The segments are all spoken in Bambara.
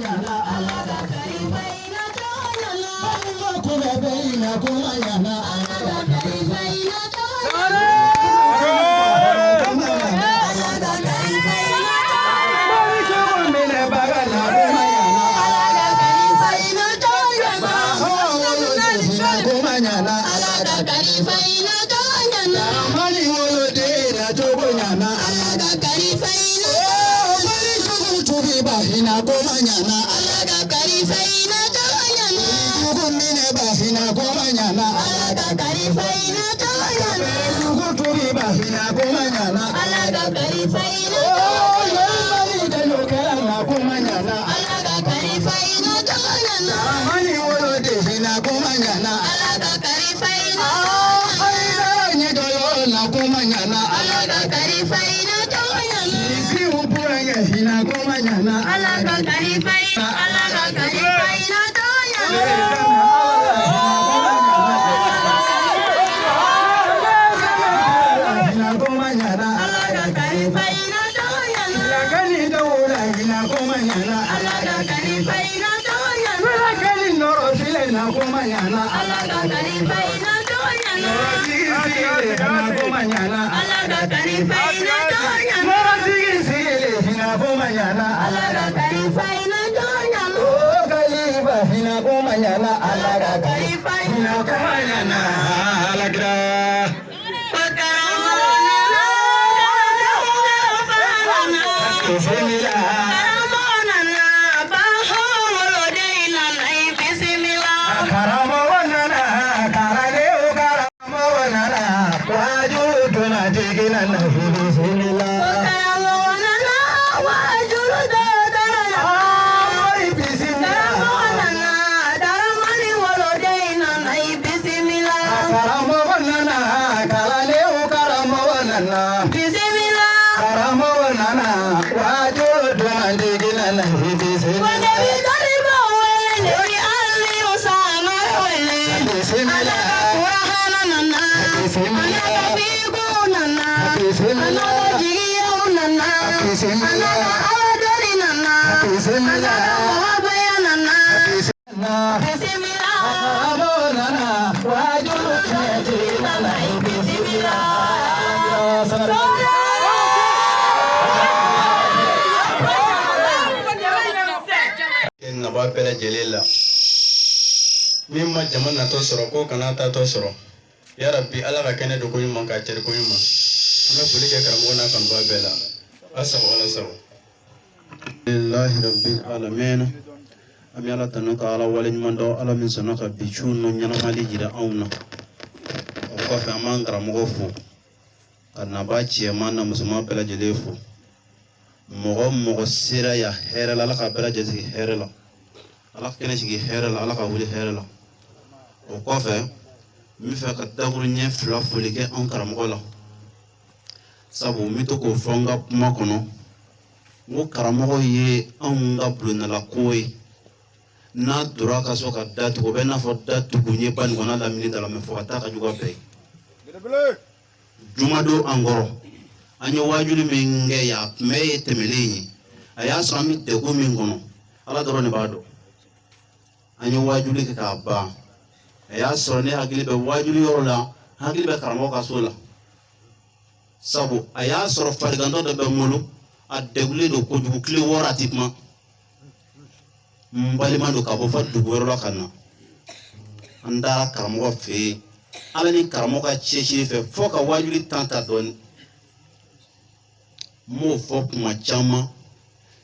ɲana. Ala ka kalifa in na cogo ɲana. Balima kunbɛ bɛ in na kuma ɲana. Ala ka kalifa in na cogo ɲana. Ala ka kalifa in na cogo ɲana. Cogo minɛ baga na kuma ɲana. Ala ka kalifa in na cogo ɲana. Kuma ɲana. Ala ka kalifa in na cogo ɲana. Mali woloden na cogo ɲana. Ala ka kalifa in na Mali jugu tubi ba hinɛ kuma ɲana. Ala ka kalifa in na cogo ɲana. Jugu minɛ ba hinɛ kuma ɲana. Ala ka kalifa in na cogo ɲana. Jugu tubi ba hinɛ kuma ɲana. Ala ka kalifa in na cogo ɲana. Mali jalokɛla na kuma ɲana. Ala ka kalifa in na cogo ɲana. Mali woloden hinɛ kuma ɲana. Ala ka kalifa in na cogo ɲana. Ɲɛdɔyɔ na kuma ɲana. Ala ka kalifa in na cogo ɲana. Kiw burankɛ hinɛ kuma ɲana. Ala ka kalifa in Ala ka kalifa in na cogo ɲana. Hinɛ kuma ɲana. Ala ka kalifa in na cogo ɲana. Lakali dawula hinɛ kuma ɲana. Ala ka kalifa in na cogo ɲana. Lakali nɔrɔ file na kuma ɲana. Ala ka kalifa in na cogo ɲana. Nɔrɔtigi sigile hinɛ kuma ɲana. Ala ka kalifa in na cogo ɲana. Nɔrɔtigi sigile hinɛ kuma ɲana. Ala ka kalifa in na cogo ɲana. O kalifa hinɛ kuma ɲana. Ala ka kalifa hinɛ kuma ɲana. Ala kira. Bisimila. Karamɔgɔ nana, kalandenw karamɔgɔ nana, waaju tuna jigin na bisimila. Karamɔgɔ nana, waaju nana. Bisimila. Karamɔgɔ nana, daramani woloden nana bisimila. Karamɔgɔ nana, kalandenw karamɔgɔ nana. Bisimila. Karamɔgɔ nana, waaju tuna jigin na bisimila. Bisimila. Bisimila. Bisimila. Bisimila. Bisimila. Bisimila. Karamɔgɔ nana, waaju tuna jigin na bisimila. Naba bɛɛ lajɛlen la min ma jama natɔ sɔrɔ k'o kana taatɔ sɔrɔ yarabi ala ka kɛnɛ don ko ɲuman k'a cɛri ko ɲuman. An bɛ foli kɛ karamɔgɔ n'a kanubaa bɛɛ la. A sago ala sago. Alhamdulillahi rabbil alamin. An bɛ ala tanu ka ala waleɲuman dɔn, ala min sɔnna ka bi su ninnu ɲɛnamali jira anw na. O kɔfɛ, an b'an karamɔgɔ fo ka naba cɛman na musoman bɛɛ lajɛlen fo. Mɔgɔ mɔgɔ sera yan hɛrɛ la, ala ka bɛɛ lajɛlen sigi hɛrɛ la, ala ka kɛnɛ sigi hɛrɛ la, ala ka wuli hɛrɛ la. O kɔfɛ, n bɛ fɛ ka dakuru ɲɛ fila foli kɛ anw karamɔgɔ la, sabu n bɛ to k'o fɔ n ka kuma kɔnɔ, n ko karamɔgɔ ye anw ka bulondala ko ye. N'a donna ka so ka da tugu, o bɛ n'a fɔ da tugu ye ba nin kɔnɔ lamini da la mɛ fo ka taa ka jugu a bɛɛ ye. Jumadon an kɔrɔ, an ye waajuli min kɛ yan, a tun bɛ ye tɛmɛlen ye, a y'a sɔrɔ an bɛ degun min kɔnɔ, ala dɔrɔn de b'a dɔn. An ye waajuli kɛ k'a ban, a y'a sɔrɔ ne hakili bɛ waajuli yɔrɔ la, hakili bɛ karamɔgɔ ka so la, sabu a y'a sɔrɔ farigantɔ dɔ bɛ n bolo, a degulen don kojugu, tile 6 a ti kuma. N balima don ka bɔ fɔ dugu wɛrɛ la ka na. An taara karamɔgɔ fɛ yen, ala ni karamɔgɔ ka cɛsiri fɛ, fo ka waajuli tan ta dɔɔnin. N b'o fɔ kuma caman,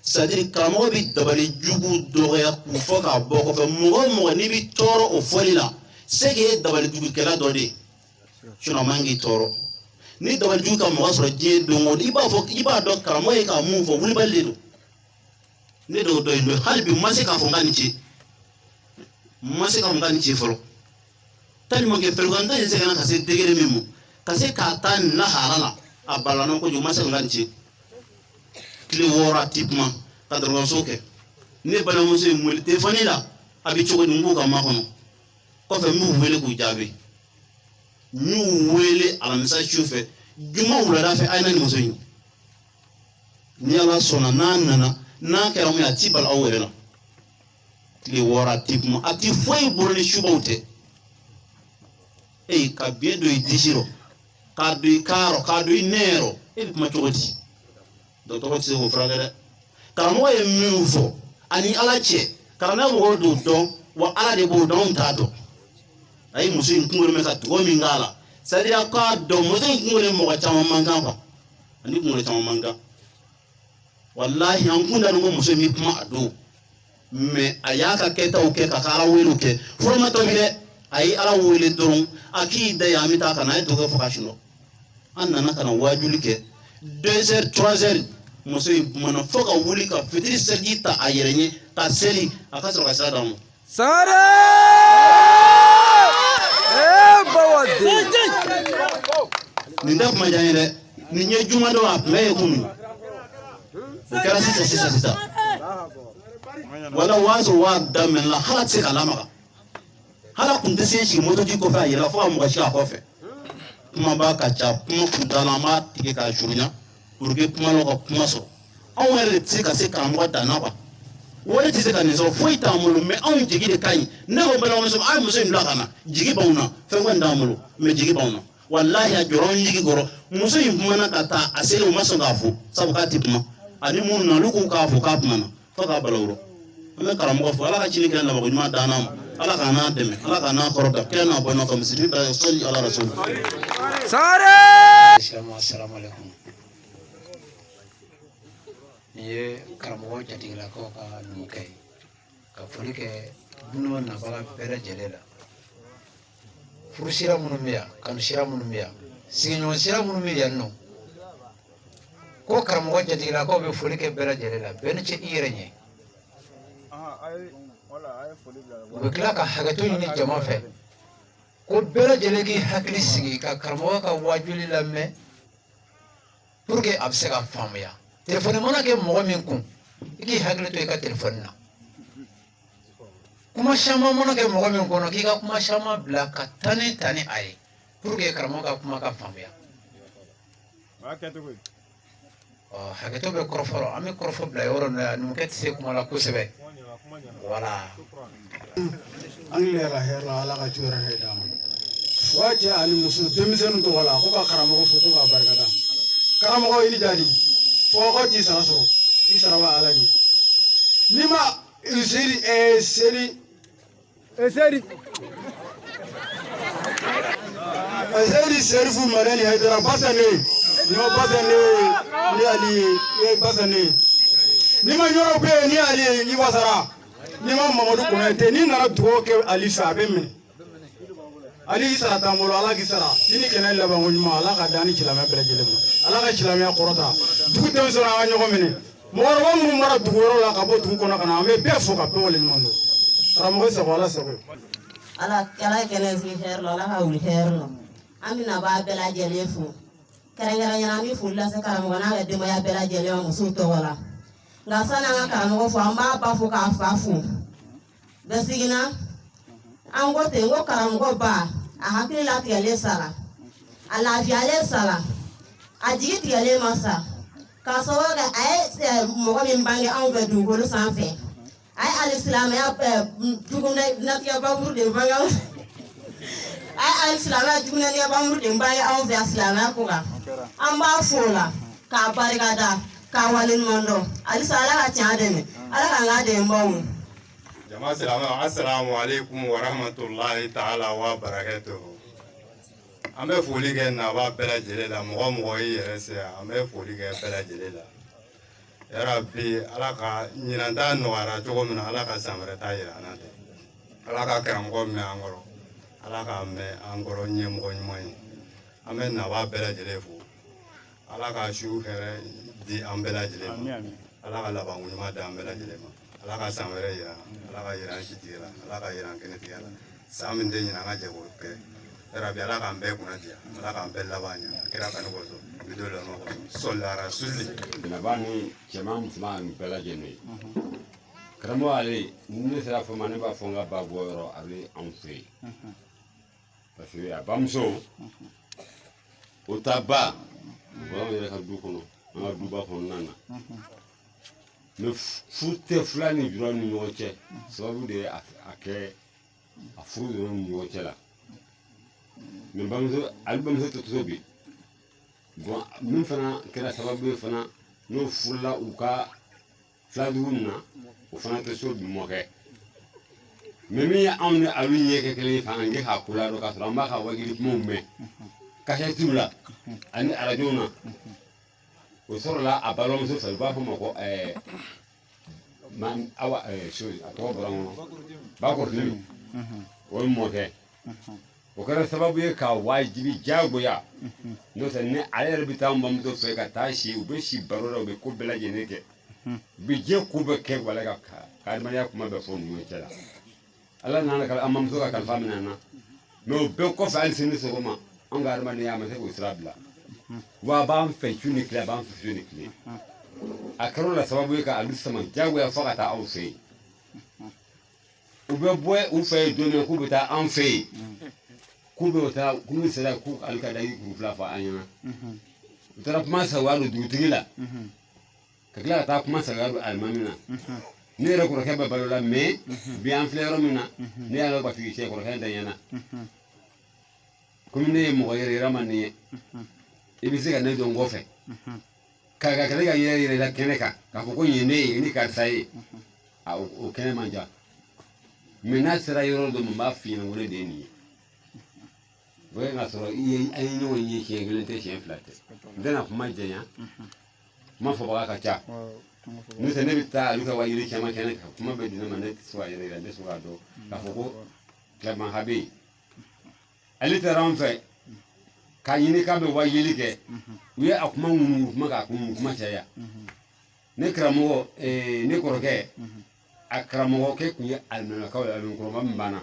c'est-à-dire karamɔgɔ bɛ dabali jugu dɔgɔya k'u fɔ k'a bɔ kɔfɛ. Mɔgɔ o mɔgɔ n'i bɛ tɔɔrɔ o fɔli la, c'est que e ye dabali jugukɛla dɔ de ye, sinon a man k'i tɔɔrɔ. Ni dabali jugu ka mɔgɔ sɔrɔ diɲɛ don o don, i b'a fɔ, i b'a dɔn karamɔgɔ ye ka mun fɔ, wulibali de don. Ne dɔw dɔ yen don, hali bi n ma se k'a fɔ n ka nin ci, n ma se k'a fɔ n ka nin ci fɔlɔ, tellement que fɛlɛkantɔ in sɛgɛnna ka se degré min ma, ka se k'a ta nin lahala la, a balana kojugu. N ma se ka n ka nin ci. Tile 6 a ti kuma ka dɔgɔtɔrɔso kɛ. Ne balimamuso ye n wele telefɔni la, a bɛ cogo di? N k'u ka makɔnɔ. Kɔfɛ, n b'u wele k'u jaabi. N y'u wele alamisa su fɛ, juma wulada fɛ, a ye na ni muso in ye. Ni ala sɔnna, n'a nana, n'a kɛra mun ye, a ti bali aw yɛrɛ la. Tile 6 a ti kuma, a ti foyi bolo ni subaw tɛ. Ee, ka biɲɛ don i disi rɔ, k'a don i kan rɔ, k'a don i nɛn rɔ, e bɛ kuma cogo di? Dɔgɔtɔrɔ tɛ se k'o furakɛ dɛ. Karamɔgɔ ye min fɔ ani Ala cɛ, karamɔgɔ mɔgɔw t'o dɔn, wa Ala de b'o dɔn, anw t'a dɔn. A ye muso in kunkolo mɛn ka dugawu min k'a la, c'est à dire k'a dɔn muso in kunkolo ni mɔgɔ caman man kan quoi, ani kunkolo caman man kan. Walahi, an kun da ko muso in bɛ kuma a don, mais a y'a ka kɛtaw kɛ k'a ka Ala welew kɛ. Fɔlɔ ma tobi dɛ, a ye Ala wele dɔrɔn, a k'i da yan, an bɛ taa ka na, a ye dugawu kɛ fo ka sunɔgɔ. An nana ka na waajuli kɛ 2 heures, 3 heures, muso in kumana fo ka wuli ka fitiri seliji ta a yɛrɛ ɲɛ ka seli, a ka sɔrɔ ka sira d'a ma. Sangare! Eh, bawa den! Nin tɛ kuma diya n ye dɛ, nin ye juma don, a tun bɛ yen kunun, o kɛra sisan sisan sisan. Wala o y'a sɔrɔ waa daminɛ la, hali a tɛ se ka lamaga, hali a kun tɛ se sigi moto ji kɔfɛ a yɛrɛ la fo ka mɔgɔ si a kɔfɛ. Kumaba ka ca, kuma kuntaala, an b'a tigɛ k'a surunya pour que kuma la ka kuma sɔrɔ. Anw yɛrɛ de tɛ se ka se karamɔgɔ dan na quoi, wari tɛ se ka nin sɔrɔ, foyi t'an bolo, mais anw jigi de ka ɲi. Ne ko balimamuso, a ye muso in bila ka na, jigi b'anw na, fɛn kɔni t'an bolo, mais jigi b'anw na. Walahi, a jɔra anw jigi kɔrɔ. Muso in kumana ka taa, a selen, u ma sɔn k'a fo, sabu k'a tɛ kuma. Ani minnu na, olu ko k'a fo, k'a kumana fo k'a bala woro. An bɛ karamɔgɔ fo, Ala ka cini kɛ labanko ɲuman d'an ma, Ala k'a n'a dɛmɛ, Ala k'a n'a kɔrɔta, kira n'a bɔ ka misiri bɛɛ sɔli ala rasul. Sangare! Assalamu alaikum. Nin ye karamɔgɔ jatigilakaw ka numukɛ ye, ka foli kɛ dunan nabaga bɛɛ lajɛlen la. Furusira minnu bɛ yan, kanusira minnu bɛ yan, sigiɲɔgɔn sira minnu bɛ yan nɔ, ko karamɔgɔ jatigilakaw bɛ foli kɛ bɛɛ lajɛlen la. Bɛɛ ni ce i yɛrɛ ɲɛ. U bɛ tila ka hakɛto ɲini jama fɛ, ko bɛɛ lajɛlen k'i hakili sigi ka karamɔgɔ ka wajuli lamɛn pour que a bɛ se ka faamuya. Telefɔni mana kɛ mɔgɔ min kun, i k'i hakili to i ka telefɔni na. Kuma caman mana kɛ mɔgɔ min kɔnɔ, k'i ka kuma caman bila ka taa ni ta ni a ye pour que karamɔgɔ ka kuma ka faamuya. Ɔ, hakɛto bɛ kɔrɔfɔ rɔ, an bɛ kɔrɔfɔ bila yɔrɔ min na, numukɛ tɛ se kuma la kosɛbɛ. Wala. An yɛrɛ hɛrɛ la, Ala ka ju yɛrɛ hɛrɛ d'an ma. Fo cɛ ani muso, denmisɛnnin tɔgɔ la, ko ka karamɔgɔ fo, ko ka barika da. Karamɔgɔ, i ni jadi fo ko t'i sara sɔrɔ, i sara b'a Ala de. N'i ma seli seli seli seli Serifu Madani Hayidara Basane, ni ma Basane ni Ali ye Basane, ni ma yɔrɔ bɛ yen ni Ali ye, i wasara. Ni ma Mamadu Konate, n'i nana dugawu kɛ Ali fɛ, a bɛ minɛ. Ali y'i sara t'an bolo, Ala k'i sara. I ni kɛnɛ labanko ɲuman, Ala ka dan ni silamɛ bɛɛ lajɛlen ma. Ala ka silamɛya kɔrɔta. Dugu denmisɛnninw, an ka ɲɔgɔn minɛ. Mɔgɔkɔrɔba minnu bɔra dugu wɛrɛw la ka bɔ dugu kɔnɔ ka na, an bɛ bɛɛ fo ka bɛɛ waleɲuman dɔn. Karamɔgɔ sago, Ala sago. Ala, Ala ye kɛnɛ sigi hɛrɛ la, Ala ka wuli hɛrɛ la. An bɛna b'a bɛɛ lajɛlen fo. Kɛrɛnkɛrɛnnenya la, an bɛ foli lase karamɔgɔ n'a ka denbaya bɛɛ lajɛlen ma musow tɔgɔ la. Nka sani an ka karamɔgɔ fo, an b'a ba fo k'a fa fo. Bɛsigina, an ko ten ko karamɔgɔ ba, a hakili latigɛlen sara, a lafiyalen sara, a jigi tigɛlen ma sa. K'a sababu kɛ a ye mɔgɔ min bange anw fɛ dugukolo sanfɛ, a ye alisilamɛya jugunatigɛ baburu de bange anw fɛ. A ye alisilamɛya jugunatigɛ baburu de bange anw fɛ silamɛya ko kan. An b'a fo o la k'a barikada, k'a waleɲuman dɔn. Halisa Ala ka tiɲɛ dɛmɛ, Ala k'an k'a dɛmɛbaaw ye. Jama silamɛw, assalamu alaikum wa rahmatullahi ta'ala wa barakatuhu. An bɛ foli kɛ naba bɛɛ lajɛlen la, mɔgɔ mɔgɔ y'i yɛrɛ se yan, an bɛ foli kɛ bɛɛ lajɛlen la. Yarabi, Ala ka ɲinan ta nɔgɔyara cogo min na, Ala ka san wɛrɛ ta yira an na ten. Ala ka karamɔgɔ mɛn an kɔrɔ, Ala k'a mɛn an kɔrɔ ɲɛmɔgɔ ɲuman ye. An bɛ naba bɛɛ lajɛlen fo. Ala ka su hɛrɛ di an bɛɛ lajɛlen ma. Ala ka labanko ɲuman di an bɛɛ lajɛlen ma. Ala ka san wɛrɛ yira, Ala ka yira an sitigɛ la, Ala ka yira an kɛnɛtigɛ la. San min tɛ ɲinɛ, an ka jɛ k'o kɛ. Yarabi, Ala k'an bɛɛ kunna diya, Ala k'an bɛɛ laban ɲɛ. Kira kanu kosɔn, bi don lamɔ kosɔn, sɔli ala rasuli. Naba ni cɛman musoman nin bɛɛ lajɛlen ye. Karamɔgɔ ale, ni ne sera fɔ ma, ne b'a fɔ n ka ba bɔ yɔrɔ, a bɛ anw fɛ yen. Parce que a bamuso, o ta ba, o b'anw yɛrɛ ka du kɔnɔ, an ka duba kɔnɔna na. Mais furu tɛ fula ni jula ni ɲɔgɔn cɛ, sababu de ye a kɛ a furu donna ni ɲɔgɔn cɛ la. Mais bamuso, ale bamuso tɛ to bi. Bon, min fana kɛra sababu ye fana n'o furula u ka filadugu nin na, o fana tɛ so bi mɔkɛ. Mais min ye anw ni alu ɲɛ kɛ kelen ye, f'an kɛ k'a ko ladɔn k'a sɔrɔ an b'a ka wajuli kumaw mɛn kasɛtiw la ani arajow na. O sɔrɔla a balimamuso fɛ, u b'a fɔ ma ko awa a tɔgɔ bɔra n kɔnɔ, Bakɔrɔtigi, o ye mɔkɛ. O kɛra sababu ye ka wajibi diyagoya, n'o tɛ ni ale yɛrɛ bɛ taa n bamuso fɛ ka taa si, u bɛ si baro la, u bɛ ko bɛɛ lajɛlen kɛ, u bɛ diɲɛ ko bɛɛ kɛ, wala ka adamadenya kuma bɛɛ fɔ ninnu cɛ la. Ala nana ka an bamuso ka kalifa minɛ an na, mais o bɛɛ kɔfɛ hali sini sɔgɔma an ka adamadenya a ma se k'o sira bila. Wa a b'an fɛ su ni tile, a b'an fɛ su ni tile. A kɛra o la sababu ye ka alu sama diyagoya fo ka taa aw fɛ yen. U bɛ bɔ u fɛ yen don min k'u bɛ taa an fɛ yen, k'u bɛ taa, k'u sera k'u alu ka daji kuru fila fɔ an ɲɛna. U taara kuma sagoya don dugutigi la, ka tila ka taa kuma sagoya don alimami na. Ne yɛrɛ kɔrɔkɛ bɛ balo la, mais bi an filɛ yɔrɔ min na, ne y'a ka gatigi cɛ kɔrɔkɛ da ɲɛna. Komi ne ye mɔgɔ yɛrɛ yɛrɛ man nin ye, i bɛ se ka ne dɔn kɔfɛ k'a ka kɛlɛ ka yɛrɛ yɛrɛ la kɛnɛ kan k'a fɔ ko nin ye ne ye, ni karisa ye, a o kɛnɛ man ca. Mais n'a sera yɔrɔ dɔ ma, n b'a f'i ɲɛna ko ne de ye nin ye. O ye k'a sɔrɔ i ye an ye ɲɔgɔn ye siɲɛ kelen tɛ, siɲɛ fila tɛ. N tɛna kuma janya, kuma fɔbaga ka ca. N'o tɛ ne bɛ taa olu ka wajuli caman kɛnɛ kan, kuma bɛ di ne ma, ne tɛ se k'a yɛrɛ yira, n tɛ se k'a dɔn k'a fɔ ko Tilabanha bɛ yen. Ale taara an fɛ k'a ɲini k'a bɛ wajuli kɛ, u ye a kuma ŋunuŋunu kuma k'a ŋunuŋunu kuma caya. Ne karamɔgɔ, ne kɔrɔkɛ, a karamɔgɔkɛ tun ye alimamikaw ye, alimamikɔrɔba min banna.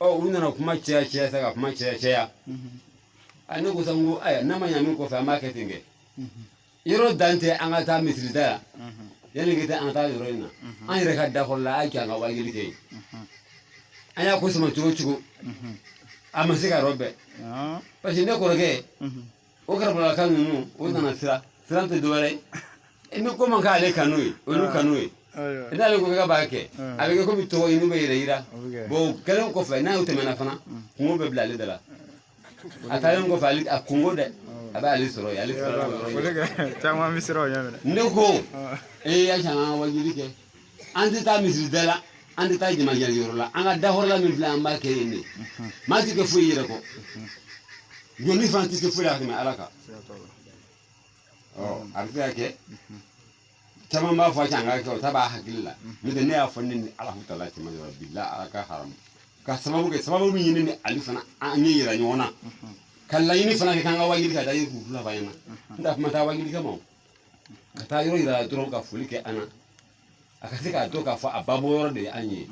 Ɔ, u nana kuma caya caya sa, ka kuma caya caya. A ne ko sa, n ko ayiwa, n'a ma ɲa min kɔfɛ, an b'a kɛ ten kɛ. Yɔrɔ dan tɛ an ka taa misiri da la, yanni ka taa an ka taa yɔrɔ in na, an yɛrɛ ka dakɔrɔ la, a y'a jɔ an ka wajuli kɛ yen. An y'a ko sama cogo cogo, a ma se ka yɔrɔ bɛɛ, parce que ne kɔrɔkɛ, o karamɔgɔlaka ninnu, o nana siran siran tɛ dɔwɛrɛ ye, ni ko man k'ale kanu ye, olu kanu ye, n'ale ko k'a b'a kɛ, a bɛ kɛ komi tɔgɔ ɲini bɛ yɛrɛ yira. Bon, o kɛlen kɔfɛ, n'a y'o tɛmɛna fana, kungo bɛ bila ale da la. A taalen kɔfɛ, ale a kungo dɛ, a bɛ ale sɔrɔ yen, ale siranna o yɔrɔ ɲɛ. Caman bɛ siran o ɲɛ minɛ. Ne ko ee, y'a an ka wajuli kɛ, an tɛ taa misiri da la, an tɛ taa jamajɛ yɔrɔ la, an ka dakɔrɔla min filɛ, an b'a kɛ yen de. Maa tɛ kɛ foyi yɛrɛ kɔ, jɔnni fana tɛ se foyi la ka tɛmɛ Ala kan. Ɔ, a bɛ se ka kɛ caman b'a fɔ an ka kɛ, o ta b'a hakili la. N'o tɛ ne y'a fɔ ne ni Alahu taala cɛ ma yɔrɔ bila Ala ka haramu ka sababu kɛ sababu min ɲini ni ale fana an ɲɛ yira ɲɔgɔn na, ka laɲini fana kɛ k'an ka wajuli ka da yiri k'u fila f'a ɲɛna. N t'a kuma taa wajuli kama, o ka taa yɔrɔ yira dɔrɔn ka foli kɛ an na, a ka se k'a dɔn k'a fɔ a babɔ yɔrɔ de ye an ye.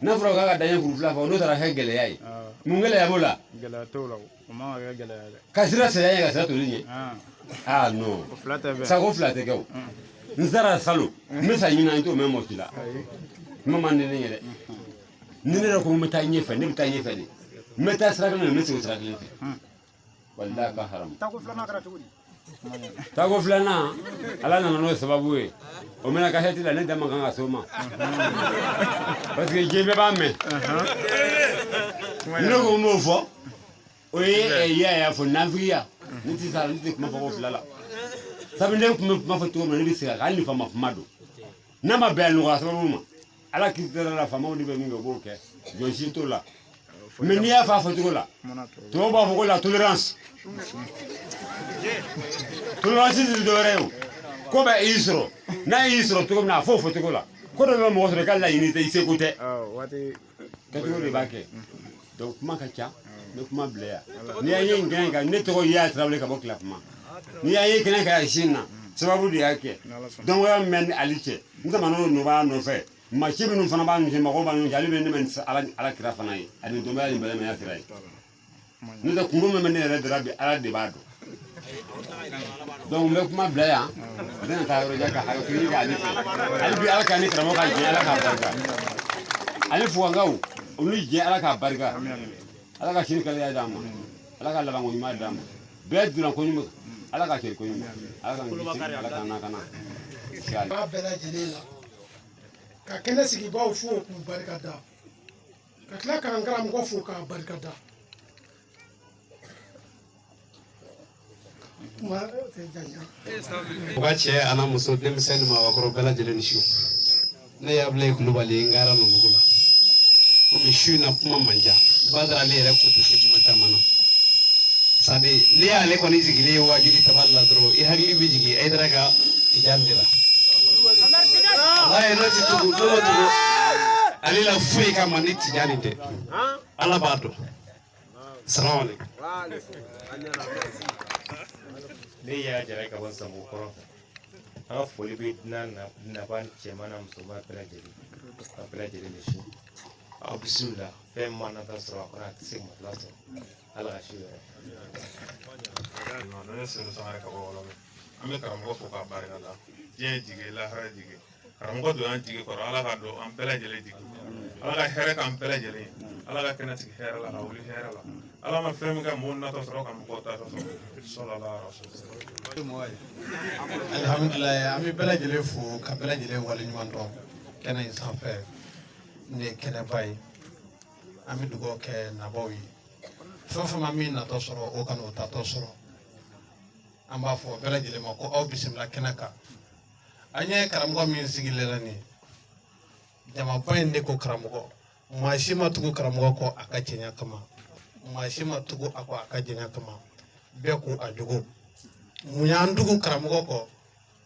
N'a fɔra k'a ka daɲɛ kuru fila fɔ, n'o taara kɛ gɛlɛya ye, mun gɛlɛya b'o la? Gɛlɛya t'o la, o man ka kɛ gɛlɛya dɛ. Ka sira saya ɲɛ, ka sira toli ɲɛ. Ah non, o fila tɛ bɛn. Sago fila tɛ kɛ o. N sara salo, n bɛ sa ɲinan, n t'o mɛn mɔgɔ si la. Kuma man di ne ye dɛ. Ni ne yɛrɛ ko n bɛ taa ɲɛfɛ, ne bɛ taa ɲɛfɛ de. N bɛ taa sira kelen na, n bɛ segin sira kelen fɛ. Walahi ka haramu. Tako filanan kɛra cogo di? Tako filanan, Ala nana n'o sababu ye. O mɛna kasɛti la, ne da man kan ka s'o ma. Parce que diɲɛ bɛɛ b'a mɛn. Ne ko n b'o fɔ. O ye ya y'a fɔ nafigiya. Ne tɛ sa, ne tɛ kuma fɔ ko fila la. Sabu ne tun bɛ kuma fɔ cogo min na, ne bɛ segin a kan, hali ni faama kuma don. N'a ma bɛn a nɔgɔya sababu ma, Ala k'i tɛrɛ la, faamaw de bɛ min kɛ, u b'o kɛ. Jɔn si t'o la. Mais n'i y'a fɔ a fɔcogo la, tubabu b'a fɔ ko la tolérance. Tolérance tɛ dɔwɛrɛ ye o. Ko bɛ y'i sɔrɔ, n'a y'i sɔrɔ cogo min na, a fɔ o fɔcogo la. Ko dɔ bɛ mɔgɔ sɔrɔ, i ka laɲini tɛ, i seko tɛ. Kɛcogo de b'a kɛ. Donc kuma ka ca, n bɛ kuma bila yan. N'i y'a ye nin kɛnɛ kan, ne tɔgɔ Yaya Tarawele ka bɔ Kilakuma. N'i y'a ye kɛnɛ kan yan sini na, sababu de y'a kɛ. Dɔnkoya min bɛ ni ale cɛ, n sama n'o nɔ b'a nɔfɛ. Maa ci minnu fana b'a ɲɛ, mɔgɔw b'a ɲɛ, ale bɛ ne bɛ Ala kira fana ye, ani dɔnbaya ni balimaya sira ye. N'o tɛ kungo min bɛ ne yɛrɛ dara bi, Ala de b'a dɔn. Donc n bɛ kuma bila yan, n bɛna taa yɔrɔ jan ka hakɛ ɲini k'ale fɛ. Hali bi Ala ka ni karamɔgɔ ka jɛ, Ala k'a barika. Ale fugankaw, olu jɛ, Ala k'a barika. Ala ka sini kɛnɛya d'an ma. Ala ka labanko ɲuman d'an ma. Bɛɛ donna ko ɲuman, Ala ka cɛ ko ɲuman. Ala k'an kisi, Ala k'an lakana. B'a bɛɛ lajɛlen la ka kɛnɛ sigibaaw fo k'u barika da, ka tila k'an karamɔgɔ fo k'a barika da. Kuma tɛ janya. U ka cɛ a n'a muso, denmisɛn ni maabakɔrɔ bɛɛ lajɛlen ni su. Ne ye Abulayi Kulubali ye n gara Nɔnbugu la. Komi su in na kuma man ca, Badara ale yɛrɛ ko tɛ se kuma caman na. Sadi ne y'ale kɔni sigilen ye waajuli tabali la dɔrɔn, i hakili bɛ jigin Hayidara ka Tijani de la. Walayi n'o tɛ tugu, n'o ma tugu ale la foyi kama ni Tijani tɛ, Ala b'a dɔn. Salamu aleykum. Ne y'a jara ka bɔ Sango kɔrɔ fɛ. An ka foli bɛ dunan naba cɛman n'a musoman bɛɛ lajɛlen, a bɛɛ lajɛlen ni su. Aw bisimila, fɛn ma nata sɔrɔ a kɔnɔ, a tɛ se ka matila sɔrɔ. Ala ka su yɛrɛ. Ne Seydou Sangare ka bɔ Wɔlɔfɛ. An bɛ karamɔgɔ fo k'a barika da. Diɲɛ jigi, lahara jigi. Karamɔgɔ don an jigi kɔrɔ, Ala ka don an bɛɛ lajɛlen jigi. Ala ka hɛrɛ k'an bɛɛ lajɛlen ye. Ala ka kɛnɛ sigi hɛrɛ la, ka wuli hɛrɛ la. Ala ma fɛn min kɛ mɔgɔw natɔ sɔrɔ ka mɔgɔw tatɔ sɔrɔ. Sɔlɔla rasul. Alhamdulilayi, an bɛ bɛɛ lajɛlen fo ka bɛɛ lajɛlen waleɲuman dɔn kɛnɛ in sanfɛ. Nin ye kɛnɛba ye, an bɛ dugawu kɛ nabaw ye. Fɛn o fɛn ma min natɔ sɔrɔ, o kana o tatɔ sɔrɔ. An b'a fɔ bɛɛ lajɛlen ma ko aw bisimila kɛnɛ kan. An ye karamɔgɔ min sigilen la nin ye, jamaba in de ko karamɔgɔ. Maa si ma tugu karamɔgɔ kɔ a ka cɛɲa kama, maa si ma tugu a kɔ a ka jɛɲa kama. Bɛɛ ko a jogo. Mun y'an tugu karamɔgɔ kɔ?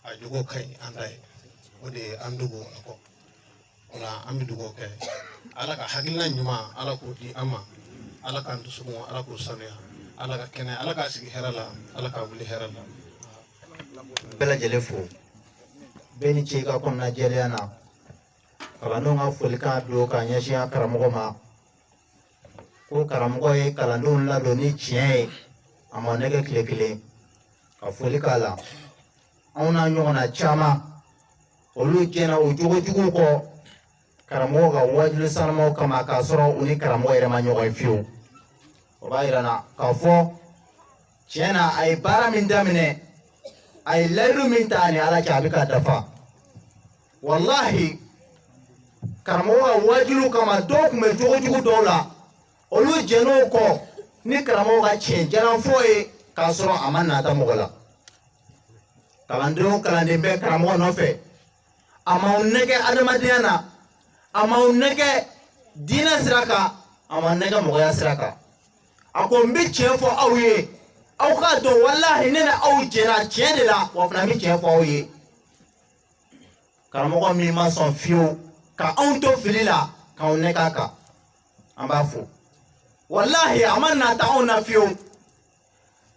A jogo ka ɲi an ta ye, o de ye an tugu a kɔ. O la an bɛ dugawu kɛ, Ala ka hakilina ɲuman Ala k'o di an ma, Ala k'an dusukun Ala k'o sanuya, Ala ka kɛnɛ Ala k'a sigi hɛrɛ la, Ala k'a wuli hɛrɛ la. Bɛɛ lajɛlen fo, bɛɛ ni ce i ka kɔnɔna jɛlenya na. Kalandenw ka folikan don ka ɲɛsin an karamɔgɔ ma, ko karamɔgɔ ye kalandenw ladon ni tiɲɛ ye, a ma nɛgɛ tile kelen, ka foli k'a la. Anw n'a ɲɔgɔnna caman, olu jɛna o jogo juguw kɔ karamɔgɔ ka wajuli sanumaw kama, k'a sɔrɔ u ni karamɔgɔ yɛrɛ ma ɲɔgɔn ye fiyewu. O b'a yira n na k'a fɔ tiɲɛ na, a ye baara min daminɛ, a ye layidu min ta ani Ala cɛ, a bɛ ka dafa. Walahi, karamɔgɔ ka wajuliw kama, dɔw tun bɛ jogo jugu dɔw la, olu jɛn'o kɔ ni karamɔgɔ ka tiɲɛ jalan fɔ ye, k'a sɔrɔ a ma nata mɔgɔ la. Kalanden o kalanden bɛ karamɔgɔ nɔfɛ, a m'aw nɛgɛ adamadenya na, a m'aw nɛgɛ diinɛ sira kan, a ma nɛgɛ mɔgɔya sira kan. A ko n bɛ tiɲɛ fɔ aw ye, aw k'a dɔn walahi ne ni aw jɛra tiɲɛ de la, wa fana n bɛ tiɲɛ fɔ aw ye. Karamɔgɔ min ma sɔn fiyewu ka anw to fili la, k'anw nɛgɛ a kan, an b'a fo. Walahi a ma nata anw na fiyewu.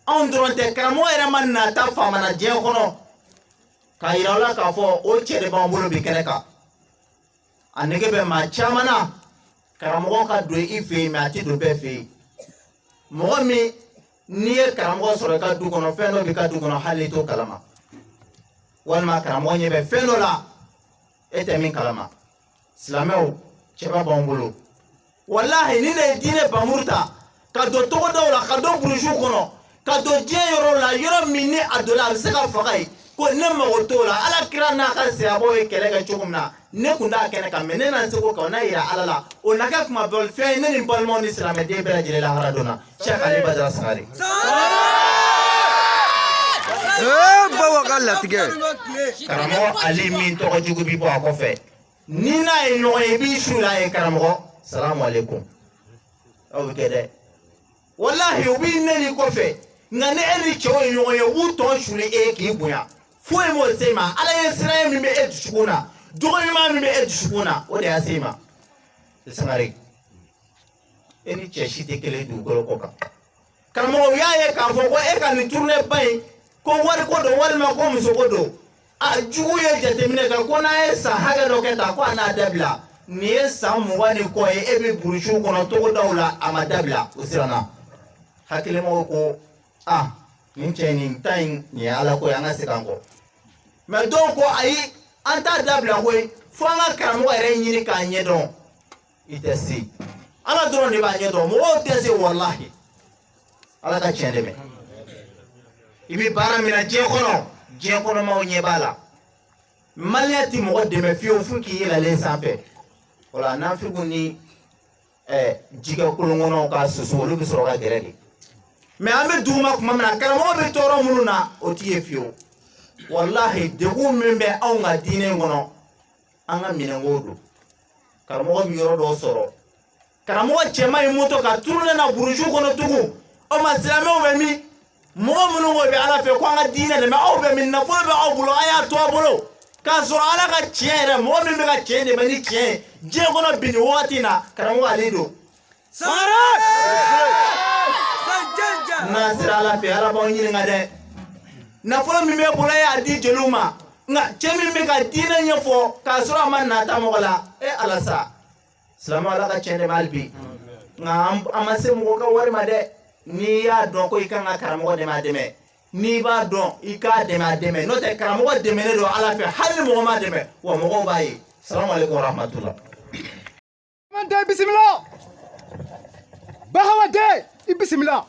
Anw dɔrɔn tɛ, karamɔgɔ yɛrɛ ma nata faamana diɲɛ kɔnɔ k'a yira aw la k'a fɔ o cɛ de b'an bolo bi kɛnɛ kan. A nege bɛ maa caman na karamɔgɔ ka don i fɛ yen, mɛ a tɛ don bɛɛ fɛ yen. Mɔgɔ min n'i ye karamɔgɔ sɔrɔ i ka du kɔnɔ, fɛn dɔ b'i ka du kɔnɔ hali n'i t'o kalama, walima karamɔgɔ ɲɛ bɛ fɛn dɔ la e tɛ min kalama. Silamɛw, cɛba b'anw bolo. Walahi ni ne ye diinɛ bamuru ta ka don togodaw la, ka don burusiw kɔnɔ, ka don diɲɛ yɔrɔw la, yɔrɔ min ni a donna a bɛ se ka faga yen, ko ne mago t'o la. Ala kira n'a ka sahabaw ye kɛlɛ kɛ cogo min na, ne kun t'a kɛnɛ kan, mɛ ne na seko kan, o n'a yira Ala la, o na kɛ kuma bɛɛ fɛn ye ne ni n balimaw ni silamɛden bɛɛ lajɛlen lahara don na. Cheikh Ali Badara Sangare. Bawa ka latigɛ. Karamɔgɔ Ali min tɔgɔ jugu bi bɔ a kɔfɛ, ni n'a ye ɲɔgɔn ye, i b'i su la ye karamɔgɔ. Salamu aleykum. Aw bɛ kɛ dɛ. Walahi u b'i nɛni kɔfɛ, nka ni e ni cɛw ye ɲɔgɔn ye, u b'u tɔ suli e k'i bonya. Foyi m'o se i ma. Ala ye sira ye min bɛ e dusukun na, jogo ɲuman min bɛ e dusukun na, o de y'a se i ma. Sangare, e ni cɛ si tɛ kelen dugukolo kɔ kan. Karamɔgɔ, u y'a ye k'a fɔ ko e ka nin tournée ba in, ko wariko don walima ko musoko don. A jugu ye jateminɛ kɛ ko n'a ye san hakɛ dɔ kɛ tan, ko a n'a dabila. Nin ye san 20 ni kɔ ye, e bɛ burusiw kɔnɔ togodaw la, a ma dabila. O siranna. Hakilimɔgɔw ko a nin cɛ nin ta in, nin ye Ala ko ye, an ka segin an kɔ. Mɛ dɔw ko ayi, an t'a dabila koyi, fo an ka karamɔgɔ yɛrɛ ɲini k'a ɲɛdɔn. I tɛ se, Ala dɔrɔn de b'a ɲɛdɔn, mɔgɔw tɛ se. Walahi, Ala ka tiɲɛ dɛmɛ. I bɛ baara min na diɲɛ kɔnɔ, diɲɛ kɔnɔmaw ɲɛ b'a la. Maliyɛn ti mɔgɔ dɛmɛ fiyewu fo k'i yɛlɛlen sanfɛ. O la nafigiw ni jikɛ kolon kɔnɔw ka soso, olu bɛ sɔrɔ ka gɛrɛ de. Mɛ an bɛ duguma tuma min na, karamɔgɔ bɛ tɔɔrɔ minnu na, o t'i ye fiyewu. Walahi, degun min bɛ anw ka diinɛ in kɔnɔ, an ka minɛnko don. Karamɔgɔ bɛ yɔrɔ dɔw sɔrɔ, karamɔgɔ cɛman ye moto ka turulen na buruju kɔnɔ tugun. O ma, silamɛw bɛ min? Mɔgɔ minnu ko bɛ Ala fɛ ko an ka diinɛ dɛmɛ, aw bɛ min? Nafolo bɛ aw bolo, a y'a to a bolo k'a sɔrɔ Ala ka tiɲɛ yɛrɛ, mɔgɔ min bɛ ka tiɲɛ dɛmɛ ni tiɲɛ ye diɲɛ kɔnɔ bi nin wagati in na, karamɔgɔ ale don. N'an sera Ala fɛ, Ala b'aw ɲininka dɛ. Nafolo min b'e bolo, e y'a di jeliw ma, nka cɛ min bɛ ka diinɛ ɲɛfɔ k'a sɔrɔ a ma nata mɔgɔ la, e Ala sa. Silamɛ, Ala ka tiɲɛ dɛmɛ hali bi. Nka an ma se mɔgɔ ka wari ma dɛ. N'i y'a dɔn ko i kan ka karamɔgɔ dɛmɛ, a dɛmɛ. N'i b'a dɔn i k'a dɛmɛ, a dɛmɛ. N'o tɛ, karamɔgɔ dɛmɛnen don Ala fɛ, hali ni mɔgɔ ma dɛmɛ, wa mɔgɔw b'a ye. Salamu aleykum wa rahmatulah. Den bisimila, Bahawa den, i bisimila.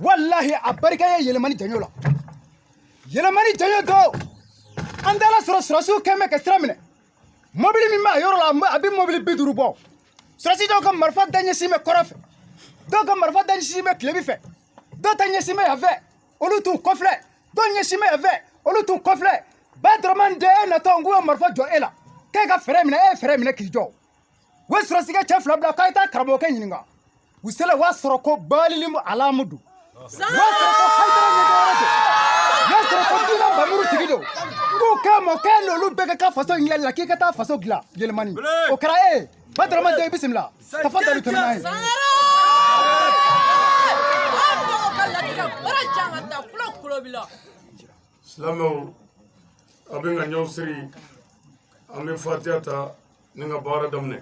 Walahi, a barika ye yɛlɛmani jaɲo la. Yɛlɛmani jaɲo don, an taara sɔrɔ sɔrɔsiw kɛn bɛ ka sira minɛ. Mobili min b'a yɔrɔ la, a bɛ mobili 50 bɔ. Sɔrɔsi dɔw ka marifa da ɲɛsin bɛ kɔrɔ fɛ, dɔw ka marifa da ɲɛsin bɛ tilebi fɛ, dɔw ta ɲɛsin bɛ yan fɛ, olu t'u kɔfilɛ, dɔw ɲɛsin bɛ yan fɛ, olu t'u kɔfilɛ. Ba Dɔrɔmani den, e natɔ, n k'u ye marifa jɔ e la k'e ka fɛɛrɛ minɛ, e ye fɛɛrɛ minɛ k'i jɔ. U ye sɔrɔsikɛ cɛ 2 bila k'a ye taa karamɔgɔkɛ ɲininka. U selen, o y'a sɔrɔ ko balilimu alamu don, o y'a sɔrɔ ko Hayidara ɲɛdɔnyɔrɔ don, o y'a sɔrɔ ko diinɛ bamuru tigi don. N k'u k'e ma k'e n'olu bɛɛ ka kan faso in dilanli la, k'i ka taa faso dilan yɛlɛmani. O kɛra e ye. Ba Dɔrɔmani den, i bisimila. Tafadali, tɛmɛ n'a ye. Silamɛw, a bɛ ka ɲɔgɔn siri, an bɛ fatiya ta ni ka baara daminɛ.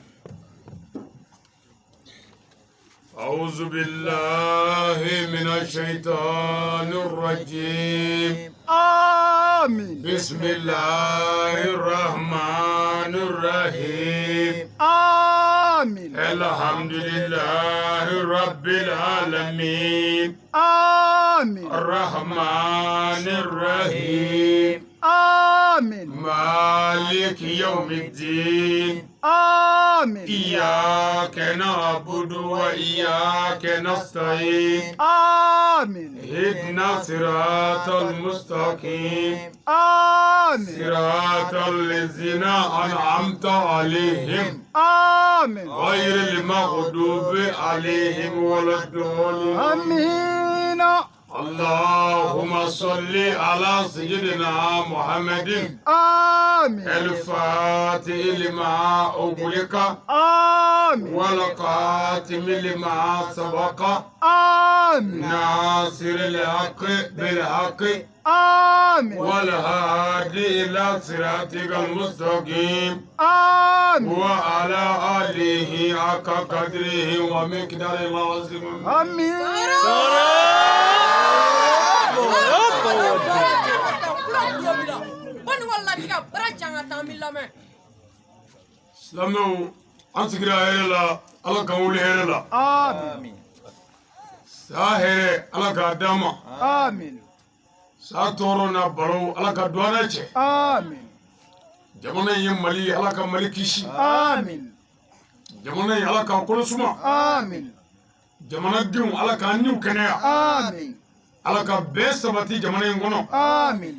أعوذ بالله من الشيطان الرجيم. آمين. بسم الله الرحمن الرحيم. آمين. الحمد لله رب العالمين. آمين. الرحمن الرحيم. آمين. مالك يوم الدين. آمين. إياك نعبد وإياك نستعين. آمين. اهدنا صراط المستقيم. آمين. صراط الذين أنعمت عليهم. آمين. غير المغضوب عليهم ولا الضالين. آمين. اللهم صل على سيدنا محمد. آمين. الفاتح لما أغلق. آمين. والقاتم لما سبق. آمين. ناصر الحق بالحق. آمين. والهادي إلى صراطك المستقيم. آمين. وعلى آله حق قدره ومقداره العظيم. آمين. Silamɛw, an sigira hɛrɛ la, Ala k'an wuli hɛrɛ la. Amin. Sa hɛrɛ, Ala k'a d'an ma. Amin. Sa tɔɔrɔ n'a balo, Ala ka don an n'a cɛ. Amin. Jamana in ye Mali ye, Ala ka Mali kisi. Amin. Jamana in, Ala k'a kolo suma. Amin. Jamanadenw, Ala k'an niw kɛnɛya. Amin. Ala ka bɛn sabati jamana in kɔnɔ. Amin.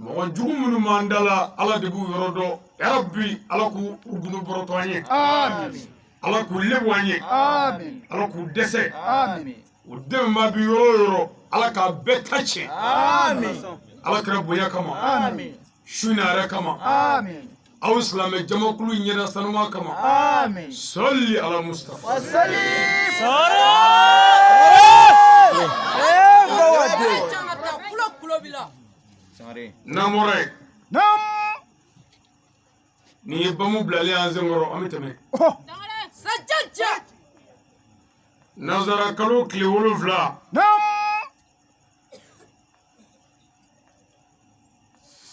Mɔgɔ jugu minnu b'an da la, Ala de b'u yɔrɔ dɔn. Yarabi, Ala k'u gundo bɔrɔtɔ an ye. Amin. Ala k'u lebu an ye. Amin. Ala k'u dɛsɛ. Amin. U dɛmɛbaa bi yɔrɔ o yɔrɔ, Ala k'a bɛɛ ta tiɲɛ. Amin. Ala kɛra bonya kama. Amin. Su in yɛrɛ kama. Amin. Aw silamɛ jamakulu ɲɛda sanuma kama. Amin. Sɔli ala Mustafa. Wasali. N'an bɔra yen. Naam. Nin ye bamu bilalen an senkɔrɔ, an bɛ tɛmɛ. Nanzara kalo tile 7. Naam.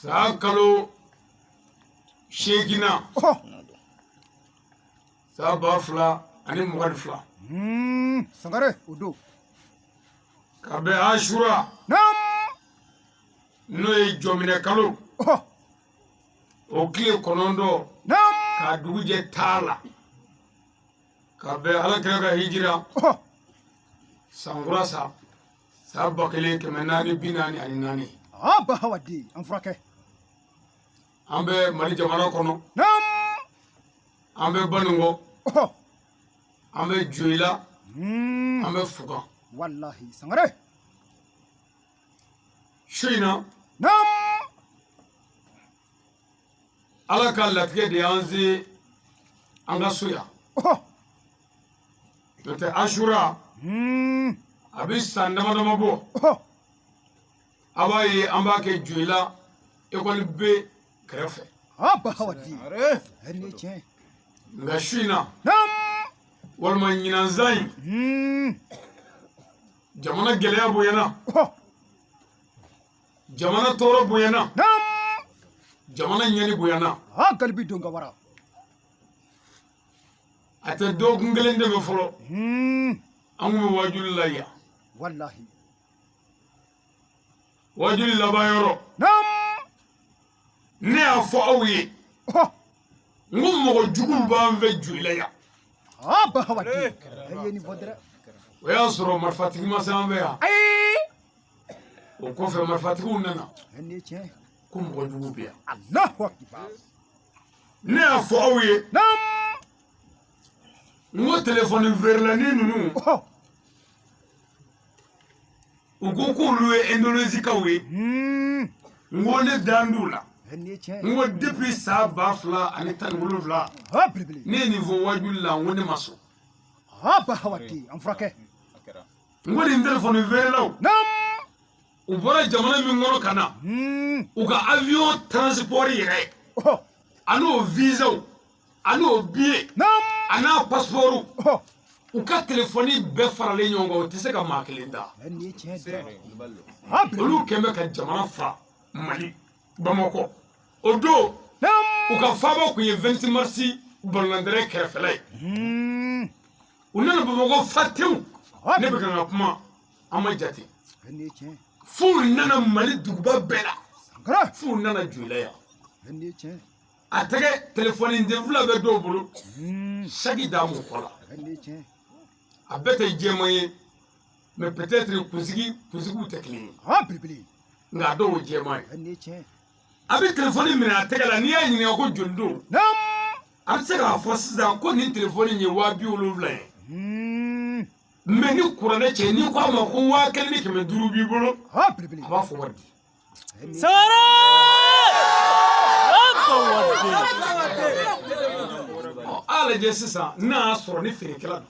San kalo 8nan. San 2022. Sangare o don. Ka bɛn Asura. Naam. N'o ye jɔminɛ kalo. O tile 9 k'a dugu jɛ taa la ka bɛn Ala kira ka hijira sankura sa san 1444. Bahawa den an furakɛ. An bɛ Mali jamana kɔnɔ. An bɛ Banikɔ. An bɛ Joyila. An bɛ Fugan. Walahi Sangare. Su in na. Ala ka latigɛ de y'an se an ka so yan. N'o tɛ Asura a bɛ san dama dama bɔ. A b'a ye an b'a kɛ Joyila ekɔli B kɛrɛfɛ. Nka su in na walima ɲinanzan in jamana gɛlɛya bonyana, jamana tɔɔrɔ bonyana, jamana ɲɛni bonyana. Galibi don ka wara. A tɛ dɔgɔkun kelen tɛmɛ fɔlɔ. An kun bɛ wajuli la yan. Walahi. Wajuli laban yɔrɔ. Ne y'a fɔ aw ye. N ko mɔgɔ juguw b'an fɛ Joyila yan. O y'a sɔrɔ marifatigi ma se an fɛ yan. O kɔfɛ marifatigiw nana. Ko mɔgɔ juguw bɛ yan. Ne y'a fɔ aw ye. N ko telefɔni feerelanin ninnu. U ko k'olu ye Indonésikaw ye. N ko ne dan t'u la. N ko depuis san 2017 ne ye nin fɔ wajuli la, n ko ne ma sɔn. N ko nin telefɔni feerelaw u bɔra jamana min kɔnɔ ka na, u ka avion transport yɛrɛ an'o visaw an'o billet a n'a passeport u ka telefɔni bɛɛ faralen ɲɔgɔn kan, u tɛ se ka maa kelen da. Olu kɛn bɛ ka jamana fa Mali Bamakɔ. O don u ka faaba tun ye 26 mars balontanterɛn kɛrɛfɛla ye. U nana Bamakɔ fa tewu. Ne bɛ ka n ka kuma an ma jate. F'u nana Mali duguba bɛɛ la. F'u nana Joyila yan. A tɛgɛ telefɔni den fila bɛ dɔw bolo. Saki d'a m'u kɔ la. A bɛɛ tɛ jɛman ye, mais peut-être kunsigiw tɛ kelen ye. Nka a dɔw ye jɛman ye. A bɛ telefɔni minɛ a tɛgɛ la, n'i y'a ɲininka ko joli don, a bɛ se k'a fɔ sisan ko nin telefɔni ye 70,000 ye. Mais ni kuranɛ cɛ, n'i ko a ma ko 1,500 b'i bolo, a b'a fɔ wari di. A lajɛ sisan n'a y'a sɔrɔ ni feerekɛla don.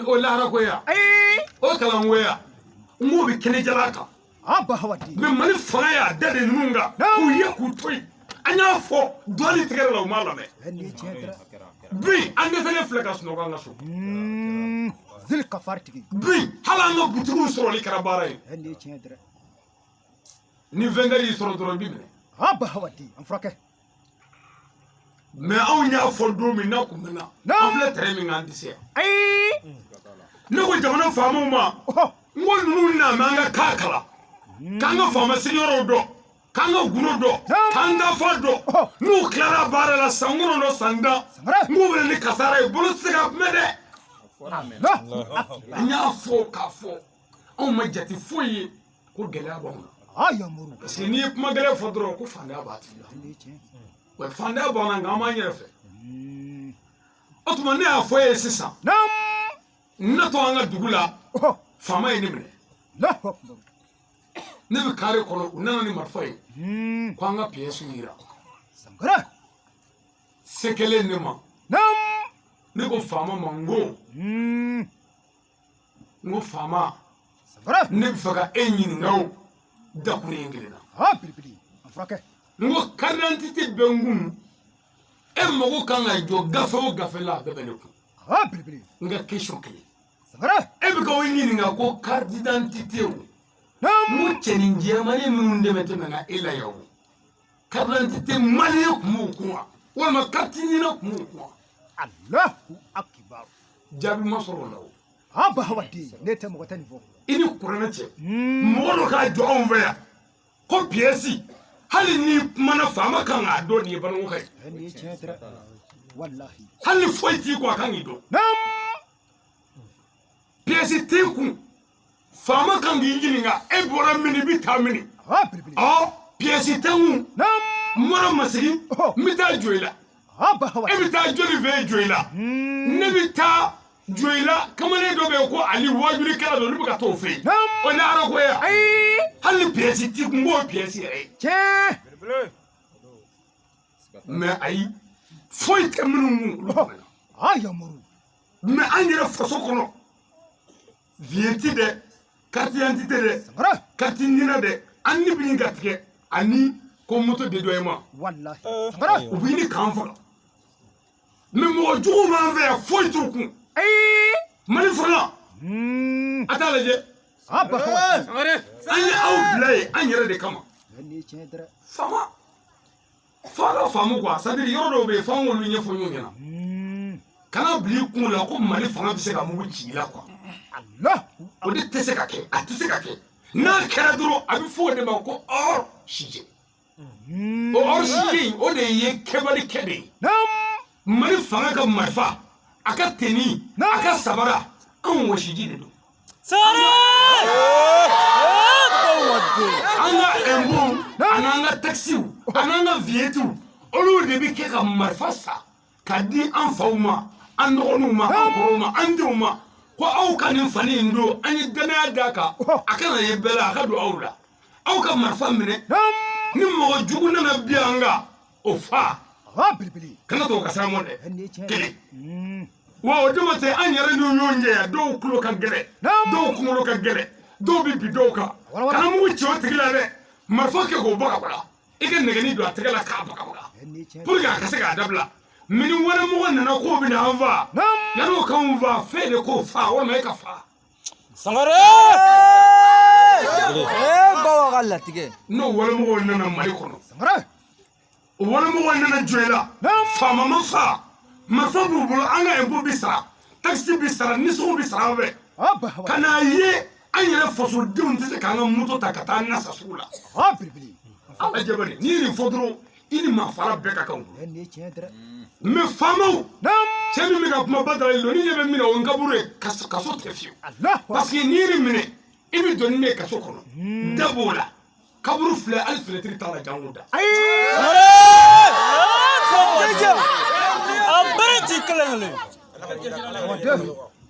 O lahara ko ya, o kalanko ya, n k'o bɛ kɛnɛjalan kan. Mais Mali fanga y'a da de ninnu kan k'u ye k'u to yen. An y'a fɔ dɔɔni tigɛrɛ la, u m'a lamɛn. Bi an dɛsɛlen filɛ ka sunɔgɔ an ka so. Bi hali an ka butigiw sɔrɔli kɛra baara ye. Ni vendeur y'i sɔrɔ dɔrɔn i b'i minɛ. Mais anw y'a fɔ don min n'a kun mɛnna, an filɛ terrain min kan, an tɛ se yan. Ne ko jamana faamaw ma, n ko ninnu na bɛ an ka kan kalan, k'an ka faama sigiyɔrɔw dɔn, k'an ka gundo dɔn, k'an ka fa dɔn. N'u tilara baara la san 9 san 10, n k'u bɛ na ni kasara ye, bolo tɛ se ka kunbɛn dɛ. An y'a fɔ k'a fɔ anw ma jate foyi ye ko gɛlɛya b'anw na. Parce que n'i ye kuma gɛlɛn fɔ dɔrɔn ko fantanya b'a tigi la. Wa fantanya b'an na, nka an b'an yɛrɛ fɛ. O tuma ne y'a fɔ e ye sisan, ne to an ka dugu la, faama ye ne minɛ. Ne bɛ kare kɔnɔ, u nana ni marifa ye ko an ka piyɛsiw yira. Se kɛlen ne ma, ne ko faama ma, n ko faama, ne bɛ fɛ ka e ɲininka o dakuruɲɛ kelen na. N ko carte d'identité bɛ n kun, e mago kan ka jɔ gafe o gafe la, a bɛɛ bɛ ne kun. N ka question kelen, e bɛ ka o ɲininka ko carte d'identité o, n ko cɛnin jɛmannin minnu dɛmɛ tɛmɛna e la yan o, carte d'identité malien kun b'u kun wa, walima carte ɲinina kun b'u kun wa? Allahu akibar. Jaabi ma sɔrɔ o la o. Ne tɛ mɔgɔ tɛ nin fɔ. I ni kuranɛ cɛ, mɔgɔ dɔ k'a jɔ anw fɛ yan ko piyɛsi Hali n'i kumana faama kan k'a dɔn nin ye Banikɔka ye. Hali ni foyi t'i kun a kan k'i dɔn. Pièce t'i kun faama kan k'i ɲininka e bɔra min i bɛ taa min. Ɔ pièce tɛ n kun n bɔra Masigi n bɛ taa Joyila. E bɛ taa jɔni fɛ yen Joyila? Ne bɛ taa Joyila kamalen dɔ bɛ yen ko Ali waajulikɛla don ne bɛ ka t'o fɛ yen. O ni ala ko ye hali ni pièce t'i kun k'o pièce yɛrɛ ye. Mais ayi foyi tɛ minnu kun olu tɛmɛna. Mais an yɛrɛ faso kɔnɔ vignette dɛ carte d'identité dɛ carte NINA dɛ an ni bɛ ɲini ka tigɛ ani ko moto dédouanement u bɛ ɲini k'an faga. Mais mɔgɔ jugu b'an fɛ yan foyi t'u kun. Mali fanga a t'a lajɛ an ye aw bila yen an yɛrɛ de kama. Faama f'a ka faamu quoi, c'est à dire yɔrɔ dɔw bɛ yen f'an k'olu ɲɛfɔ ɲɔgɔn ɲɛna. Kana bila i kun la ko Mali fanga bɛ se ka mugu ci i la quoi. O de tɛ se ka kɛ, a tɛ se ka kɛ. N'a kɛra dɔrɔn a bɛ fɔ o de ma ko hors sujet. O hors sujet in o de ye kɛbali kɛ de ye. Mali fanga ka marifa, a ka tenue, a ka sabara, anw wɔsiji de don. An ka impôt an'an ka taxes an'an ka vignettes olu de bɛ kɛ ka marifa san k'a di an faw ma, an dɔgɔninw ma, an kɔrɔw ma, an denw ma ko aw ka nin fani in don, an ye danaya d'a kan, a kana ye bɛɛ la, a ka don aw la. Aw ka marifa minɛ, ni mɔgɔ jugu nana bin an kan, o fa. Kana to o ka s'an mɔ dɛ. Kelen. Wa o dama tɛ, an yɛrɛ ni ɲɔgɔn cɛ yan, dɔw tulo ka gɛlɛn, dɔw kunkolo ka gɛlɛn, dɔw bɛ bin dɔw kan. Kana mugu ci o tigi la dɛ, marifa kɛ k'o bagabaga, i ka nɛgɛnin don a tɛgɛ la k'a bagabaga pour que a ka se k'a dabila. Mais ni warimɔgɔ nana k'o bɛna an fa, yan'o k'anw fa, fɛn de k'o fa walima e ka fa. Sangare! Bawa ka latigɛ. N'o warimɔgɔw nana Mali kɔnɔ, o warimɔgɔw nana Joyila, faama ma fa, marifa b'u bolo, an ka impôt bi sara, taxe bi sara, nisɔngɔ bi sara an fɛ. Ka n'a ye an yɛrɛ fasodenw tɛ se k'an ka moto ta ka taa nasa sugu la. Ala jabali, n'i ye nin fɔ dɔrɔn i ni maa fara bɛɛ ka kan u bolo. Mais faamaw, cɛ min bɛ ka kuma Badara ye, ni ɲɛ bɛ min na o ye n kaburu ye, kaso tɛ fiyewu. Parce que n'i ye nin minɛ, i bɛ don ni ne ye kaso kɔnɔ. Da b'o la, kaburu filɛ, hali fenêtre t'a la janko da.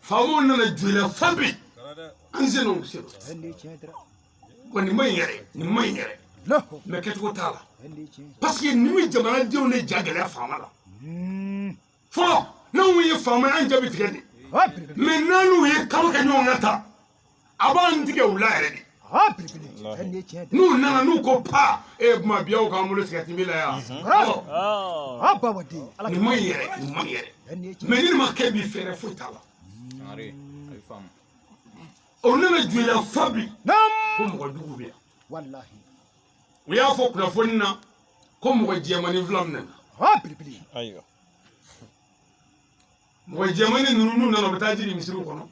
Faamaw nana Joyila fan bɛɛ, an sen n'u sen. Wa nin ma ɲi yɛrɛ, nin ma ɲi yɛrɛ. Mais kɛcogo t'a la. Parce que nin bɛ jamanadenw de ja gɛlɛya faama la. Fɔlɔ n'anw ye faama ye, an ja bɛ tigɛ de. Mais n'an ye kalo kɛ ɲɔgɔn kan tan, a b'an tigɛ u la yɛrɛ de. N'u nana n'u ko pa, e kuma biyaw k'an bolo sigɛriti min la yan. Nin ma ɲi yɛrɛ, nin ma ɲi yɛrɛ. Mais ni nin ma kɛ bi, fɛɛrɛ foyi t'a la. O nana Joyila fa bi ko mɔgɔ jugu bɛ yan. U y'a fɔ kunnafoni na ko mɔgɔ jɛmannin fila minɛna. Mɔgɔ jɛmannin ninnu n'u nana, u bɛ taa jigin misiriw kɔnɔ.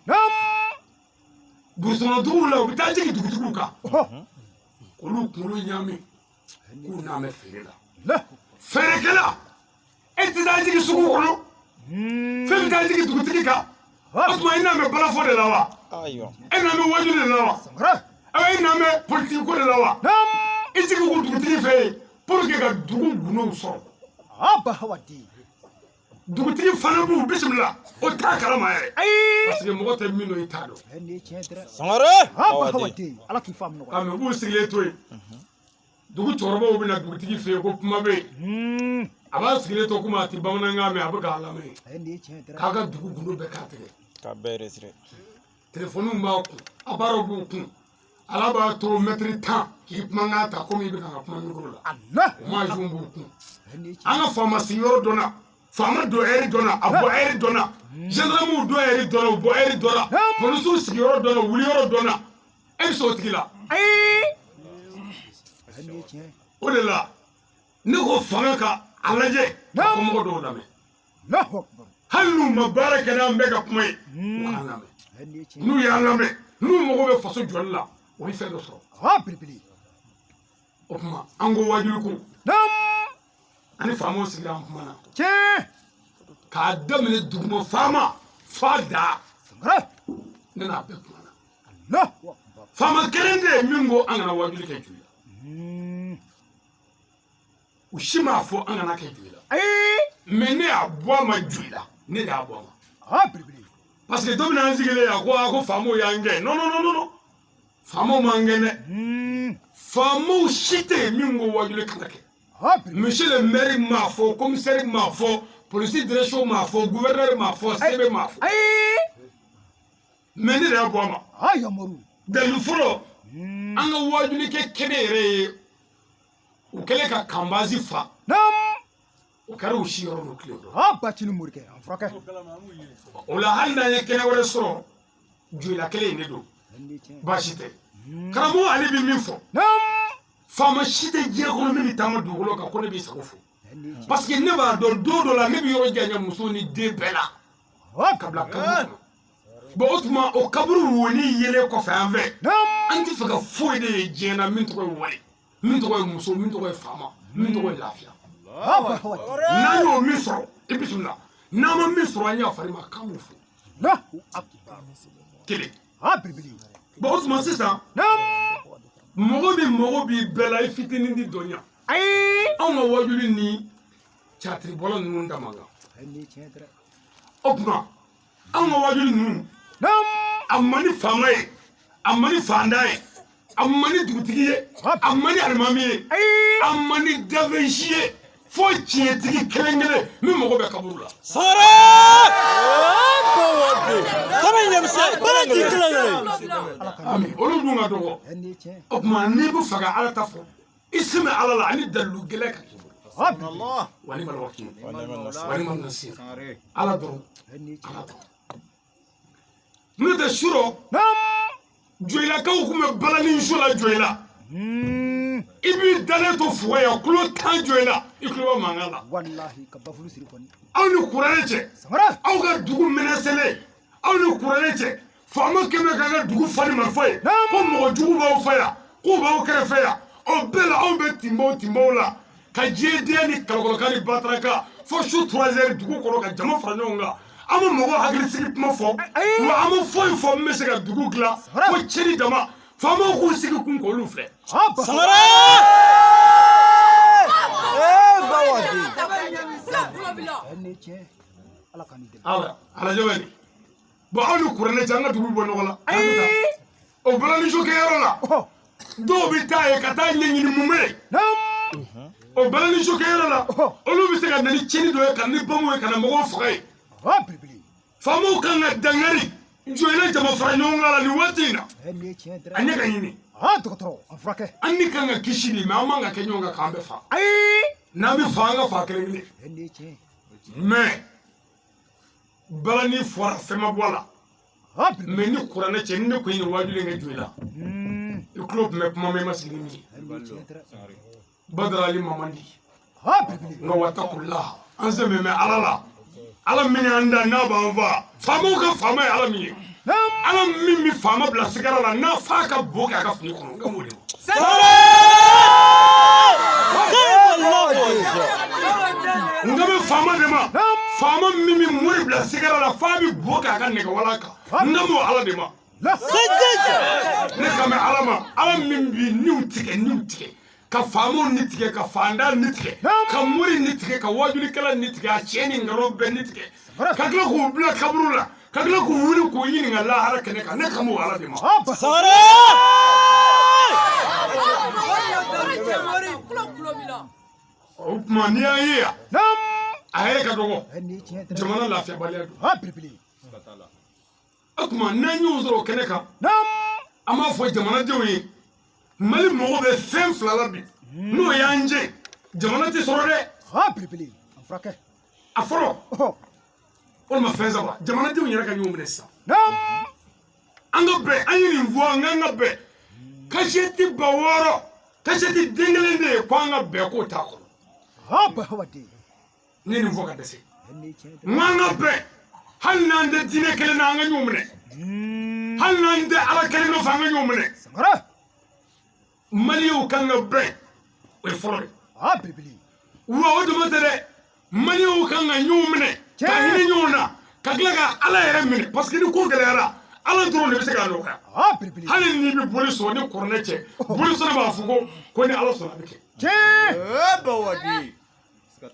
Burusukɔnɔduguw la, u bɛ taa jigin dugutigiw kan. Olu kunkolo ɲaami k'u n'a mɛn feere la. Feerekɛla, e tɛ taa jigin sugu kɔnɔ. Fɛn bɛ taa jigin dugutigi kan. O tuma i n'a mɛn balafɔ de la wa? E n'a mɛn wajuli de la wa? E n'a mɛn politiki ko de la wa? I jigin ko dugutigi fɛ yen pour que ka dugu gundow sɔrɔ. Dugutigi fana b'u bisimila, o t'a kalama yɛrɛ. Parce que mɔgɔ tɛ min dɔn, i t'a dɔn. Sangare! Nka u b'u sigilen to yen. Dugu cɛkɔrɔbaw bɛ na dugutigi fɛ yen ko kuma bɛ yen. A b'a sigilen to komi a tɛ bamanankan mɛn, a bɛ k'a lamɛn. K'a ka dugu gundo bɛɛ k'a tigɛ. K'a bɛɛ resirɛ. Telefɔniw b'a kun, appareil b'u kun. Ala b'a to mɛtiri 10 k'i kumakan ta komi i bɛ ka kuma mikoro la. O b'u kun. An ka faama sigiyɔrɔ dɔ la, faama don ɛri dɔ la, a bɔ ɛri dɔ la, gendarmew don ɛri dɔ la, u bɔ ɛri dɔ la, polisiw sigiyɔrɔ dɔ la, u wuliyɔrɔ dɔ la. E bɛ se o tigi la. O de la ne ko fanga ka a lajɛ ka kɔmɔgɔ dɔw lamɛn. Hali n'u ma baara kɛ n'an bɛɛ ka kuma ye, u k'an lamɛn. N'u y'an lamɛn, n'u mago bɛ faso jɔli la, u bɛ fɛn dɔ sɔrɔ. O tuma an ko wajuli ko ani faamaw sigira an kumana k'a daminɛ duguma faama f'a da ne n'a bɛɛ kumana. Faama kelen de ye min ko an kana wajuli kɛ Joyila. U si m'a fɔ an kana kɛ Joyila. Mais ne y'a bɔ a ma Joyila, ne de y'a bɔ a ma. Parce que dɔ bɛna an sigilen yan ko aa ko faamaw y'an gɛn. Non non non non, faamaw m'an gɛn dɛ. Faamaw si tɛ yen min ko wajuli kana kɛ. Monsieur le maire m'a fɔ, commissaire m'a fɔ, police direction m'a fɔ, gouverneur m'a fɔ, CB m'a fɔ. Mais ne de y'a bɔ a ma. Dalilu fɔlɔ, an ka wajuli kɛ kɛnɛ yɛrɛ ye, u kɛlen ka kanbazi fa. O kɛra u si yɔrɔ dɔ tile dɔ. O la hali n'an ye kɛnɛ wɛrɛ sɔrɔ, Joyila kelen in de don. Baasi tɛ. Karamɔgɔ ale bɛ min fɔ, faama si tɛ diɲɛ kɔnɔ min bɛ taama dugukolo kan ko ne b'i sago fɔ. Parce que ne b'a dɔn don dɔ la ne bɛ yɔrɔ janya muso ni den bɛɛ la ka bila kaburu kɔnɔ. Bon o tuma o kaburu woni yelen kɔfɛ an fɛ, an tɛ fɛ ka foyi de ye diɲɛ na min tɔgɔ ye wari, min tɔgɔ ye muso, min tɔgɔ ye faama, min tɔgɔ ye lafiya. N'an y'o min sɔrɔ i bisimila, n'an ma min sɔrɔ an y'a fari ma k'an b'o fɔ. Kelen. Bon o tuma sisan mɔgɔ min mago b'i bɛɛ la i fitinin di dɔnniya. Anw ka wajuli ni catiribɔla ninnu da man kan. O tuma anw ka wajuli ninnu a man ni faama ye, a man ni faantan ye, a man ni dugutigi ye, a man ni alimami ye, a man ni dafɛn si ye, fo tiɲɛtigi kelen kelen min mago bɛ kaburu la. Ami olu dun ka dɔgɔ. O tuma n'i bɛ fɛ ka Ala ta fɔ, i sɛmɛ Ala la ani dalilu gɛlɛn ka k'i bolo. Wa ni'mal wakil, wa ni'man nasir. Ala dɔrɔn, Ala dɔrɔn. N'o tɛ surɔ Joyilakaw tun bɛ balani so la Joyila. I b'i dalen to fuga yan kulo 10 Joyila, i kulo bɛ mankan la. Aw ni kuranɛ cɛ, aw ka dugu menacelen, aw ni kuranɛ cɛ, faama kɛmɛ k'an ka dugu fa ni marifa ye, ko mɔgɔ jugu b'aw fɛ yan, k'u b'aw kɛrɛfɛ yan. O bɛɛ la anw bɛ tinbaw tinbaw la ka diɲɛ ni kalakɔrɔkan ni bataraka fo su 3 heures dugu kɔnɔ ka jama fara ɲɔgɔn kan. An bɛ mɔgɔw hakili sigi kuma fɔ, wa an bɛ foyi fɔ min bɛ se ka dugu dilan fo cɛnni dama. Faamaw k'u sigi kun k'olu filɛ. Ala alajɛ bon aw ni kuranɛ cɛ an ka dugu bɔ ɲɔgɔn la. O balaniso kɛyɔrɔ la dɔw bɛ taa yen ka taa ɲɛɲini mun bɛ yen. O balaniso kɛyɔrɔ la olu bɛ se ka na ni cɛnni dɔ ye, ka na ni bamu ye, ka na mɔgɔw faga yen. Faamaw kan ka dankari Joyila jama fara ɲɔgɔn kan la nin waati in na. A ɲɛ ka ɲini. An ni kan ka kisi de, mais an man ka kɛ ɲɔgɔn kan k'an bɛɛ fa. N'an bɛ fa, an ka fa kelen kelen. Mais balani fɔra fɛn ma bɔ a la. Mais ni kuranɛ cɛ, ni ne kun ye nin wajuli in kɛ Joyila, i tulo tun bɛ kuma mɛn i ma sigi ni min ye. Badara Ali Mamandi. Nka watakula an sɛmɛ bɛ Ala la. Ala min y'an da n'a b'an fa. Faamaw ka faama ye Ala min ye. Ala min bɛ faama bila sigara la n'a fa ka bo kɛ a ka fini kɔnɔ, n ka m'o de ma. N ka bɛ faama de ma. Faama min bɛ mori bila sigara la f'a bɛ bo kɛ a ka nɛgɛwala kan, n ka m'o Ala de ma. Ne ka mɛn Ala ma. Ala min bɛ niw tigɛ, niw tigɛ, ka faamaw ni tigɛ, ka faantan ni tigɛ, ka mori ni tigɛ, ka wajulikɛla ni tigɛ, a cɛ ni nkalon bɛɛ ni tigɛ, ka tila k'u bila kaburu la, ka tila k'u wuli k'u ɲininka lahara kɛnɛ kan, ne ka m'o Ala de ma. O tuma n'i y'an ye yan, a yɛrɛ ka dɔgɔ jamana lafiyabaliya don. O tuma n'an y'o sɔrɔ o kɛnɛ kan, an b'a fɔ jamanadenw ye, Mali mago bɛ fɛn fila la bi, n'o y'an jɛ, jamana tɛ sɔrɔ dɛ. A fɔlɔ, walima fɛn saba, jamanadenw yɛrɛ ka ɲɔgɔn minɛ sisan. An ka bɛn, an ye nin fɔ, an k'an ka bɛn. Kasɛti 6000, kasɛti den kelen de ye ko an ka bɛn k'o t'a kɔnɔ. Ne ye nin fɔ ka dɛsɛ. N k'an ka bɛn, hali n'an tɛ diinɛ kelen na, an ka ɲɔgɔn minɛ. Hali n'an tɛ Ala kelen nɔfɛ, an ka ɲɔgɔn minɛ. Maliyɛnw kan ka bɛn. O ye fɔlɔ ye. Wa o dama tɛ dɛ, maliyɛnw kan ka ɲɔgɔn minɛ, ka hinɛ ɲɔgɔn na, ka tila ka Ala yɛrɛ minɛ, parce que ni ko gɛlɛyara, Ala dɔrɔn de bɛ se k'a nɔgɔya. Hali n'i bɛ boli sɔrɔ ni kuranɛ cɛ, boli sɔrɔ b'a fɔ ko ni Ala sɔnna a bɛ kɛ.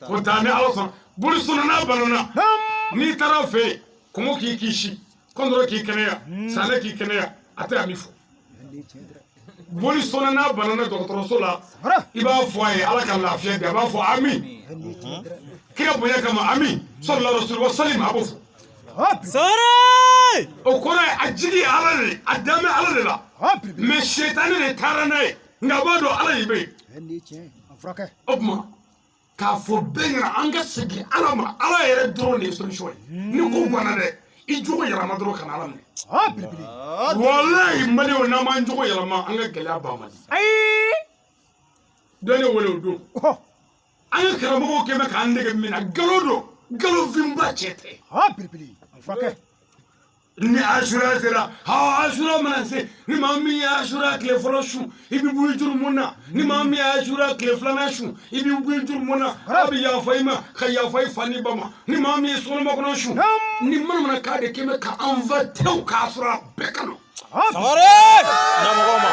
Ko taa ni Ala sɔnna, boli sɔnna n'a banana, n'i taara a fɛ yen, kɔngɔ k'i kisi, kɔndɔrɔ k'i kɛnɛya, sanɛ k'i kɛnɛya, a tɛ a min fɔ. Boli sɔnna n'a banana dɔgɔtɔrɔso la, i b'a fɔ a ye Ala ka lafiya di, a b'a fɔ ami. Kira bonya kama ami, sɔlila rasul wa salim, a b'o fɔ. O kɔrɔ ye a jigi ye Ala de ye, a dan bɛ Ala de la. Mais sɛtanɛ de taara n'a ye, nka a b'a dɔn Ala de bɛ yen. O tuma k'a fɔ bɛɛ ɲɛna, an ka segin Ala ma, Ala yɛrɛ dɔrɔn de ye solution ye. Ni ko ganna dɛ, i jogo yɛlɛma dɔrɔn ka na Ala minɛ. Walayi maliyɛnw, n'an m'an jogo yɛlɛma, an ka gɛlɛya ban man di. Dɔ ne wele o don, an ka karamɔgɔw kɛn bɛ k'an dege min na, nkalon don, nkalonfinba cɛ tɛ. Ni asura sera, ha asura mana se, ni maa min ye asura tile fɔlɔ sun, i bɛ bɔ i jurumu na. Ni maa min ye asura tile filanan sun, i bɛ bɔ i jurumu na. Ala bɛ yafa i ma, ka yafa i fa n'i ba ma. Ni maa min ye sokɔnɔma kɔnɔ sun, ni manamanakan de kɛn bɛ ka an fa tew k'a sɔrɔ a bɛɛ ka nɔ. Sangare! Ɲɛmɔgɔ ma.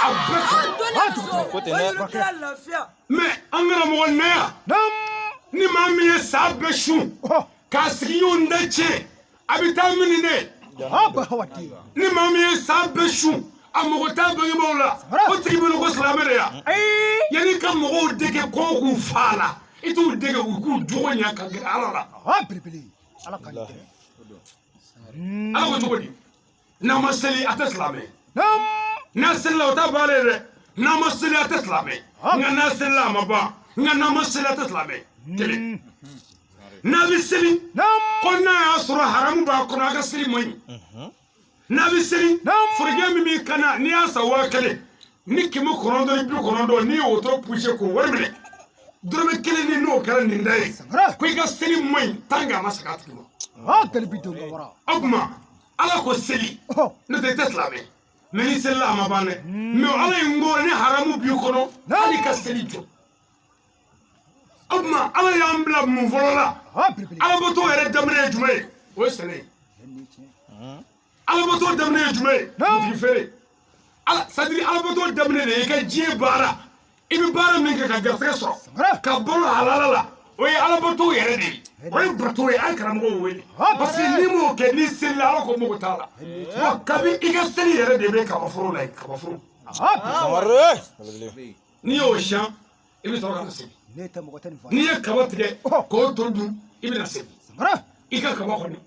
A bɛɛ ka nɔ. Ko ten dɛ. Mais an karamɔgɔ na yan, ni maa min ye san bɛɛ sun k'a sigiɲɔgɔn da tiɲɛ, a bɛ taa mini ne. Ni maa min ye san bɛɛ sun, a mago t'a bangebaaw la, o tigi bolo ko silamɛ de ya. Yanni ka mɔgɔw dege ko k'u fa la, i t'u dege u k'u jogo ɲɛ ka gɛrɛ Ala la. Ala ko cogo di? N'a ma seli, a tɛ silamɛ. N'a selila, o t'a bannen dɛ. N'a ma seli, a tɛ silamɛ. Nka n'a selila, a ma ban. Nka n'a ma seli, a tɛ silamɛ. Kelen. N'a bɛ seli, ko n'a y'a sɔrɔ haramu b'a kɔnɔ, a ka seli man ɲi. N'a bɛ seli, forokɛ min b'i kan na, n'i y'a san 1000 ni 990, n'i ye wotoro poussé k'o wari minɛ, dɔrɔmɛ kelen ni n'o kɛra nin da ye, ko i ka seli man ɲi tant que a ma segin a tigi ma. O tuma Ala ko seli, n'o tɛ i tɛ silamɛ. Mais ni selila, a ma ban dɛ. Mais Ala ye n ko ni haramu b'i kɔnɔ, hali ka seli jɔ. O tuma Ala y'an bila mun fɔlɔ la? Alabato yɛrɛ daminɛ ye jumɛn ye? O ye sɛnɛ ye. Alabato daminɛ ye jumɛn ye? Butigi feere. C'est à dire alabato daminɛ de ye i ka diɲɛ baara. I bɛ baara min kɛ ka garisɛgɛ sɔrɔ, ka balo halala la, o ye alabato yɛrɛ de ye. O ye bato ye, an karamɔgɔw wele. Parce que n'i m'o kɛ, n'i selila, Ala ko mago t'a la. Wa kabi i ka seli yɛrɛ de bɛ kabaforo la yen, kabaforo. N'i y'o siyan, i bɛ sɔrɔ ka na seli. N'i ye kaba tigɛ k'o to dun, i bɛna seli i ka kaba kɔni.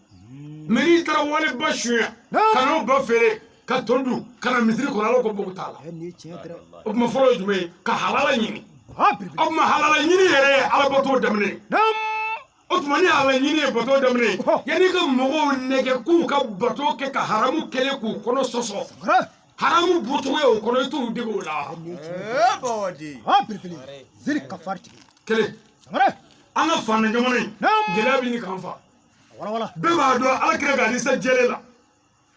Mais n'i taara wale ba sunya ka n'o ba feere ka to dun ka na misiri kɔnɔ, Ala ko mago t'a la. O tuma fɔlɔ ye jumɛn ye? Ka halala ɲini. O tuma halala ɲini yɛrɛ ye alabato daminɛ ye. O tuma ni halala ɲini ye bato daminɛ ye, yanni ka mɔgɔw nɛgɛ k'u ka bato kɛ ka haramu kɛlen k'u kɔnɔ sɔsɔ, haramu bɔcogo ye o kɔnɔ, i t'u dege o la. Kelen, an ka faana jamana in gɛlɛya bɛ ɲini k'an fa. Bɛɛ b'a dɔn Ala kira ka hadisa jɛlen la,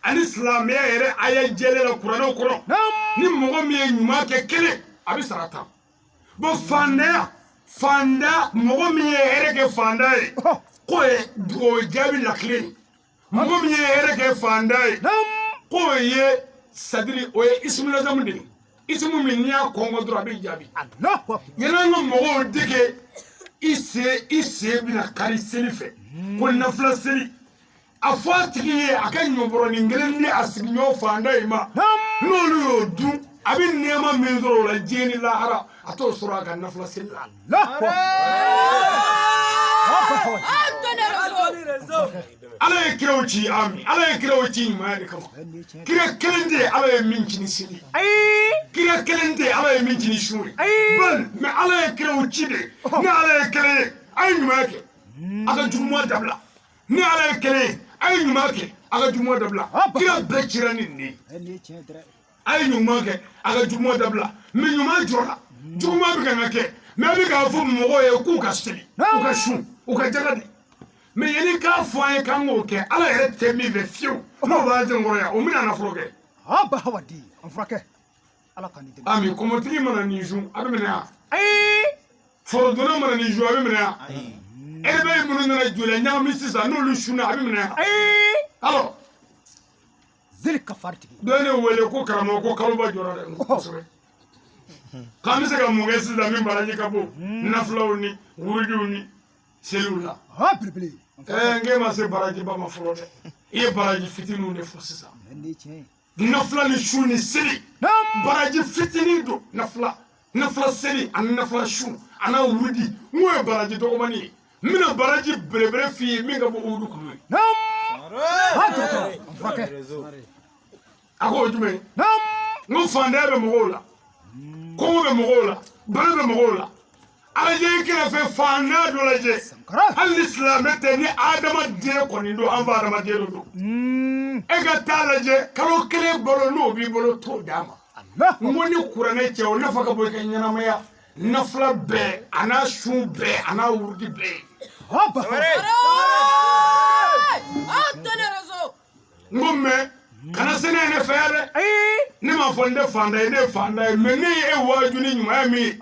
ani silamɛya yɛrɛ aya jɛlen la kuranɛ kɔnɔ, ni mɔgɔ min ye ɲuman kɛ kelen, a bɛ sara tan. Bon, faantanya, faantanya, mɔgɔ min ye hɛrɛ kɛ faantan ye, k'o ye o jaabi lakile ye. Mɔgɔ min ye hɛrɛ kɛ faantan ye, k'o ye sadiri, o ye ismulazamu de ye. Isimu min n'i y'a kɔngɔ dɔrɔn, a bɛ jaabi. Yanni an ka mɔgɔw dege, i sen bɛna kari seli fɛ, ko nafila seli, a fɔ a tigi ye a ka ɲɔbɔrɔnin kelen di a sigiɲɔgɔn faantan in ma, n'olu y'o dun, a bɛ nɛɛma min sɔrɔ o la diɲɛ ni lahara, a t'o sɔrɔ a ka nafila seli la. Ala ye kiraw ci, ami Ala ye kiraw ci ɲumanya de kama. Kira kelen tɛ Ala ye min ci ni seli, kira kelen tɛ Ala ye min ci ni sun ye. Bal mais Ala ye kiraw ci de. Ni Ala ye kelen ye, a ye ɲumanya kɛ, a ka juguman dabila. Ni Ala ye kelen ye, a ye ɲuman kɛ, a ka juguman dabila. Kira bɛɛ cira ni nin ye. A ye ɲuman kɛ, a ka juguman dabila. Mais ɲuman jɔra, juguman bɛ kan ka kɛ. Mais a bɛ k'a fɔ mɔgɔw ye k'u ka seli, u ka sun, u ka jaga di. Mais yanni k'a fɔ an ye k'an k'o kɛ, Ala yɛrɛ tɛ min fɛ fiyewu, n'o b'an senkɔrɔ yan, o bɛna nafolo kɛ. Ami kɔmɔtigi mana nin sun a bɛ minɛ yan. Ayi. Forodonna mana nin sun a bɛ minɛ yan. Ayi. Rebelle minnu nana joli ɲagami sisan n'olu sunna a bɛ minɛ yan. Ayi. Alors. Zeli kafari tigi. Dɔ ye ne wele ko karamɔgɔ ko kaloba jɔra dɛ kosɛbɛ. K'an bɛ se ka mun kɛ sisan min baraji ka bon nafilaw ni wurudiw ni seliw la. Ha belebele. N k'e ma se barajiba ma fɔlɔ dɛ. I ye baraji fitininw de fɔ sisan. Nafila ni su ni seli. Baraji fitinin don nafila. Nafila seli ani nafila su a n'a wurudi n k'o ye baraji dɔgɔmani ye. N bɛna baraji belebele f'i ye min ka bon Uhudu kulu ye. A ko o jumɛn ye? N ko fantanya bɛ mɔgɔw la, kɔngɔ bɛ mɔgɔw la, bana bɛ mɔgɔw la. A lajɛ i kɛrɛfɛ fantan dɔ lajɛ, hali ni silamɛ tɛ, ni adamaden kɔni don, an fa adamaden dɔ don. E ka taa lajɛ kalo kelen balo n'o b'i bolo t'o d'a ma. N ko ni kuranɛ cɛ o nafa ka bon i ka ɲɛnamaya nafila bɛɛ a n'a sun bɛɛ a n'a wurudi bɛɛ ye. N ko mais kana se ne ye ne fɛ yan dɛ. Ne m'a fɔ n tɛ fantan ye, ne ye fantan ye, mais ne ye e waaju ni ɲumanya min ye,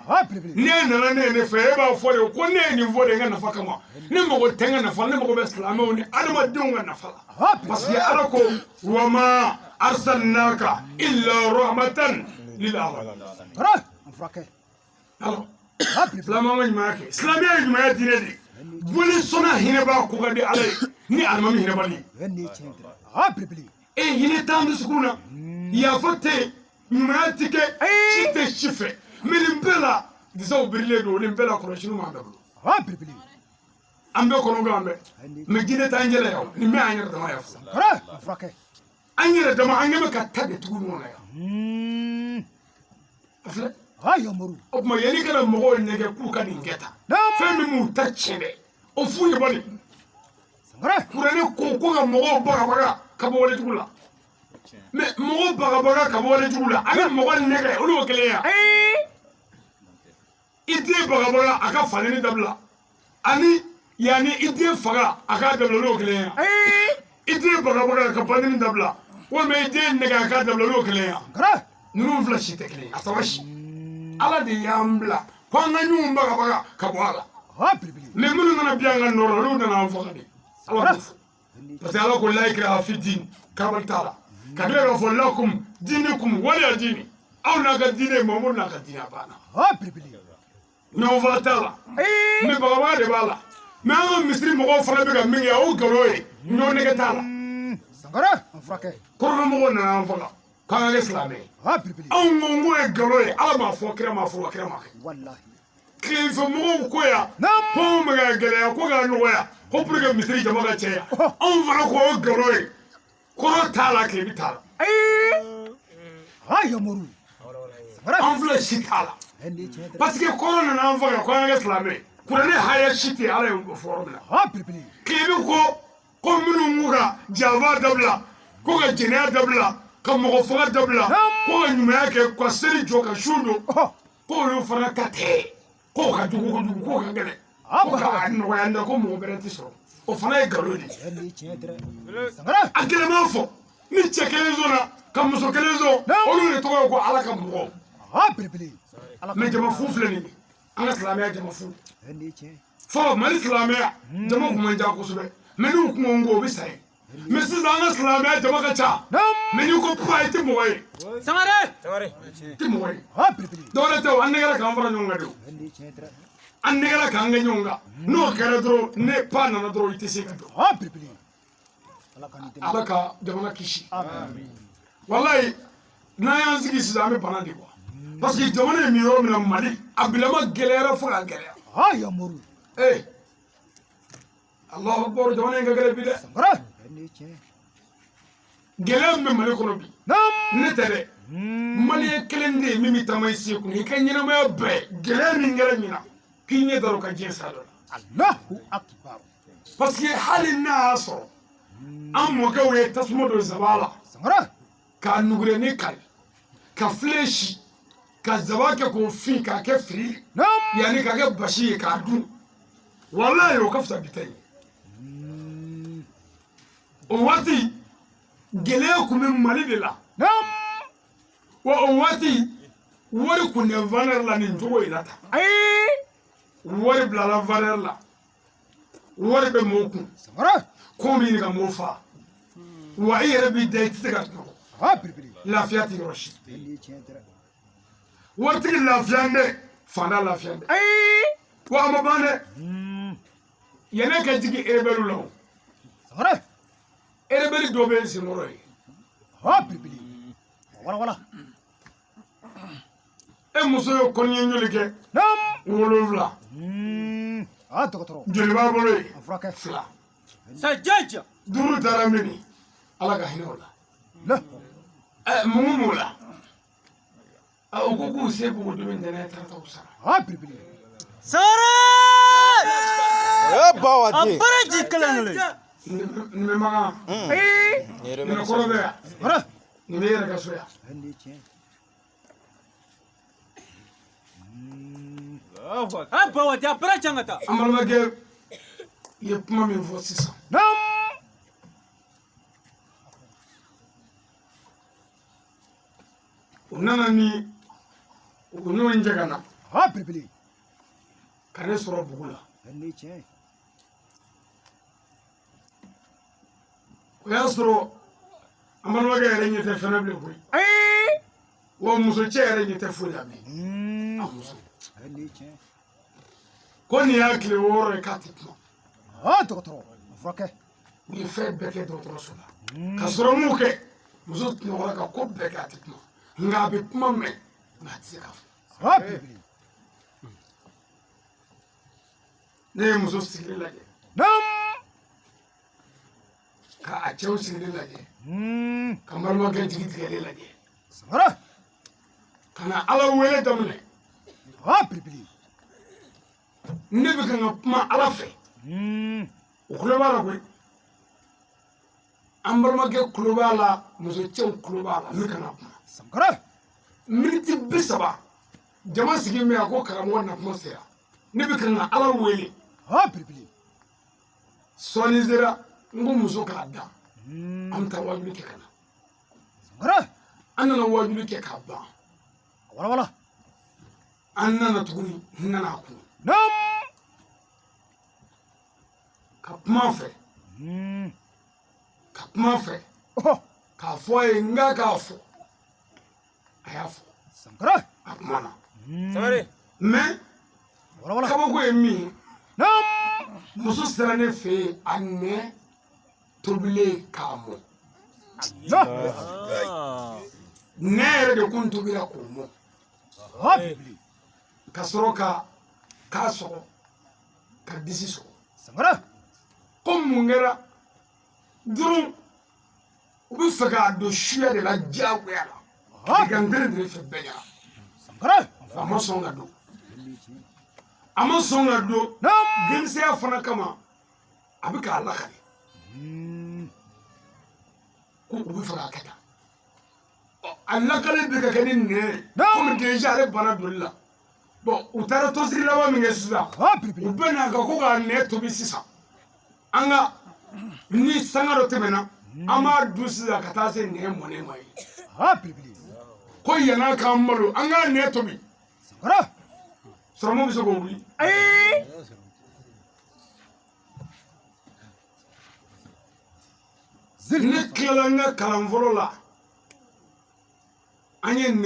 ne nana ne ye ne fɛ, e b'a fɔ de ko ne ye nin fɔ de n ka nafa kama. Ne mago tɛ n ka nafa, ne mago bɛ silamɛw ni adamadenw ka nafa la. Parce que Ala ko wama arsalnaka illa rahmatan lil alamin. Alors, silamɛ ka ɲumanya kɛ, silamɛya ye ɲumanya diinɛ de ye. Boli sɔnna hinɛ b'a ko ka di Ala ye ni alimami hinɛbali ye. E hinɛ t'an dusukun na, yafa tɛ yen, ɲumanya tɛ kɛ, ci tɛ ci fɛ. Mais nin bɛɛ la disaw birilen don, nin bɛɛ la kɔlɔsiliw b'an bɛɛ bolo. An bɛɛ kɔnɔ k'an bɛɛ, mais jinɛ t'an jɛla yan, nin bɛɛ y'an yɛrɛ dama yan. An yɛrɛ dama an kɛlen bɛ ka ta de tugu ɲɔgɔn na yan. A filɛ. O tuma yanni ka na mɔgɔw nɛgɛ k'u ka nin kɛ tan, fɛn min m'u ta tiɲɛ dɛ, o f'u ye bani. Kuranɛ ko ka mɔgɔw bagabaga ka bɔ walejugu la, mais mɔgɔw bagabaga ka bɔ walejugu la ani mɔgɔ nɛgɛ olu y'o kelen ye. I den bagabaga a ka faneni dabila ani yanni i den faga a k'a dabila olu y'o kelen ye. I den bagabaga ka baneni dabila walima i den nɛgɛ a k'a dabila olu y'o kelen ye. Ninnu fila si tɛ kelen ye, a saba si. Ala de y'an bila ko an ka ɲɔgɔn bagabaga ka bɔ a la. Mais minnu nana bi an ka nɔrɔ olu nana an faga de. Ala k'o fɔ. Parce que Ala ko la ikraha fi din, karabali t'a la. Ka tila k'a fɔ lakum dinukum waliya dini. Aw n'a ka diinɛ, Mamadu n'a ka diinɛ, a banna. Ɲɔgɔn faga t'a la. Mais bagabaga de b'a la. Mais an ka misiri mɔgɔw fana bɛ ka min kɛ o nkalon ye, ɲɔgɔn nɛgɛ t'a la. Kɔrɔnfɛmɔgɔw nana an faga k'an ka kɛ silamɛ ye. Anw ko n k'o ye nkalon ye, Ala m'a fɔ, kira m'a fɔ, kira m'a kɛ. Tilenfɛmɔgɔw ko yan ko anw bɛ ka gɛlɛya ko k'a nɔgɔya ko pour que misiri jama ka caya, anw fana ko o ye nkalon ye. Kɔrɔ t'a la, tilebi t'a la. An filɛ si t'a la. Parce que kɔrɔ nana an faga ko an ka kɛ silamɛ ye. Kuranɛ haya si tɛ Ala ye o fɔ yɔrɔ min na. Tilebi ko minnu ko ka janfa dabila, ko ka jɛnɛya dabila, ka mɔgɔ faga dabila, ko ka ɲumanya kɛ, ka seli jɔ, ka sun don, k'olu fana ta tɛ, k'o ka jugu kojugu, k'o ka gɛlɛn, ko k'a nɔgɔya n da ko mɔgɔ bɛrɛ tɛ sɔrɔ. O fana ye nkalon de ye. A gɛlɛman fɔ ni cɛ kelen sɔnna ka muso kelen sɔn, olu de tɔgɔ ye ko Ala ka mɔgɔ. Mais jama fu filɛ nin ye, an ka silamɛya jama fu. Fɔlɔ Mali silamɛya jama kun man ca kosɛbɛ, mais n'u kun ko o bɛ sa yen. Mais sisan an ka silamɛya jama ka ca, mais n'i ko pa i tɛ mɔgɔ ye. Sangare i tɛ mɔgɔ ye. Dɔwɛrɛ tɛ o, an nɛgɛra k'an fara ɲɔgɔn kan de o. An nɛgɛra k'an kɛ ɲɔgɔn kan. N'o kɛra dɔrɔn, ne pa nana dɔrɔn i tɛ se ka dɔn. Ala ka jamana kisi. Walayi n'an y'an sigi sisan an bɛ bana de quoi. Parce que jamana in bɛ yɔrɔ min na Mali, a bilama gɛlɛyara fo k'a gɛlɛya. Alahu akbar, jamana in ka gɛlɛn bi dɛ. Gɛlɛya min bɛ Mali kɔnɔ bi, ne tɛ dɛ. Maliyɛn kelen tɛ yen min bɛ taama i sen kun i ka ɲɛnamaya bɛɛ gɛlɛya min kɛra ɲinan k'i ɲɛ dar'o kan diɲɛ sira dɔ la. Alahu akbar. Parce que hali n'a y'a sɔrɔ an mɔkɛw ye tasuma don zaba la k'a nugureni kari ka filen si ka zaba kɛ k'o fin k'a kɛ firi yanni k'a kɛ basi ye k'a dun, walayi o ka fisa bi ta ye. O waati gɛlɛya tun bɛ Mali de la, wa o waati Wari kun tɛ valeur la nin cogo in na tan. Ayi, wari bilala valeur la, wari bɛ mɔgɔw kun ko bɛ ɲini ka mɔgɔw fa, wa i yɛrɛ b'i da, i tɛ se ka sunɔgɔ, lafiya tɛ yɔrɔ si. Waritigi lafiya tɛ, faantan lafiya tɛ. Ayi, wa a ma ban dɛ, yanni ka jigin erebɛliw la, o erebɛli dɔ bɛ n senkɔrɔ yen. E muso ye kɔɲɔ joli kɛ? 7. Joli b'a bolo yen? 2. 5 taara min? Ala ka hinɛ o la. Mun b'o la? U ko k'u se k'u dimi ntɛnɛn tarata u sara. Nin bɛ Makan, nin bɛ kɔrɔbɛ yan, nin bɛ yɛrɛ ka so yan. An balimakɛ ye kuma min fɔ sisan, u nana ni u ɲɔgɔn cɛ ka na ka ne sɔrɔ bugu la. O y'a sɔrɔ an balimakɛ yɛrɛ ɲɛ tɛ fɛn na bilen koyi, wa muso cɛ yɛrɛ ɲɛ tɛ foyi la bilen. A muso ko nin y'a tile 6 ye k'a tɛ kuma. U ye fɛn bɛɛ kɛ dɔgɔtɔrɔso la ka sɔrɔ m'u kɛ, muso sunɔgɔra ka ko bɛɛ kɛ, a tɛ kuma, nka a bɛ kuma mɛn, nka a tɛ se k'a fɔ. Ne ye muso sigilen lajɛ, ka a cɛw sigilen lajɛ, ka n balimakɛ jigi tigɛlen lajɛ, ka na Ala wele daminɛ. Ne bɛ ka n ka kuma Ala fɛ, u tulo b'a la koyi, an balimakɛ tulo b'a la, muso cɛw tulo b'a la, n bɛ ka na kuma. Miniti 30 jama sigi min, a ko karamɔgɔ na kuma sera, ne bɛ ka n ka Ala wele. Sɔɔni sera, n ko muso k'a da, an bɛ taa wajuli kɛ ka na. An nana wajuli kɛ k'a ban, an nana tuguni, n nana a kun ka kuma a fɛ, ka kuma a fɛ, k'a fɔ a ye, n k'a k'a fɔ, a y'a fɔ, a kumana. Mais kabako ye min ye, muso sera ne fɛ yen, a nɛn tobilen k'a mɔ, nɛn yɛrɛ de kun tobira k'o mɔ, ka sɔrɔ ka k'a sɔgɔ, ka disi sɔgɔ. Ko mun kɛra dɔrɔn, u bɛ fɛ k'a don suya de la diyagoya la, ka n tere fɛ bɛɛ ɲɛna. A ma sɔn ka don, a ma sɔn ka don denmisɛnya fana kama, a bɛ k'a lakale ko u bɛ fɛ k'a kɛ tan. A lakale bɛ ka kɛ ni nɛn ye, komi déjà ale banna doli la. Bon, u taara tɔnsigi laban min kɛ sisan, u bɛ n'a kan ko k'a nɛn tobi sisan, an ka ni sanga dɔ tɛmɛna, an b'a dun sisan ka taa se nɛn mɔnen ma ye. Ko yann'a k'an malo, an k'a nɛn tobi. Sɔrɔmu bɛ se k'o wuli? Ayi. Ne tilala n ka kalan fɔlɔ la, an ye nin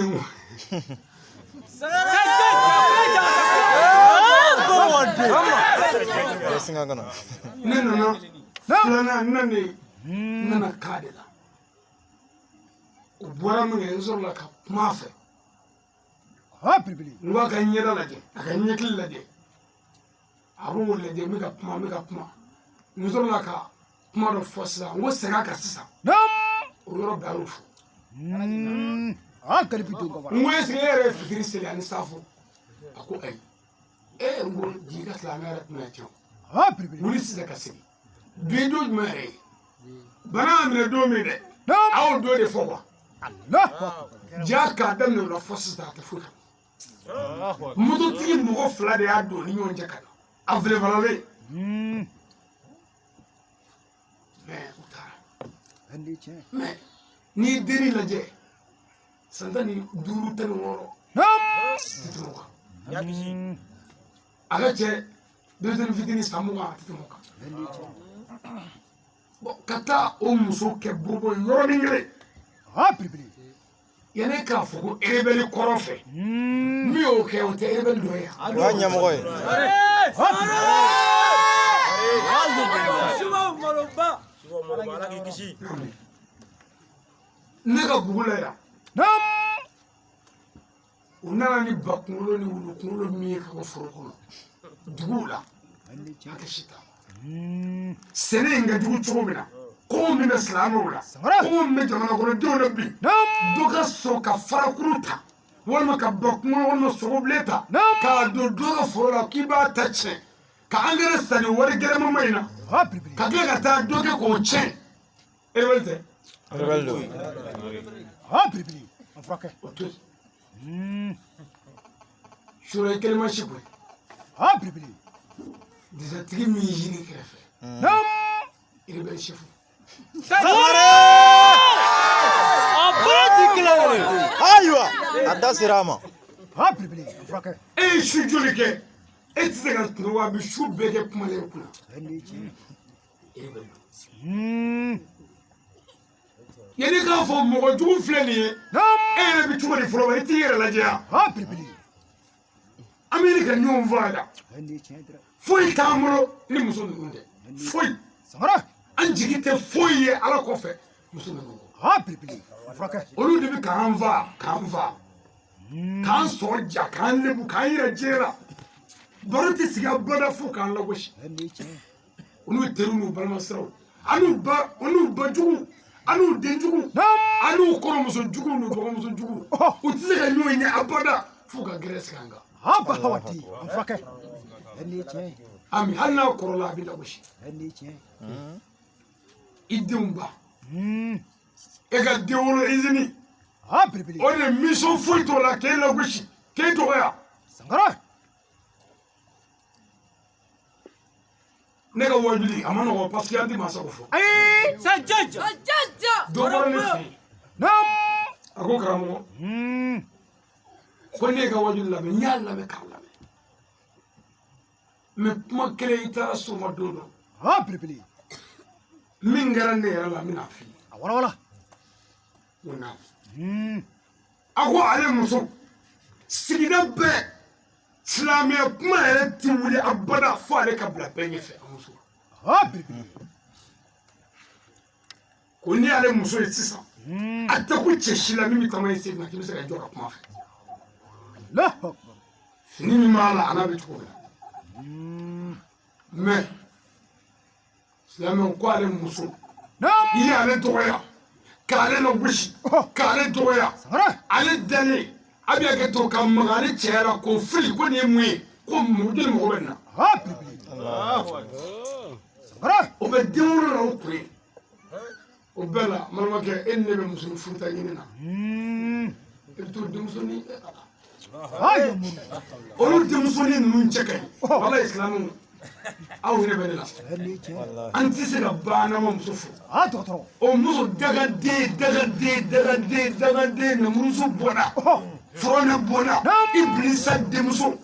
ne nana filanan, n nana ka de la. O bɔra min kɛ, n sɔrɔla ka kuma a fɛ, n ko a ka ɲɛda lajɛ, a ka ɲɛkili lajɛ, a b'o lajɛ, n bɛ ka kuma, n bɛ ka kuma, n sɔrɔla ka kuma dɔ fɔ sisan, n ko segin a kan sisan, o yɔrɔ bɛɛ a y'o fɔ. N ko est-ce que e yɛrɛ ye fitiri seli ani safo? A ko ayi. N ko jigi ka silamɛya yɛrɛ tɛna tiɲɛ, wuli sisan ka seli. Bi ye don jumɛn yɛrɛ ye? Bana y'a minɛ don min dɛ, a y'o don de fɔ quoi. Ja k'a daminɛ o la fɔ sisan, a tɛ foyi kan. Mototigi mɔgɔ 2 de y'a don ni ɲɔgɔn cɛ ka na, a filɛfalalen. Mais u taara. Mais n'i ye denni lajɛ, san 15, 16. Tɛ tɛmɛ o kan. A ka cɛ denmisɛnnin fitinin san 20, a tɛ tɛmɛ o kan. Bon, ka taa o muso kɛ bobo ye yɔrɔnin kelen. Yanni k'a fɔ ko rebelle kɔrɔ fɛ, min y'o kɛ, o tɛ rebelle dɔ ye. O y'a ɲɛmɔgɔ ye. Ne ka bugu la yan, u nana ni ba kunkolo ni wulu kunkolo min ye ka bɔ foro kɔnɔ duguw la, hakɛ si t'a la. Sɛnɛ in ka jugu cogo min na, kɔngɔ min bɛ silamɛw la, kɔngɔ min bɛ jamana kɔnɔdenw na bi, dɔ ka sɔn ka farakuru ta walima ka ba kunkolo walima sogobilen ta k'a don dɔ ka foro la k'i b'a ta tiɲɛ, ka angɛrɛ san ni wari gɛlɛnmama in na, ka tila ka taa dɔ kɛ k'o tiɲɛ, rebelle tɛ? Rebelle don. O to yen. Sura i kelen ma si koyi. Disatigi min y'i kɛrɛfɛ, rebelle chef. Ayiwa, a da sera a ma. E ye su joli kɛ, e tɛ se ka sunɔgɔ, a bɛ su bɛɛ kɛ kumalen kunna. Yanni k'a fɔ mɔgɔ jugu filɛ nin ye, e yɛrɛ bɛ cogo di fɔlɔ, i t'i yɛrɛ lajɛ yan. An bɛ ɲini ka ɲɔgɔn faga yan. Foyi t'an bolo ni muso ninnu tɛ, foyi. An jigi tɛ foyi ye Ala kɔfɛ muso ninnu kɔ. Olu de bɛ k'an fa, k'an fa, k'an sɔrɔ ja, k'an lebu, k'an yɛrɛ diɲɛ la. Baro tɛ sigi abada fo k'an lagosi. Olu teriw n'u balimasiraw, an'u ba, an'u ba jugu, an'u den jugu, an'u kɔrɔmuso jugu n'u dɔgɔmuso jugu, u tɛ se ka ɲɔgɔn ye abada f'u ka gɛrɛ sigi an kan. Ami, hali n'a kɔrɔla, a bɛ lagosi. I denw ba, e ka denwolo izini, o de mission foyi t'o la k'e lagosi, k'e dɔgɔya. Ne ka wajuli a ma nɔgɔ parce que an tɛ maa sago fɔ. Dɔ bɔra ne fɛ yen, a ko karamɔgɔ, ko ne ye ka wajuli lamɛn, n y'a lamɛn k'a lamɛn, mais kuma kelen i taara so ma don dɔ. Min kɛra ne yɛrɛ la, n bɛna f'i ye. N ko naamu. A ko ale muso, sigida bɛɛ silamɛya kuma yɛrɛ ti wuli abada fo ale ka bila bɛɛ ɲɛfɛ a muso. Ko ni ale muso ye sisan, a tɛ ko cɛ si la min bɛ taama i sen na k'i bɛ se ka jɔ ka kuma fɛ. Fini min b'a la, a n'a bɛ cogo min na. Mais silamɛw ko ale muso, i y'ale dɔgɔya, k'ale lagosi, k'ale dɔgɔya, ale dalen a bɛ hakɛ to ka maga ale cɛya la k'o fili, ko nin ye mun ye, ko joli mɔgɔ bɛ nin na. O bɛ den wolo la, o kun ye. O bɛɛ la, n balimakɛ, e ni ne bɛ muso furuta ɲini na, i bɛ t'o denmusonin, olu denmusonin ninnu cɛ ka ɲi. Walayi silamɛw, aw hinɛ bɛ ne la. An tɛ se ka ban n'an ma muso furu. O muso dagaden, dagaden, dagaden, dagaden, namurusu bɔnna, furɔnɛ bɔnna, ibilisa denmuso.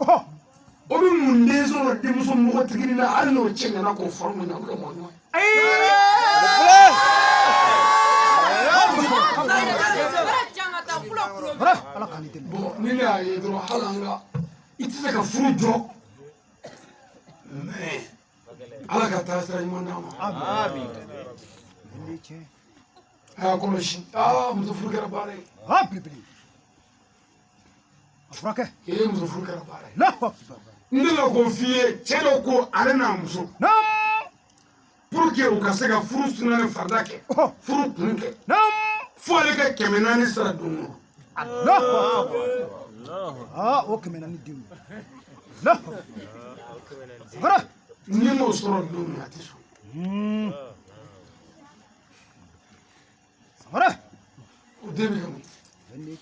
O bɛ mun den sɔrɔ denmuso mɔgɔtiginin na, hali n'o cɛ nana k'o fɔrɔmu ɲɛ, o bɛ kɛ mɔgɔ ɲuman ye. Bon, ni ne y'a ye dɔrɔn, hali an ka, i tɛ se ka furu jɔ. Mais Ala ka taa sira ɲuman d'an ma. A y'a kɔlɔsi, aa, muso furu kɛra baara ye. Ee, muso furu kɛra baara ye. N delila k'o f'i ye, cɛ dɔ ko ale n'a muso, pour que u ka se ka furu suna ni farida kɛ, furu kun kɛ, fo ale ka 400 sara don o don. O 400 denw. Ni m'o sɔrɔ don min, a tɛ sɔn. O den bɛ kɛ mun ye?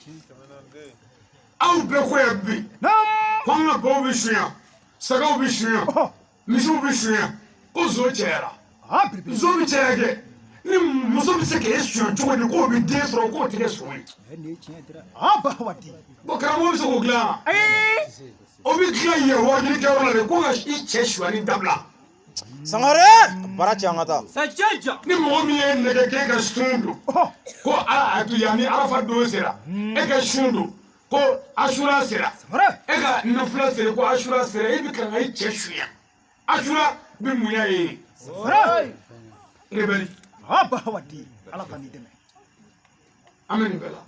Aw bɛɛ ko yan bi, ko an ka baw bɛ sunya, sagaw bɛ sunya, misiw bɛ sunya, ko zon cayara. Zon bɛ caya kɛ. Ni muso bɛ se k'e suɲɛ cogo di k'o bɛ den sɔrɔ k'o tɛ kɛ son ye. Bon karamɔgɔ bɛ se k'o dilan wa? O bɛ dilan yen waajulikɛyɔrɔ la de ko ka i cɛ sonyani dabila. Sangare baara cɛ an ka taa. Ni mɔgɔ min ye nɛgɛ k'e ka sun don ko a to yan ni arafa don sera e ka sun don ko asura sera e ka nafila sera ko asura sera e bɛ kan ka i cɛ suɲɛ asura bɛ mun y'a ye. Rebelle. Ala ka n'i dɛmɛ. An bɛ nin bɛɛ la.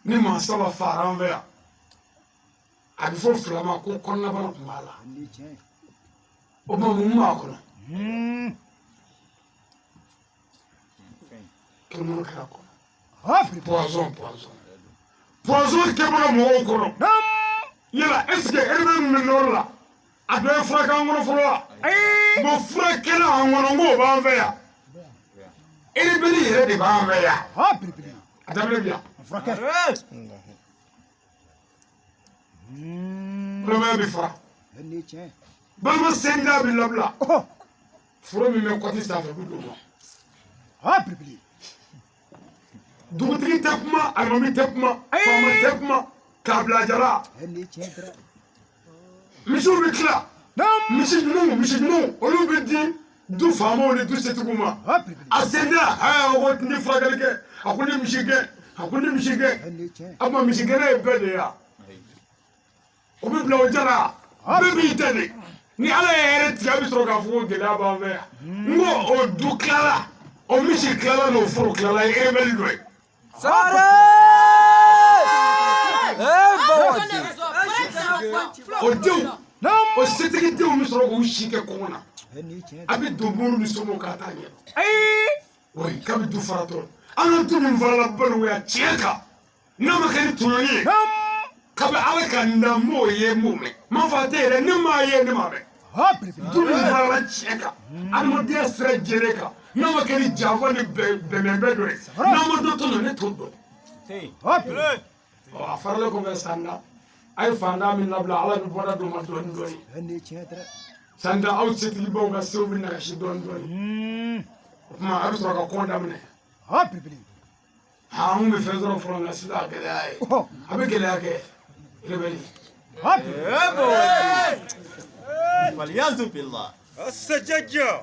Ni maa saba fara an fɛ yan a bɛ fɔ fila ma ko kɔnɔnabana tun b'a la. O tuma mun b'a kɔnɔ? Kɛnɛmana kɛra kɔnɔ. Poison poison. Poison kɛbaga mɔgɔw kɔnɔ. Yala est ce que rebelle min bɛ nɔrɔ la a dɔ ye furakɛ an kɔnɔ fɔlɔ wa? Bon furakɛla an kɔnɔ n k'o b'an fɛ yan. Rebelle yɛrɛ de b'an fɛ yan. A daminɛ bi yan. Balimaya bɛ fara. Balima senda bɛ labila. Foro min bɛ kɔti sanfɛ bɛ don o ma. Dugutigi tɛ kuma, alimami tɛ kuma, faama tɛ kuma, k'a bila jara. Misiw bɛ tila. Misi ɲumanw olu bɛ di du faamaw ni du setigiw ma. A senda a ko ni furakɛli kɛ, a ko ni misi gɛn, a ko ni misi gɛn. A ma misi gɛnna ye bɛɛ de ye wa? O bɛ bila o jara. Bɛɛ b'i ta de. Ni Ala ye hɛrɛ tigɛ a bɛ sɔrɔ k'a fɔ ko gɛlɛya b'an fɛ yan. N ko o du tilala, o misi tilala n'o foro tilala ye rebelle dɔ ye. O denw, o setigi denw bɛ sɔrɔ k'u si kɛ kɔngɔ na. A bɛ don moriw ni somɔgɔw k'a t'a ɲɛ. Wayi k'a bɛ du fara tɔ. An ka du min farala baloya tiɲɛ kan n'a ma kɛ ni tɔɲɔni ye. Kabi Ala ka n da n m'o ye n m'o mɛn. N m'a fɔ a tɛ yɛrɛ ne m'a ye ne m'a mɛn. Du min farala tiɲɛ kan adamadenya sira jɛlen kan n'a ma kɛ ni janfa ni bɛnbɛnbɛn dɔ ye n'a ma dɔ tɔɲɔ ne t'o dɔn. A faralen kɔfɛ sanda a ye fantan min labila Ala bɛ bɔda d'o ma dɔɔni dɔɔni. Sanda aw setigibaw ka sew bɛ nagasi dɔɔni dɔɔni. O tuma a bɛ sɔrɔ ka kɔn daminɛ. An kun bɛ fɛn sɔrɔ fɔlɔ nka sisan a gɛlɛya ye. A bɛ gɛlɛya kɛ rebelle.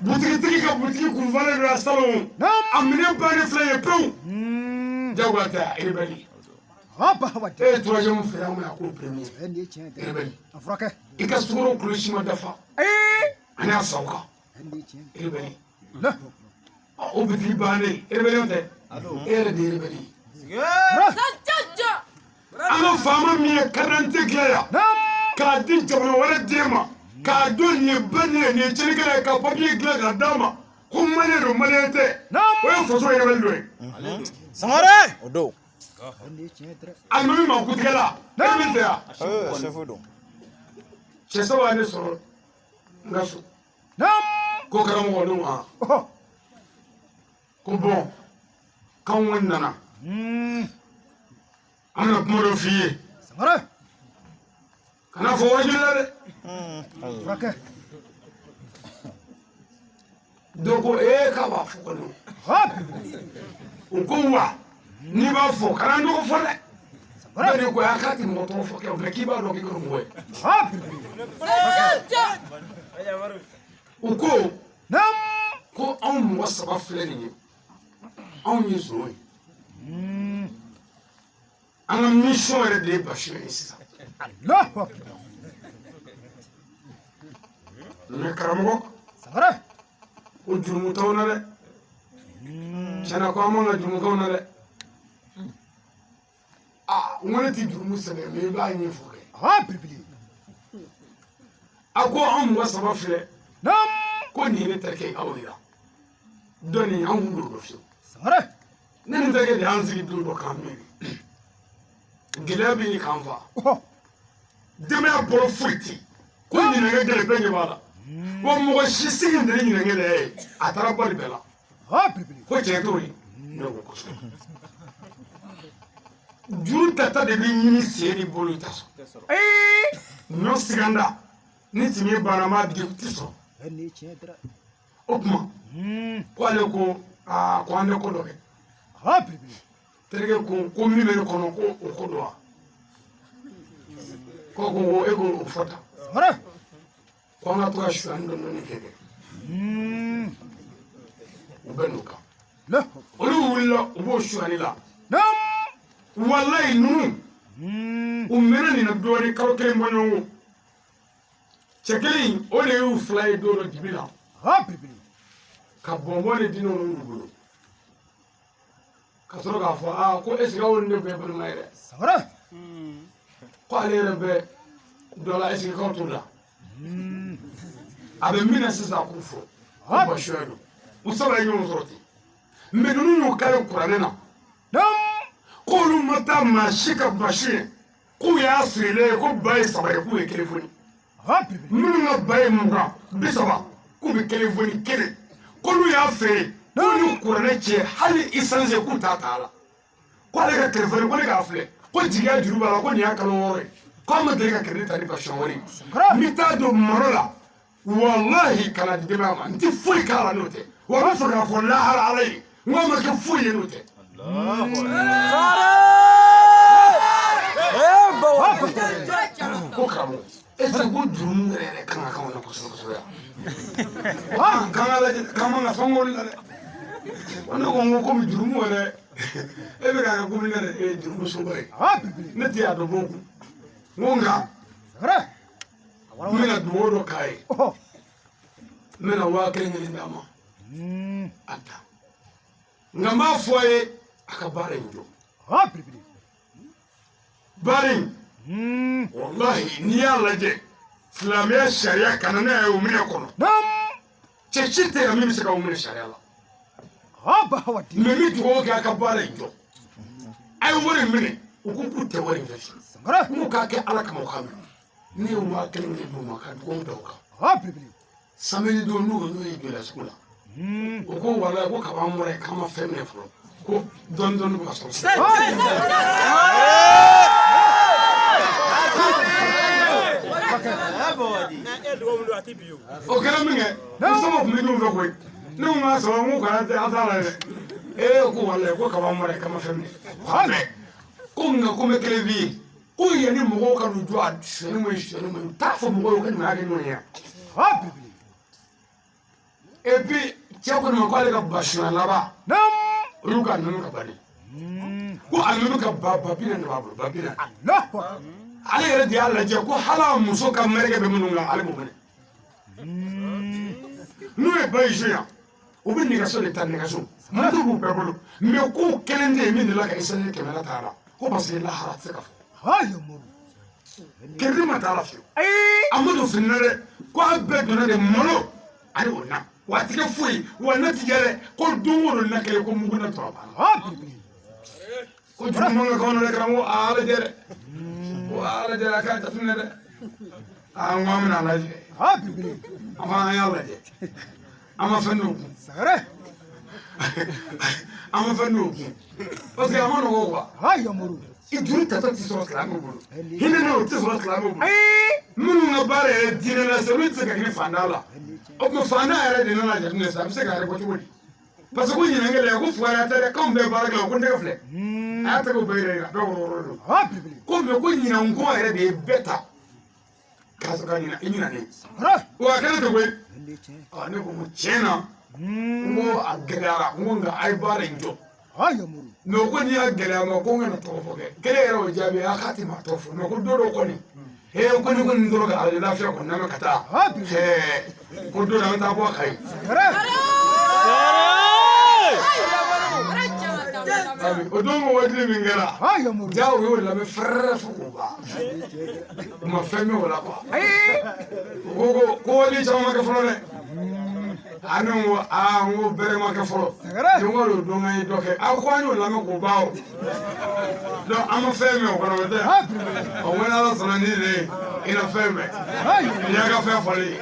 Butigitigi ka butigi kun falen don a salon. A minɛn bannen filɛ ye pewu. Jagoya tɛ rebelle. E ye troisième feere an ma yan k'o premier. Rebelle. I ka sukaro kulo si ma dafa. An y'a san o kan. Rebelle. O bitigi bannen rebelle tɛ. E yɛrɛ de ye rebelle ye. An ka faama min ye carte d'identité dilan yan k'a di jamana wɛrɛ den ma k'a dɔn nin ye ba nin ye nin ye tiɲɛnikɛla ye ka papiye dilan k'a d'a ma ko maliyɛn don maliyɛn tɛ o ye faso rebelle dɔ ye. Sangare o don. Alimami ma kutigɛla rebelle tɛ yan. Chef don. Cɛ saba ye ne sɔrɔ n ka so. Ko karamɔgɔ ne ko ko bɔn k'anw kɔni nana an bɛna kuma dɔ f'i ye kana fɔ wajuli la dɛ. Dɔ ko ee k'a b'a fɔ kɔni o ko wa n'i b'a fɔ kana n tɔgɔ fɔ dɛ. Bɛɛ de ko a k'a tɛ mɔgɔ tɔgɔ fɔ kɛ mɛ k'i b'a dɔn k'i kɛra mɔgɔ ye. U ko ko anw mɔgɔ saba filɛ nin ye anw ye zon ye an ka mission yɛrɛ de ye basi ye sisan. Mɛ karamɔgɔ ko jurumu t'anw na dɛ tiɲɛna ko an man ka jurumu k'anw na dɛ. Aa n ko ne tɛ jurumu sɛbɛn mɛ i b'a ɲɛfɔ kɛ. A ko anw mɔgɔ saba filɛ ko nin ye ne terikɛ ye aw yira dɔɔni anw kun t'o dɔn fiyewu. Ne ni n terikɛ de y'an sigi don dɔ k'an miiri gɛlɛya bɛ ɲini k'an fa denbaya bolo foyi tɛ ko ɲinɛnkɛ gɛlɛn bɛɛ ɲɛ b'a la wa mɔgɔ si sigi tɛ ni ɲinɛnkɛ yɛrɛ ye a taara bali bɛɛ la ko tiɲɛ t'o ye ne ko kosɛbɛ juru tata de bɛ ɲini sen ni bolo ta sɔrɔ ɲɔ siganda ni timiye banna m'a digi tɛ sɔrɔ o tuma ko ale ko Aa ko an tɛ ko dɔ kɛ. Terikɛ ko min bɛ ne kɔnɔ ko o ko don wa? Ko ko e k'o fɔ tan. Ko an ka to ka sonyani dɔɔni dɔɔni kɛ. U bɛ n'o kan. Olu wulila u b'o sonyani la. Walayi ninnu u mɛnna nin na dɔɔnin kalo kelen bɔ ɲɔgɔn kɔ. Cɛ kelen in o de y'u fila ye don dɔ dibi la. Ka bɔnbɔn de di n'olu bolo. Ka sɔrɔ k'a fɔ aa ko est ce que aw ni ne bɛɛ balima ye dɛ. Ko ale yɛrɛ bɛ dɔ la est ce que k'aw t'o la. A bɛ min na sisan k'u fɔ. Ko basiya don. U saba ye ɲɔgɔn sɔrɔ ten. Mais ninnu y'u kari kuranɛ na. K'olu ma taa maa si ka basi ye. K'u y'a sirilen ye ko ba ye saba ye k'u ye kelen foni. Minnu ka ba ye 20 30 k'u bɛ kelen foni kelen. K'olu y'a feere k'u ni kuranɛ cɛ hali essence k'u t'a t'a la. Ko ale ka telefɔni ko ne k'a filɛ ko jigiya juru b'a la ko nin y'a kalo 6 ye. K'a ma deli ka crédit ta ni basi wari ye. N bɛ taa don malo la walahi kana di denbaya ma n tɛ foyi k'a la n'o tɛ. Wa n bɛ fɛ k'a fɔ lahara ala ye n k'a ma kɛ foyi ye n'o tɛ. Ko karamɔgɔ est ce que ko jurumu yɛrɛ yɛrɛ kan ka k'anw na kosɛbɛ kosɛbɛ yan. K'an ka lajɛ k'an man ka fɛn k'olu la dɛ. Wa ne ko n ko komi jurumu yɛrɛ e bɛ k'a kɛ komi ne yɛrɛ ye jurumu soba ye. Ne tɛ a dɔn bɔ kun. N ko nka n bɛna dugawu dɔ k'a ye. N bɛna 1000 kelen d'a ma. A ta. Nka n b'a fɔ a ye a ka baara in jɔ. Baara in walahi n'i y'a lajɛ silamɛya sariya kana n'a ye o minɛ kɔnɔ. Cɛ si tɛ yan min bɛ se ka o minɛ sariya la. Mais n bɛ dugawu kɛ a ka baara in jɔ. A ye wari in minɛ u ko k'u tɛ wari in fɛ fiyewu. N ko k'a kɛ ala kama u k'a minɛ. Ne ye 1000 kelen d'u ma ka dugawu da o kan. Samedi don n'u ye jɔla sugu la. U ko walayi ko kaba an bɔra yen k'an ma fɛn minɛ fɔlɔ ko dɔɔni dɔɔni bɛ ka sɔrɔ sisan. O kɛra min kɛ n sama tun bɛ ɲɔgɔn fɛ koyi ne ko n k'a sɔrɔ n ko kana tɛ an t'a la dɛ ee ko walayi ko kaba an bɔra yen k'an ma fɛn minɛ ko nka ko n bɛ kelen f'i ye ko yanni mɔgɔw ka n'u jɔ a sonyani ma ye sonyani ma ye u t'a fɔ mɔgɔw ye u ka ɲumanya kɛ ɲɔgɔn ye et puis cɛ ko ne ma k'ale ka basunya laban o y'u ka nunu ka ba de ko a nunu ka ba ba 40 de b'a bolo ba 40 ale yɛrɛ de y'a lajɛ ko hali a muso ka mɛrɛkɛ bɛ minnu kan ale b'o minɛ n'u ye ba in sonya u bɛ nɛgɛso de ta nɛgɛso moto b'u bɛɛ bolo mais k'u kelen tɛ yen min delila ka essence 100 la t'a la ko parce que lahara tɛ se ka fɔ crédit ma t'a la fiyewu a ma don fini na dɛ ko a bɛɛ donna de malo ani o na wa a ti kɛ foyi wa ne ti kɛ dɛ ko don o don na kelen ko mugu na tɔrɔ banna ko juru man ka k'anw na dɛ karamɔgɔ a ala jɛ dɛ ko ala jɛ a k'a jateminɛ dɛ aa n ko an bɛna a lajɛ an fana y'a lajɛ an ma fɛn dɔw kun an ma fɛn dɔw kun parce que a ma nɔgɔ quoi i juru tatɔ ti sɔrɔ silamɛw bolo hinɛ n'o tɛ sɔrɔ silamɛw bolo minnu ka baara yɛrɛ diinɛ la sisan olu tɛ se ka kɛ fantan la o tuma fantan yɛrɛ de nana jateminɛ sisan a bɛ se k'a yɛrɛ bɔ cogo di parce que ko ɲinɛnkɛla ko fugariya tɛ dɛ k'anw bɛɛ baara kɛ ko n tɛgɛ filɛ a y'a tɛgɛw bɛɛ yɛrɛ yira bɛɛ wɔrɔ don ko mais ko ɲinɛnkɔ yɛrɛ de ye bɛɛ ta k'a sɔrɔ ka ɲinɛ i ɲinɛnen wa a kɛra ten koyi ne ko ko tiɲɛ na n ko a gɛlɛyara n ko nka a ye baara in jɔ mais o ko n'i y'a gɛlɛya ma ko n kana tɔgɔ fɔ kɛ kelen yɛrɛ o jaabi a k'a tɛ maa tɔgɔ fɔ mais ko don dɔ kɔni ee ko ni ko nin dɔrɔn ka arajo lafiya kɔni lamɛn ka taa ɛɛ ko don dɔ an bɛ taa bɔ a Kayi. O don ko waati min kɛra ja u y'o lamɛn fɛrɛrɛ fo k'o ban u ma fɛn mɛn o la quoi u ko ko ko waati caman ma kɛ fɔlɔ dɛ. A ne ko aa n ko bɛrɛ ma kɛ fɔlɔ don o don don an ye dɔ kɛ a ko an y'o lamɛn k'o ban o donc an ma fɛn mɛn o kɔnɔ o tɛ o ko n'ala sɔnna ni de ye i na fɛn mɛn i y'a ka fɛn fɔlen ye.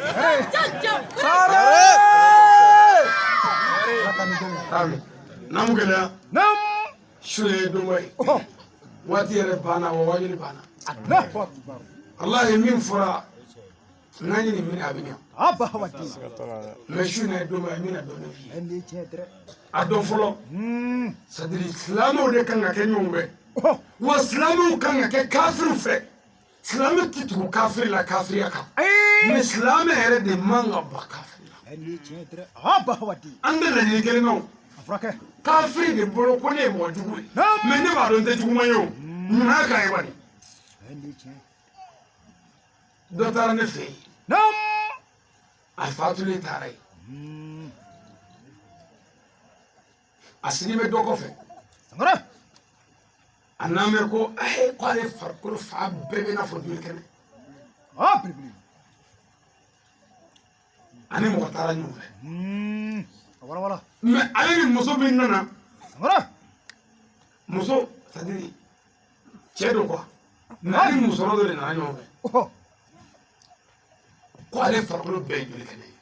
Naamu gɛlɛya su ye donba ye waati yɛrɛ banna wa waajuli banna walahi min fɔra N'an ye nin minɛ a bɛ ɲa. Mais su in na ye don min na n bɛna dɔɔnin f'i ye. A dɔn fɔlɔ, c'est à dire silamɛw de kan ka kɛ ɲɔgɔn fɛ. Wa silamɛw kan ka kɛ kafiriw fɛ. Silamɛ tɛ tugu kafiri la kafiriya kan. Mais silamɛ yɛrɛ de man ka ban kafiri la. An tɛ laɲini kelen na o. Kafiri de bolo ko ne ye mɔgɔ jugu ye. Mais ne b'a dɔn n tɛ juguman ye o. Ɲumanya kan ye bani. Dɔ taara ne fɛ yen. A fatulen taara yen. A sigi bɛ dɔ kɔfɛ. A n'a mɛn ko k'ale farikolo fan bɛɛ bɛ n'a fɔ joli kɛnɛ. Ani mɔgɔ taara ɲɔgɔn fɛ. Mais ale ni muso min nana. Muso c'est à dire cɛ don quoi. Mais ale ni musokɔrɔ dɔ de nana ɲɔgɔn fɛ. Ko ale farikolo bɛɛ ye joli kɛnɛ ye.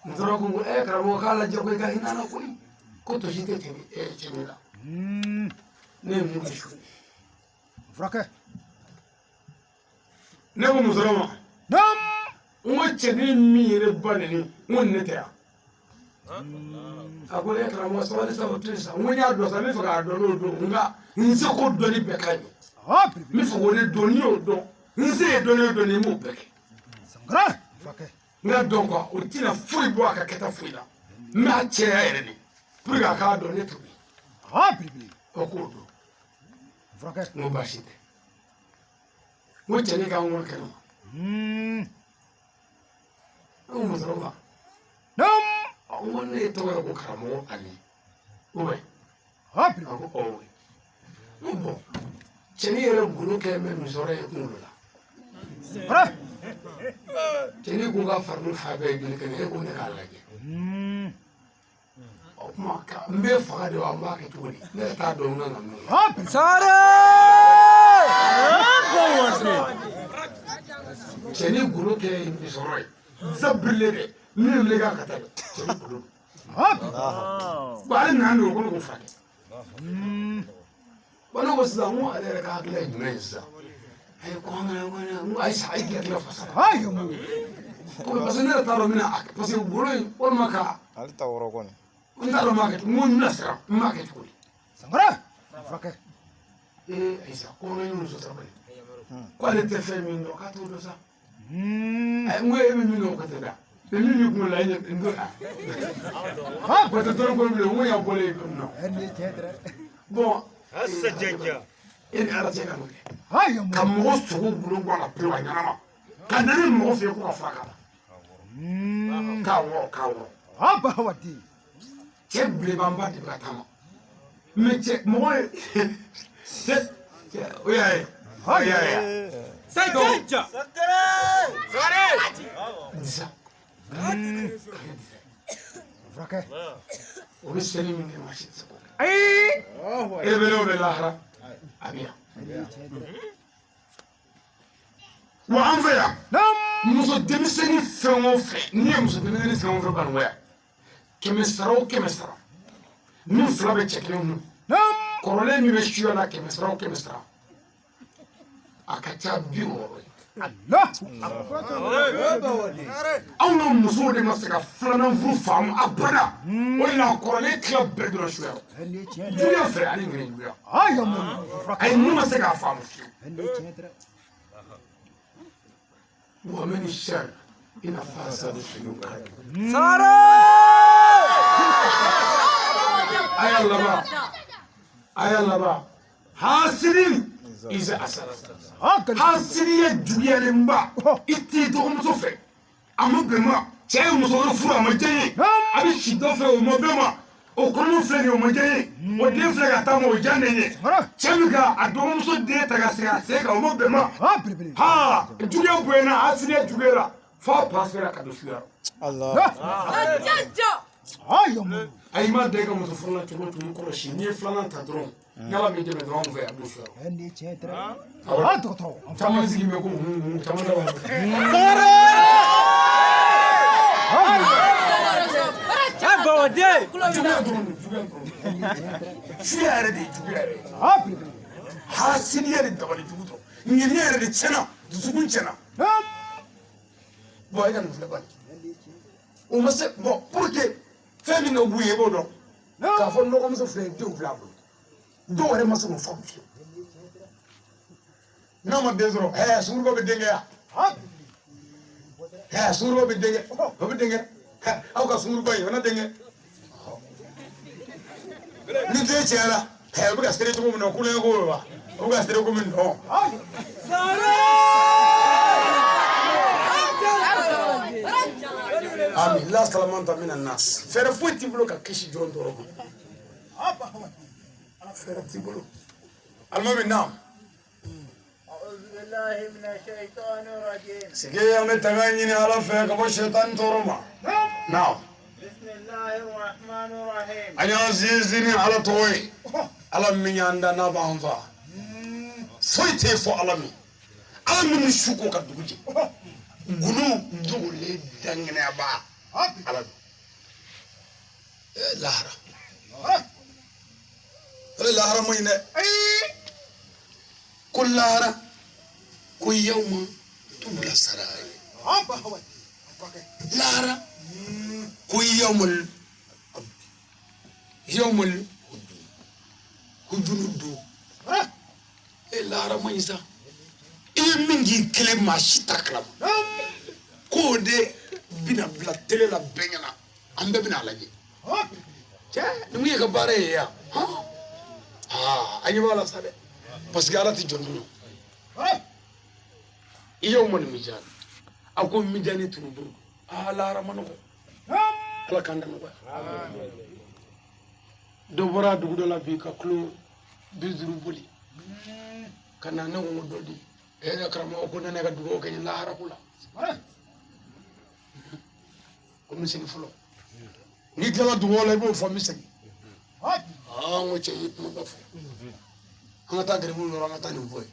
Musokɔrɔba ko karamɔgɔ k'a lajɛ ko i ka hinɛ a la koyi. Ko tɔsi tɛ cɛ la. Ne ye mun kɛ su? Ne ko musokɔrɔba ma. N ko cɛnin min ye ne ba neni, n ko ne tɛ yan. A ko ne karamɔgɔ sabali sabali sa. N ko n y'a dɔn sa, n bɛ fɛ k'a dɔn n'o don, nka n se ko dɔnni bɛɛ ka ɲi. N bɛ fɛ k'o de dɔn, n'i y'o dɔn, n se ye dɔnni o dɔnni, n b'o bɛɛ kɛ. N ka dɔn quoi, o tɛna foyi bɔ a ka kɛta foyi la. N b'a cɛya yɛrɛ de pour que a k'a dɔn ne t'o ye. O k'o dɔn. N ko baasi tɛ. N ko cɛnin k'an kɔnɔ kɛnɛ ma. N ko musokɔrɔba. N ko ne tɔgɔ ye ko karamɔgɔ Ali. Ou bien. A ko ɔwɔ. N ko bon, cɛnin yɛrɛ golo kɛ bɛ musɔrɔ ye kunkolo la. Cɛnin ko ka farikolo fan bɛɛ ye joli kɛnɛ, e ko ne k'a lajɛ. O tuma n bɛ faga de wa n b'a kɛ cogo di? Ne yɛrɛ t'a dɔn n kan ka min kɛ. Cɛnin golo kɛ ye musɔrɔ ye. Zabirilen dɛ, minnu bɛ ka taa dɛ, cɛnin golo. Bon ale nana n'o ko ne k'o furakɛ. Bon ne ko sisan n ko ale yɛrɛ ka hakilina ye jumɛn ye sisan? Ayi ko an kana n ko ayi sa ayi k'i hakili fasa. Ko parce que ne yɛrɛ t'a dɔn n bɛna parce que golo in walima ka. Ale ta wɔrɔ kɔni. N t'a dɔn n b'a kɛ n ko n bɛna siran n b'a kɛ cogo di? Ee ayi sa ko n ka ɲɔgɔn sɔrɔ bani. Ko ale tɛ fɛn min dɔn k'a t'o dɔn sa. Ayi n ko e bɛ min dɔn o ka tɛ da. Mais min b'i kunkolo la e ɲɛ n ko o tɛ tɔɔrɔ ko bilen n ko y'a bɔlen yen nɔ. Bon. E ni Ala cɛ ka n'o kɛ. Ka mɔgɔ sogo golo bɔ a la pewu a ɲɛnama. Ka na ni mɔgɔ fɛ yen ko ka fura k'a la. K'a wɔrɔ k'a wɔrɔ. Cɛ bilenmanba de bɛ ka taama. Mais cɛ mɔgɔ ye cɛ o y'a ye. O y'a ye. Disa. O bɛ seli min kɛ maa si tɛ se k'o kɛ. E bɛ n'o bɛ lahara a bɛ yan. Wa an fɛ yan muso denmisɛnnin fɛn o fɛn n'i ye muso denmisɛnnin fɛn o fɛn banuya 100 sara o 100 sara min fila bɛ cɛ kelen kun kɔrɔlen min bɛ suya la 100 sara o 100 sara a ka ca 60 ye. Anw ka musow de ma se ka filanan furu faamu abada o de la kɔrɔlen tila bɛɛ donna suya la juguya fɛ ani ŋɛnɛ juguya ayi mun ma se k'a faamu fiyewu. Wa min sharri nafasati fil uqad. Aya laban aya laban hasidin iza asada. Hasidiya juguyalenba i t'i dɔgɔmuso fɛ a ma bɛn ma cɛ ye muso wɛrɛ furu a ma diya n ye a bɛ si dɔ fɛ o ma bɛn ma o kɔnɔma filɛ nin ye o ma diya n ye o den filɛ ka taa ma o diya ne ye cɛ min ka a dɔgɔmuso den ta ka sigi a sen kan o ma bɛn ma ha juguya bonyana hasidiya juguyara f'a pasera ka don suya la. Ayi ma da i ka muso fɔlɔ la cogo o cogo i kɔlɔsi n'i ye filanan ta dɔrɔn n'Ala m'i dɛmɛ dɔrɔn anw fɛ yan don suya la. Caman sigi bɛ ko hun caman da b'a fɛ. Juguya dɔrɔn don juguya dɔrɔn don suya yɛrɛ de ye juguya yɛrɛ ye hasidiya de dabali jugu dɔrɔn ŋaniya yɛrɛ de tiɲɛna dusukun tiɲɛna. Bon e ka nin filɛ bani o ma se bon pour que fɛn min ka b'u ye i b'o dɔn k'a fɔ dɔgɔmuso filɛ denw filɛ a bolo dɔw yɛrɛ ma se k'o faamu fiyewu n'a ma den sɔrɔ ɛɛ sunkuruba bɛ den kɛ yan ɛɛ sunkuruba bɛ den kɛ o bɛ den kɛ aw ka sunkuruba in o na den kɛ ni den cayara ɛɛ o bɛ ka sere cogo min na kulonkɛ ko ye wa o bɛ ka sere ko min dɔn. Ami la salamanta mina nas fɛɛrɛ foyi t'i bolo ka kisi jɔn tɔɔrɔ ma fɛɛrɛ t'i bolo alimami naam. Sigi an bɛ tanga ɲini Ala fɛ ka bɔ sɛtani tɔɔrɔ ma. Naam. An y'an sinsin ni Ala tɔgɔ ye. Ala min y'an da n'a b'an fa. Foyi tɛ yen fɔ Ala min. Ala min bɛ su ko ka dugu jɛ. Gundo dogolen daŋɛnɛyaba. Ala don. Lahara. Lahara man ɲi dɛ. Ko lahara. Ko yawma tubla sarai. Lahara. Ko yawmal yawmal hujunu du. E lahara man ɲi sa. I ye min k'i kelen maa si t'a kalama. K'o de bɛna bila tele la bɛɛ ɲɛna. An bɛɛ bɛna a lajɛ. Cɛ nin kun ye ka baara ye yan. Aa an ɲɛ b'a la sa dɛ. Parce que Ala tɛ jɔn dun. I y'o ma nin mijan. A ko mijani turu buru. Aa lahara ma nɔgɔ. Ala k'an da nɔgɔya. Dɔ bɔra dugu dɔ la bi ka kilo 50 boli. Ka na ne ko dɔ di. E yɛrɛ karamɔgɔ ko ne ne ka dugawu kɛ n ye lahara ko la. Ko n bɛ segin fɔlɔ. N'i tilala dugawu la i b'o fɔ n bɛ segin. Aa n ko cɛ i ye kuma ba fɔ. An ka taa garibu yɔrɔ an ka taa nin fɔ yen.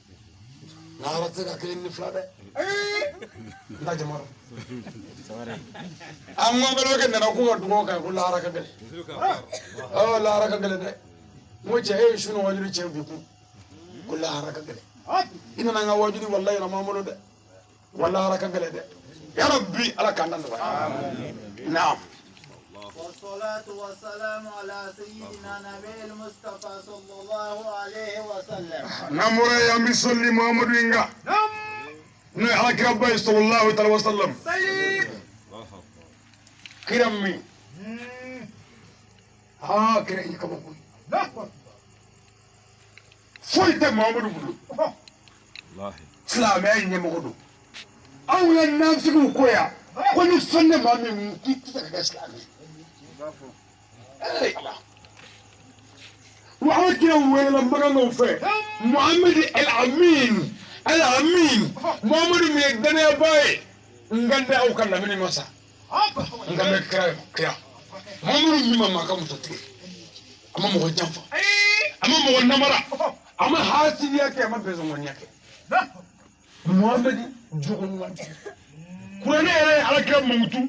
Lahara tɛ se ka kelen ni fila dɛ. N ta jama rɔ. An ko balimakɛ nana ko ka dugawu kɛ ko lahara ka gɛlɛn. Ɔ lahara ka gɛlɛn dɛ. N ko cɛ e ye su ni wajuli cɛ bi kun. Ko lahara ka gɛlɛn. I nana n ka wajuli walayi a m'an bolo dɛ. Wa lahara ka gɛlɛn dɛ. Ya Rabbi Ala k'an da nɔgɔya. Naam. والصلاة والسلام على سيدنا نبي المصطفى صلى الله عليه وسلم. نمر يا مسلم محمد وينغا. نعم. على كربي صلى الله عليه وسلم. كرمي. ها كرمي كم بقول. فويت محمد بقول. والله. سلام يا إني مغدو. أو الناس كويا. كل سنة ما من كيف تسلامي. وعمل كده وين لما كانوا في محمد الأمين الأمين محمد من الدنيا باي نغنى أو كلا من مسا نغنى كرا كرا محمد من ما كان متطلع أما مو جنفا أما مو نمرة أما حاسيا كي أما بزمانيا كي محمد جوجو كلنا على كم موتو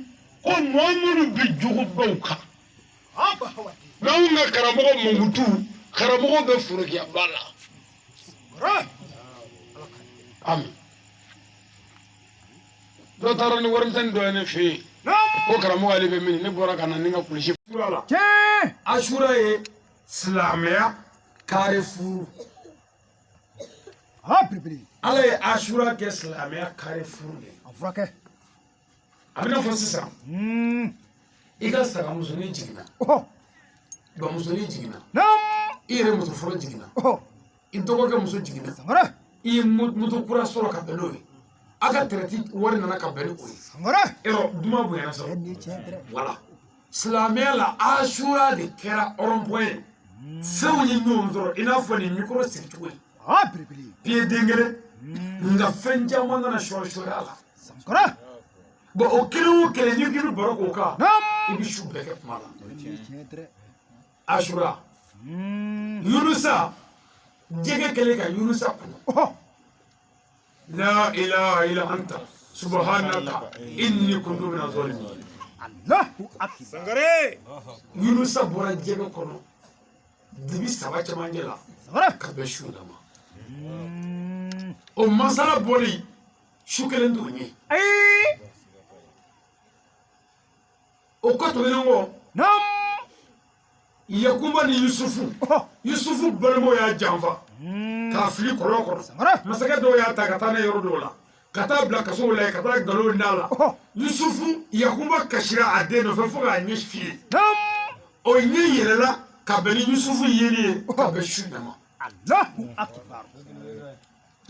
ko Muhammadu bɛ jogobaw kan. N'anw ka karamɔgɔ mankutu karamɔgɔ bɛ forokiyaba la. Ami. Dɔ taara ni warimisɛnnin dɔ ye ne fɛ yen. Ko karamɔgɔ ale bɛ min ne bɔra ka na ni n ka kulusi. Asura ye silamɛya carrefour. Ala ye asura kɛ silamɛya carrefour de ye. A bɛna fɔ sisan i ka sagamusonin jiginna bamusonin jiginna i yɛrɛ muso fɔlɔ jiginna i dɔgɔkɛ muso jiginna i ye moto kura sɔrɔ ka bɛn n'o ye a ka tɛrɛti wari nana ka bɛn ni o ye yɔrɔ duman bonyana sɔrɔ wala silamɛya la asura de kɛra rond-point ye fɛnw ye ɲɔgɔn sɔrɔ i n'a fɔ nin mikoro sigicogo ye pied den kelen nka fɛn caman nana sɔrɔ a la. Bon o kelen o kelen n'i k'i bɛ baro k'o kan i bɛ su bɛɛ kɛ kuma la. Asura Yunusa jɛgɛ kɛlen ka Yunusa kunu. La ilaha illa anta subhanaka inni kuntu mina zalimin. Allahu akbar. Sangare. Yunusa bɔra jɛgɛ kɔnɔ dibi saba cɛmancɛ la ka bɛn su in ma. O masala bɔli Su kelen t'o ɲɛ. Ayi. O kɔ tɛmɛnen kɔ. Yakuba ni Yusufu. Yusufu balimaw y'a janfa. K'a fili kɔlɔn kɔnɔ. Masakɛ dɔw y'a ta ka taa n'a ye yɔrɔ dɔw la. Ka taa bila kasow la yen, ka taa nkalon d'a la. Yusufu Yakuba kasira a den nɔfɛ fo k'a ɲɛ fiyen. O ɲɛ yɛlɛla ka bɛn ni Yusufu yeli ye ka bɛn su in ma. Allahu akbar.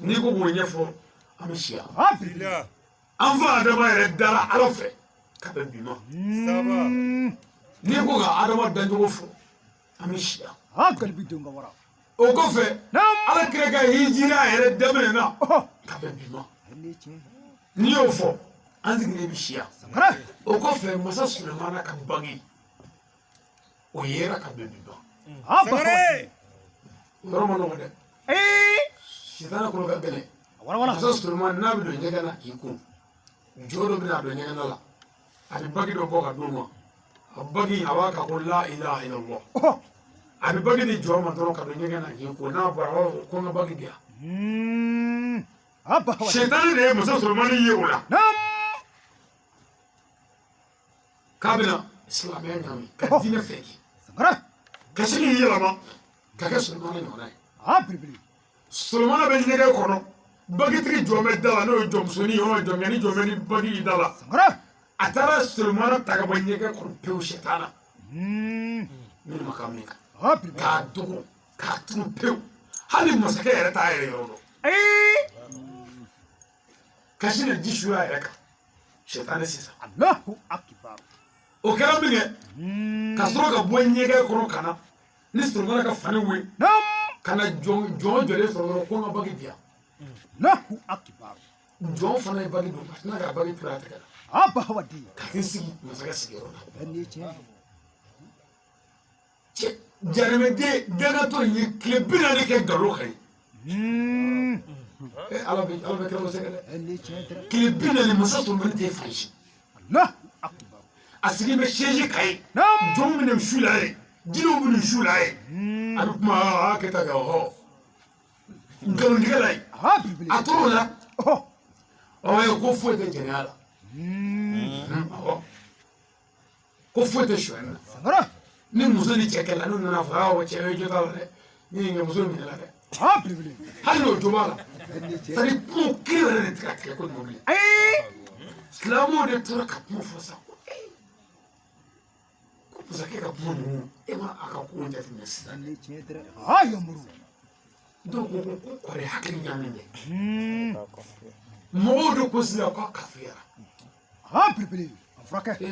N'i ko k'o ɲɛfɔ an bɛ siya. An fa Adama yɛrɛ dara Ala fɛ ka bɛn bi ma. N'i ko ka Adama dancogo fɔ an bɛ siya. O kɔfɛ Ala kira ka hijira yɛrɛ daminɛna ka bɛn bi ma. N'i y'o fɔ an sigilen bɛ siya. O kɔfɛ masa Sulemana ka bange o yera ka bɛn bi ma. O yɔrɔ ma nɔgɔn dɛ. Sitana kɔnɔ ka gɛlɛn. Masa Sulemana n'a bɛ don ɲɛgɛn na k'i ko jɔn dɔ bɛna don ɲɛgɛn la a bɛ bagi dɔ bɔ ka d'o ma a bagi a b'a kan ko la ilaha illallah a bɛ bagi di jɔn ma dɔrɔn ka don ɲɛgɛn na k'i ko n'a bɔra a b'a fɔ ko n ka bagi di yan. Sitana de ye masa Sulemana ye o la k'a bɛna silamɛya ɲagami ka diinɛ fɛ ka se k'i yɛlɛma ka kɛ Sulemana ɲɔgɔnna ye. Sulemana bɛ ɲɛgɛn kɔnɔ bagitigi jɔn bɛ da la n'o ye jɔnmusonin ye o jɔnkɛni jɔn bɛ ni bagi da la a taara Sulemana ta ka bɔ ɲɛgɛn kɔnɔ pewu sitana minnu ma ka min kan k'a dogo k'a tunu pewu hali masakɛ yɛrɛ t'a yɛrɛ yɔrɔ dɔn ka sin ka ji suya a yɛrɛ kan sitana sisan. Allahu akbar. O kɛra min kɛ ka sɔrɔ ka bɔ ɲɛgɛn kɔnɔ ka na ni Sulemana ka fani we ka na jɔn jɔlen sɔrɔ dɔrɔn ko n ka bagi di yan. Allahu akbar. Jɔn fana ye bagi don ka tila ka bagi turu a tɛgɛ la. Ka t'i sigi masakɛ sigiyɔrɔ la. Cɛ jarimɛden gɛnatɔ in ye tile 40 kɛ nkalon kan ye. Ala bɛ kira sɛgɛn dɛ. Tile 40 masa Sulemana tɛ fan si. A sigi bɛ siège kan ye. Jɔnw bɛ na su la ye. Jinɛw bɛ su la ye. A bɛ kuma a kɛ tan kɛ ɔhɔ. Nkalontigɛ la ye. A tor'o la. Ɔ ko foyi tɛ jɛnɛya la. Awɔ. Ko foyi tɛ sonyɛni na. Ni muso ni cɛ kɛlɛ n'u nana fɔ awɔ cɛ ye jo t'a la dɛ. Ni nin kɛ muso minɛ la dɛ. Hali n'o jo b'a la. C'est à dire kuma kiri yɛrɛ de tɛ ka tigɛ ko ɲuman bilen. Silamɛw de tora ka kuma fɔ sa. Ko masakɛ ka kuma ninnu e ma a ka kow jateminɛ sisan. Dɔw ko ko kɔrɔ hakili ɲaami dɛ. Mɔgɔw de ko sisan k'a kafiriyara. E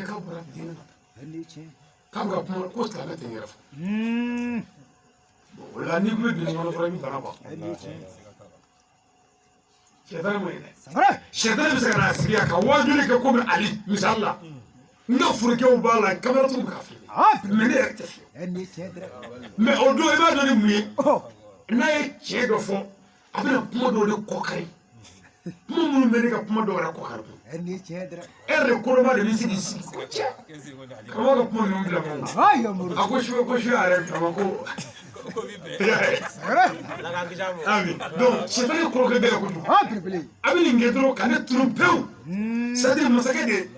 ka bɔra diinɛ na. K'a bɛ ka kuma ko silamɛ tɛ n yɛrɛ fɔ. O la n'i kun bɛ don ɲɔgɔn kɔrɔ i bɛ bana kuwa. Sɛtanɛ ma ɲi dɛ. Sɛtanɛ bɛ se ka n'a sigi yan ka waajuli kɛ komi Ali misali la. N ka forokɛw b'a la kameratigiw bɛ k'a filmer. Mais ne yɛrɛ tɛ fiyewu. Mais o don i b'a dɔn ni mun ye. N'a ye tiɲɛ dɔ fɔ a bɛna kuma dɔw de kɔkari. Kuma minnu bɛ ne ka kuma dɔw yɛrɛ kɔkari. E yɛrɛ de koloma de bɛ sigi sigi ko cɛ. Karamɔgɔ ka kuma ninnu bila mɔgɔ. A ko su ko su yɛrɛ karamɔgɔ ko. Amin. Donc sɛtanɛ kɔrɔkɛ gɛlɛn kojugu. A bɛ nin kɛ dɔrɔn ka ne tunu pewu. C'est à dire masakɛ de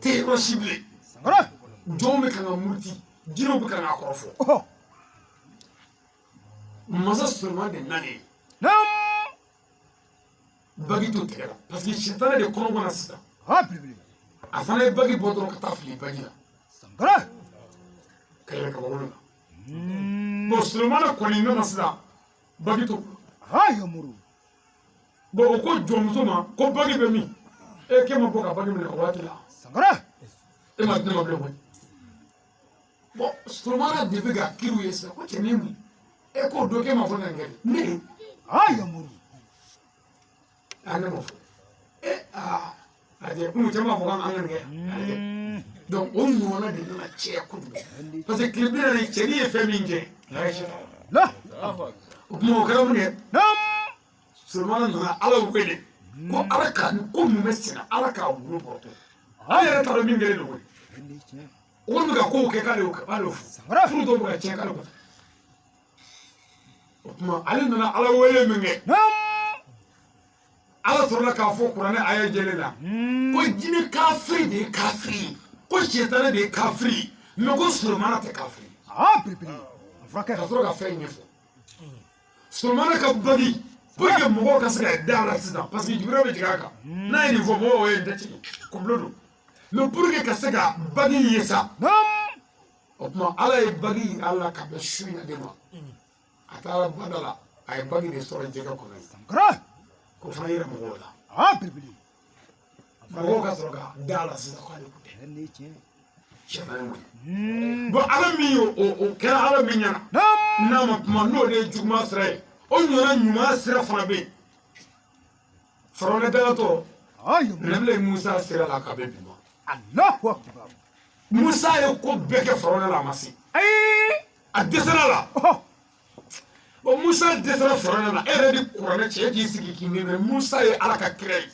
tɛ yɔrɔ si bilen. Jɔnw bɛ kan ka muruti, jinɛw bɛ kan k'a kɔrɔfɔ. Masa Sulemana de nalen. Bagi t'o tɛgɛ la parce que sɛtanɛ de kɔnɔ kɔnɔ sisan. A fana ye bagi bɔ dɔrɔn ka taa fili bagi la. Ka yɛlɛ kabakolo la. Bon Sulemana kɔni nana sisan bagi t'o bolo. Bon o ko jɔnmuso ma ko bagi bɛ min? E k'e ma bɔ ka bagi minɛ o waati la. E ma di ne ma bilen koyi. Bon Sulemana de bɛ ka kiriw ye sisan ko cɛ nin mun? E k'o don k'e ma fɔ ne ka nin kɛ de. Ne. A ne ma fɔ. E aa a jɛ komi cɛ ma fɔ k'an ka nin kɛ. Donc o ɲɔgɔnna de nana caya kojugu. Parce que tile 40 cɛnin ye fɛn min kɛ. O tuma o kɛra mun ye? Sulemana nana Ala wele ko Ala ka ko mun bɛ senna Ala k'a wolo bɔrɔtɔ. Ala yɛrɛ t'a dɔn min kɛlen don koyi. O kɔni bɛ ka kow kɛ k'ale y'o kɛ k'ale y'o fɔ. Furu dɔw bɛ ka tiɲɛ k'ale kɔfɛ. O tuma ale nana Ala wele min kɛ. Ala sɔrɔla k'a fɔ kuranɛ aya jɛlen na ko jinɛ kafiri de ye kafiri ye, ko sitanɛ de ye kafiri ye, mais ko Solomana tɛ kafiri ye. Ka sɔrɔ ka fɛn ɲɛfɔ Solomana ka bagi pour que mɔgɔw ka se ka da la sisan, parce que Jibirila bɛ jigin a kan n'a ye nin fɔ mɔgɔw ye nin tɛ tiɲɛ complot don, mais pour que ka se ka bagi ye sa, o tuma Ala ye bagi yira a la ka bɛn su in na de ma. A taara bada la, a ye bagi de sɔrɔ jɛgɛ kɔnɔ yen, k'o fana yira mɔgɔw la, mɔgɔw ka sɔrɔ ka da la sisan k'ale kun tɛ sitanɛ mun ye. Bon, Ala min y'o o kɛra Ala min ɲɛna n'a ma kuma, n'o de ye juguman sira ye, o ɲɔgɔnna ɲuman sira fana bɛ yen. Farawuna dagatɔ, Nabila Musa sera la ka bɛn bi ma. Musa ye ko bɛɛ kɛ Farawuna la, a ma se, a dɛsɛra la. Bon, Musa dɛsɛra Farawuna la, e yɛrɛ ni kuranɛ cɛ, e k'i sigi k'i miiri. Musa ye Ala ka kira ye,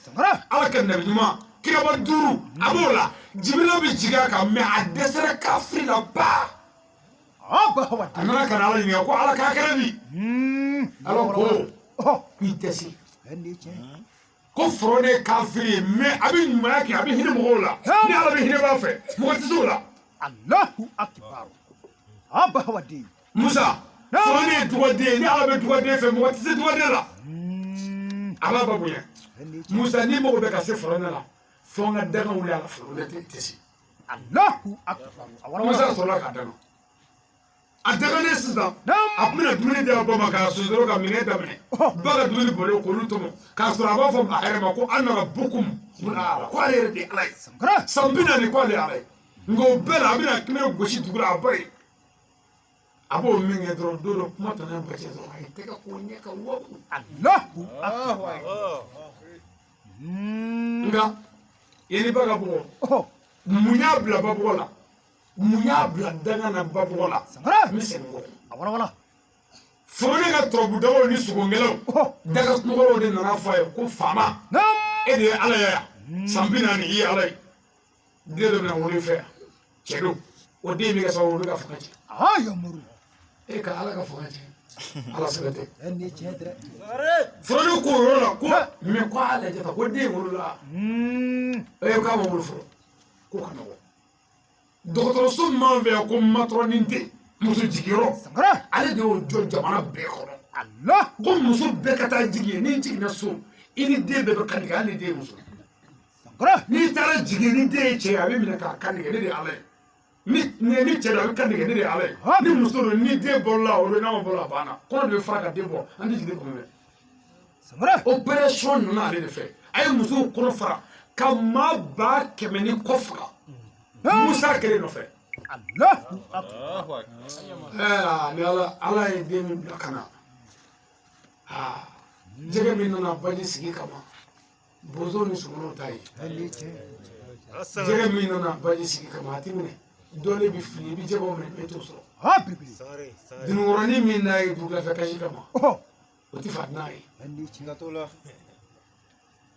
Ala ka nabi ɲuman, kiraba 5 a b'o la, Jibirila bɛ jigin a kan, mais a dɛsɛra kafiri la ba. A nana ka na Ala ɲininka ko Ala k'a kɛra di? Ala ko k'i tɛ se, ko Farawuna ye kafiri ye, mais a bɛ ɲumanya kɛ, a bɛ hinɛ mɔgɔw la, ni Ala bɛ hinɛ b'a fɛ, mɔgɔ tɛ se o la. Musa, Farawuna ye dugawuden ye, ni Ala bɛ dugawuden fɛ, mɔgɔ tɛ se dugawuden la, a b'a ba bonya. Musa, n'i mago bɛ ka se Farawuna la, fo n ka daga wuli a la, Farawuna tɛ se. Musa sɔrɔla k'a daga. A dagalen sisan, a tun bɛna dumuni di a ba ma k'a sonsoro ka minɛ daminɛ, ba ka dumuni bɔlen k'olu tɔmɔ, k'a sɔrɔ a b'a fɔ a yɛrɛ ma ko ana rabbukum ala, ko ale yɛrɛ de ye Ala ye. San 40 ko ale ye Ala ye, nka o bɛɛ la a bɛna kɛnɛ gosi dugu la a ba ye. A b'o min kɛ dɔrɔn, don dɔ kuma tɔ n'a ba cɛ dɔrɔn, a ye tɛgɛ k'o ɲɛ ka waku. Nka yanni ba ka bugɔ, mun y'a bila ba bugɔ la? Mun y'a bila danga na ba bugɔ la? N bɛ segin kɔ. Farawuna ka turabu ni sogokɛlaw, daga sunɔgɔlaw de nana fɔ a ye ko faama, e de ye Ala ye yan, san 40 i ye Ala ye, den dɔ bɛna wolo i fɛ yan, cɛ don, o den bɛ kɛ sababu ye o bɛ ka fanga tiɲɛ. E ka Ala ka fanga tiɲɛ, Ala sɛbɛ tɛ. Farawuna ko o yɔrɔ la ko mais ko a lajɛ tan, ko den wolola, e k'a ma wolo fɔlɔ, k'o ka nɔgɔn. Dɔgɔtɔrɔso min b'an fɛ yan ko matɔrɔni tɛ muso jigiyɔrɔ, ale de y'o jɔ jamana bɛɛ kɔnɔ, ko muso bɛɛ ka taa jigin yen. N'i jiginna so, i ni den bɛɛ bɛ kan tigɛ, hali ni den ye muso. N'i taara jigin ni den ye cɛ ye, a bɛ minɛ k'a kan tigɛ, ne de ye Ala ye. Ni cɛ don, a bɛ kan tigɛ, ne de ye Ala ye. Ni muso don, ni den bɔra o don, n'a ma bɔ a banna, kɔnɔ de bɛ fara ka den bɔ, an tɛ jigin kɔnɔ dɛ. Opération nana ale de fɛ, a ye musow kɔnɔ fara ka maa 100,000 ni kɔ faga Musa kelen nɔfɛ. Ni Ala ye den min bila ka na, jɛgɛ min nana baji sigi kama, bozo ni sɔmɔnɔw ta ye. Jɛgɛ min nana baji sigi kama, a ti minɛ, dɔɔnin bɛ fili, i bɛ jɛgɛw minɛ, i t'o sɔrɔ. Dununkɔrɔnin min n'a ye dugulafɛ kasi kama, o ti fa dunan ye.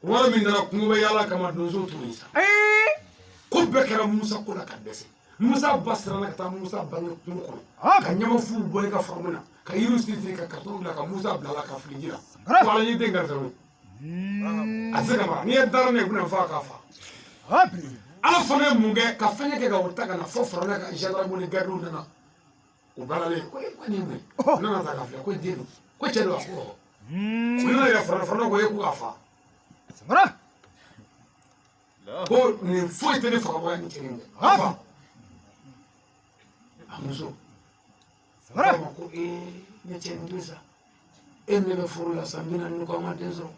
Wari min nana kungo bɛ yaala kama, donsow t'o ye sa. Ko bɛɛ kɛra Musa ko la ka dɛsɛ. Musa ba siranna ka taa Musa bange kungo kɔnɔ, ka ɲamafuw bɔ i ka faramu na, ka yiriw siri ka karitɔn bila ka Musa bila la ka fili ji la. Ko Ala y'i den garisigɛ o. A tɛ se ka mara, n'i ye dara ne ye, u bɛna fɔ a k'a fa. Ala fana ye mun kɛ ka fɛn kɛ ka o ta ka na fɔ Farawuna ka gendarme ni gardiw nana. O balalen ko e ko nin ye mun ye? U nana ta k'a filɛ, ko den don, ko cɛ don, a ko. U nana yɛrɛ Farawuna ko e k'u k'a fa. Ko nin foyi tɛ ne faga ni cɛ in tɛ. A fa. A muso. A ma ko ee ne cɛ nin to sa. E ne bɛ furu la san 40 ni kɔ, an ma den sɔrɔ.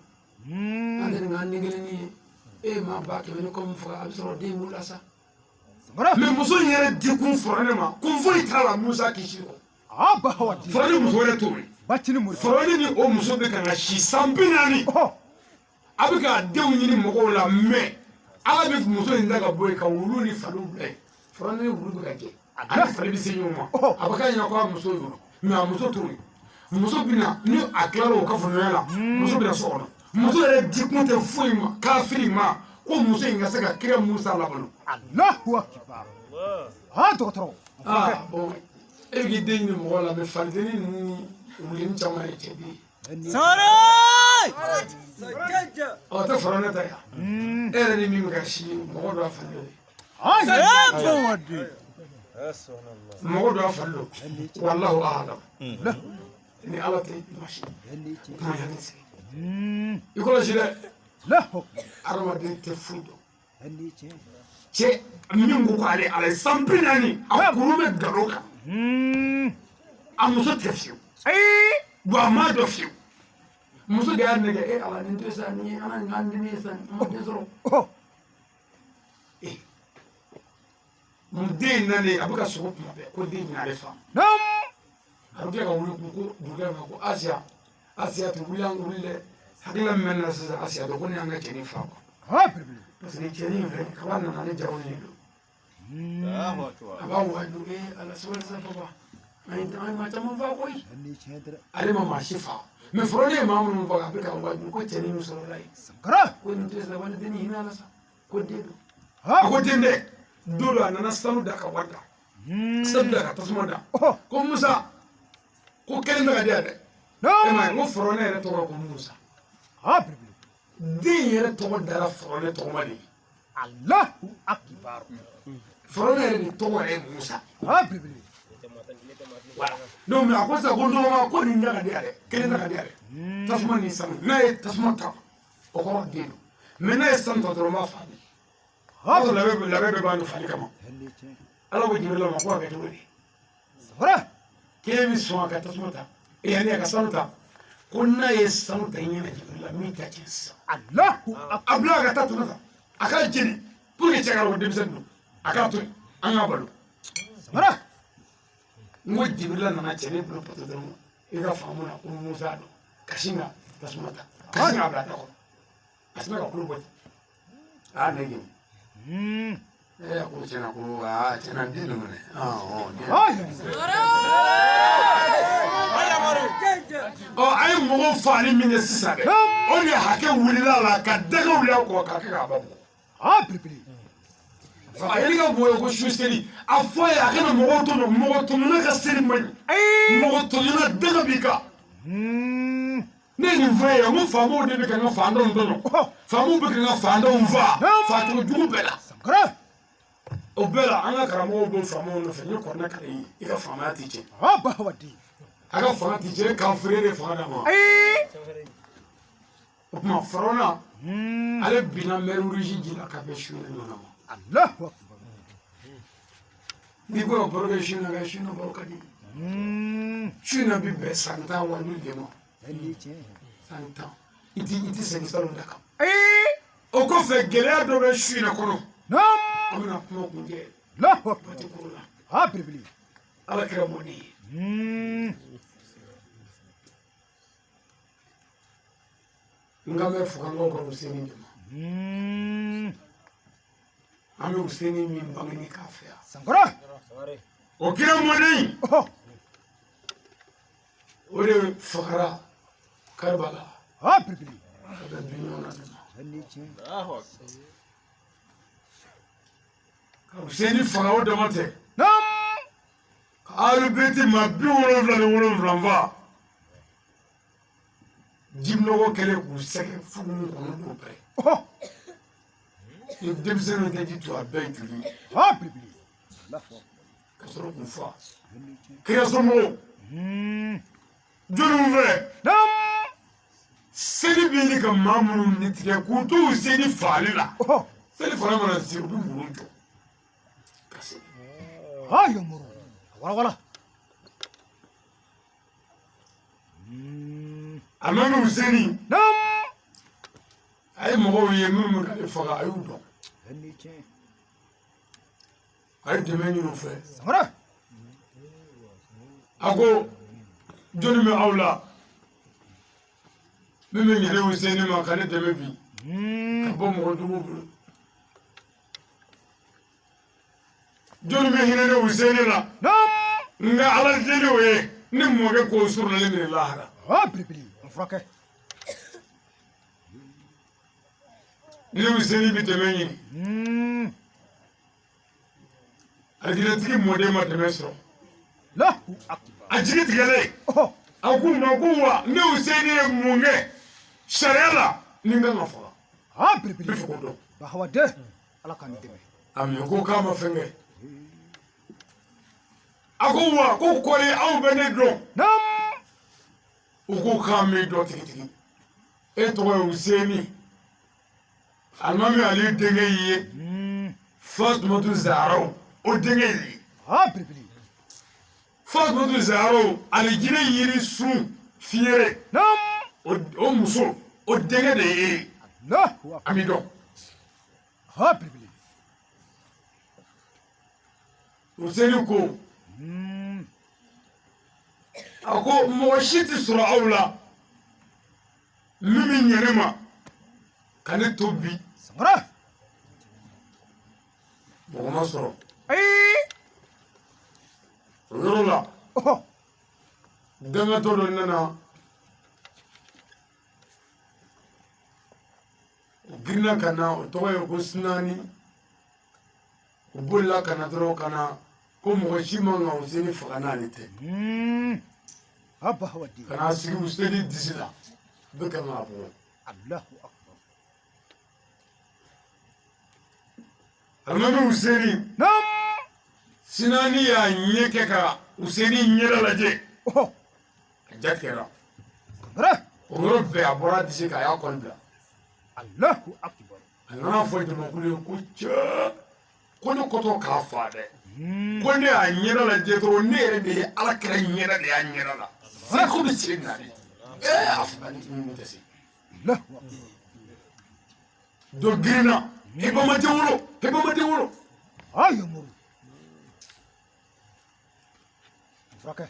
An tɛ nin k'an den kelennin ye. E ye maa 100,000 ni kɔ min faga, a bɛ sɔrɔ den b'o la sa. Mais muso in yɛrɛ dikun Farawuna ma, kun foyi t'a la Musa kisi kɔ. Farawuna muso wɛrɛ t'o ye. Farawuna ni o muso bɛ ka na si san 40. A bɛ k'a denw ɲini mɔgɔw la, mais Ala bɛ muso in ta ka bɔ yen ka wulu ni faliw bila yen. Farawuna ni wulu bɛ ka jɛ, a ni fali bɛ se ɲɔgɔn ma, a bɛ k'a ɲɛna ko a muso y'o, mais a muso t'o ye. Muso bɛ na ni a tilara o kafoɲɔgɔnya la, muso bɛ na so kɔnɔ. Muso yɛrɛ dikun tɛ foyi ma, kafiri ma, ko muso in ka se ka kira Musa labalo. Allahu akbar. Ah dɔgɔtɔrɔ. Ah bon, e bɛ k'i den ɲini mɔgɔ la, mais falidennin ninnu ni wuluni caman ye cɛ den ye. Sangare! Ɔ tɛ fara ne ta yan. E yɛrɛ ni min bɛ ka si mɔgɔ dɔ a fari don. Mɔgɔ dɔ a fari don. Wallahu a'lam. Ni Ala tɛ maa si. Kuma yanni sigi. I kɔlɔsi dɛ. Adamaden tɛ foyi dɔn. Cɛ min ko k'ale Ala ye san 40 a kuru bɛ nkalon kan. A muso tɛ fiyewu. Wa a m'a dɔn fiyewu. Muso de y'a nɛgɛ e Ala nin tɛ sa nin ye ala nin k'an den ye sa an ma den sɔrɔ. Mun den in nalen a bɛ ka sogo kuma bɛɛ ko den bɛna ale fa. A bɛ tila ka wuli ko dugukɛ ma ko Asiya Asiya tɛ wuli an wuli dɛ. Hakilila min bɛ ne na sisan Asiya dɔn ko ne y'an ka cɛnin fa quoi. Parce que cɛnin in filɛ kaba nana ne jago de don. A b'a waaju e Ala sabali sa papa. An ye maa caman fa koyi. Ale ma maa si fa. Mais fɔlɔ ne ye maa minnu faga a bɛ ka waaju ko cɛnin min sɔrɔla yen. Ko nin tɛ sa wali den hinɛ ala sa. Ko den don. A ko den dɛ. Don dɔ a nana sanu da ka wari da. Sanu da ka tasuma da. Ko Musa ko kelen bɛ ka di yan dɛ. E ma ye n ko fɔlɔ ne yɛrɛ tɔgɔ ko Musa. Den yɛrɛ tɔgɔ dara fɔlɔ ne tɔgɔ ma de. Allahu akbar. Fɔlɔ ne yɛrɛ de tɔgɔ yɛrɛ ye Musa. Voilà. Donc mais a ko sisan ko dɔgɔma ko nin da ka di yan dɛ. Kelen da ka di yan dɛ. Tasuma ni sanu. N'a ye tasuma ta o kɔrɔ den don. Mais n'a ye sanu ta dɔrɔn n b'a fa de. O y'a sɔrɔ labɛn bɛɛ b'a fali kama. Ala ko Jibirila ma ko a kɛ cogo di? K'e bɛ sɔn a ka tasuma ta. Yanni a ka sanu ta. Ko n'a ye sanu ta i ɲɛna Jibirila min ta tiɲɛ sisan. A bila a ka taa tɔnɔ ta. A k'a jeni pour que cɛ ka dɔn ko denmisɛnnin don. A k'a to yen an k'a balo. N ko Jibirila nana cɛ ne bolo poto dɔrɔn i ka faamu na ko Musa don ka sin ka tasuma ta ka sin k'a bila da kɔnɔ a sinna ka kulo bɔ ten aa ne jeni ee ko tiɲɛna ko aa tiɲɛna den ninnu dɛ den. Ɔ a ye mɔgɔw fagali min kɛ sisan dɛ o de hakɛ wulila a la ka dɛgɛ wuli a kɔ k'a kɛ k'a ba bugɔ. A yɛrɛ ka bɔ ye ko su seli a fɔ a ye a kana mɔgɔw tɔɲɔ mɔgɔ tɔɲɔna ka seli man ɲi mɔgɔ tɔɲɔna dɛgɛ b'i kan. Ne ye nin fɔ e ye n ko faamaw de bɛ ka n ka faantanw tɔɲɔ faamaw bɛ ka n ka faantanw faa faacogo jugu bɛɛ la o bɛɛ la an ka karamɔgɔw bɛ faamaw nɔfɛ n ye kuranɛ kalan i ye i ka faamaya tɛ tiɲɛ a ka fanga tɛ tiɲɛ kafiri de fanga d'a ma. O tuma Farona ale binna mer Rouge ji la ka bɛn su in ɲɔgɔn ma. N'i ko ka baro kɛ su in na ka su in na baro ka di. Su in na bi bɛn san 10 wajuli de ma. San 10 i ti segin salon da kan. O kɔfɛ gɛlɛya dɔ bɛ su in na kɔnɔ. An bɛna kuma kuncɛ. Waati koro la. Ala kɛra mɔden ye. N ka mɛn fugankaw ka Useni de ma. An bɛ Useni min bangeni k'a fɛ yan. O kira mɔden in o de fagara Karibala. Ka bɛn bi ɲɔgɔn na de ma. Ka Useni faga o dama tɛ. Ka Alubeti ma 77 fa. Jimnɔgɔ kɛlen k'u sɛgɛn fugu kɔnɔ k'u pɛrɛn. Ni denmisɛnninw tɛ ji to a bɛɛ ye joli ye. Ka sɔrɔ k'u fa. Kira somɔgɔw. Jɔnniw fɛ. Seli bɛ ɲini ka maa minnu ni tigɛ k'u to u seli fagali la. Seli fana mana se u bɛ muru jɔ. Ka seli. A nana Useni a ye mɔgɔw ye minnu bɛ k'ale faga a y'u dɔn. A ye dɛmɛ ɲini u fɛ. A ko jɔnni bɛ aw la min bɛ ɲinɛ Useni ma ka ne dɛmɛ bi ka bɔ mɔgɔ juguw bolo. Jɔnni bɛ hinɛ ne Useni la n ka Ala deli o ye ne mɔkɛ k'o surunalen minɛ lahara. Ne Useni bɛ dɛmɛ ɲini. Alijinɛtigi mɔden ma dɛmɛ sɔrɔ. A jigi tigɛlen. A k'u ma ko wa ne Useni ye mun kɛ sariya la ni n kan ka faga? Ha, belebele. N bɛ fɛ k'o dɔn. Bahawa den, Ala k'an dɛmɛ. Ami ko k'a ma fɛn kɛ. A ko wa ko kɔri aw bɛ ne dɔn? U ko k'an b'i dɔn tigitigi. E tɔgɔ ye Useni. Alimami Ali denkɛ y'i ye. Fatumatu Zaharaw o denkɛ y'i ye. Ha, belebele. Fatumatu Zaharaw alijinɛ yiri sun fiyere. O muso o denkɛ de ye e ye. An b'i dɔn. Ha, belebele. Useni ko a ko mɔgɔ si tɛ sɔrɔ aw la min bɛ ɲɛ ne ma ka ne to bi. Sangare. Mɔgɔ ma sɔrɔ. O yɔrɔ la dangatɔ dɔ nana, o girinna ka na, o tɔgɔ ye ko Sinani. O bolila ka na dɔrɔn ka na ko mɔgɔ si man kan Useni faga n'ale tɛ. Ka n'a sigi Useni disi la, a bɛ kan k'a bugɔ. Allahu akbar. Alimami Useni. Sinani y'a ɲɛ kɛ ka Useni ɲɛda lajɛ. A ja tigɛra. O yɔrɔ bɛɛ a bɔra disi kan, a y'a kɔni bila. Allahu akbar. A nana fɔ jamakulu ye ko cɛ, ko ne kɔtɔ k'a fa dɛ. Ko ne y'a ɲɛda lajɛ dɔrɔn, ne yɛrɛ de ye Ala kɛra ɲɛda de y'a ɲɛda la. Ko bɛ sen na de. A fa ni tɛ se. Dɔ girinna, Hebama den wolo, Hebama den wolo. Ayi muru. Furakɛ.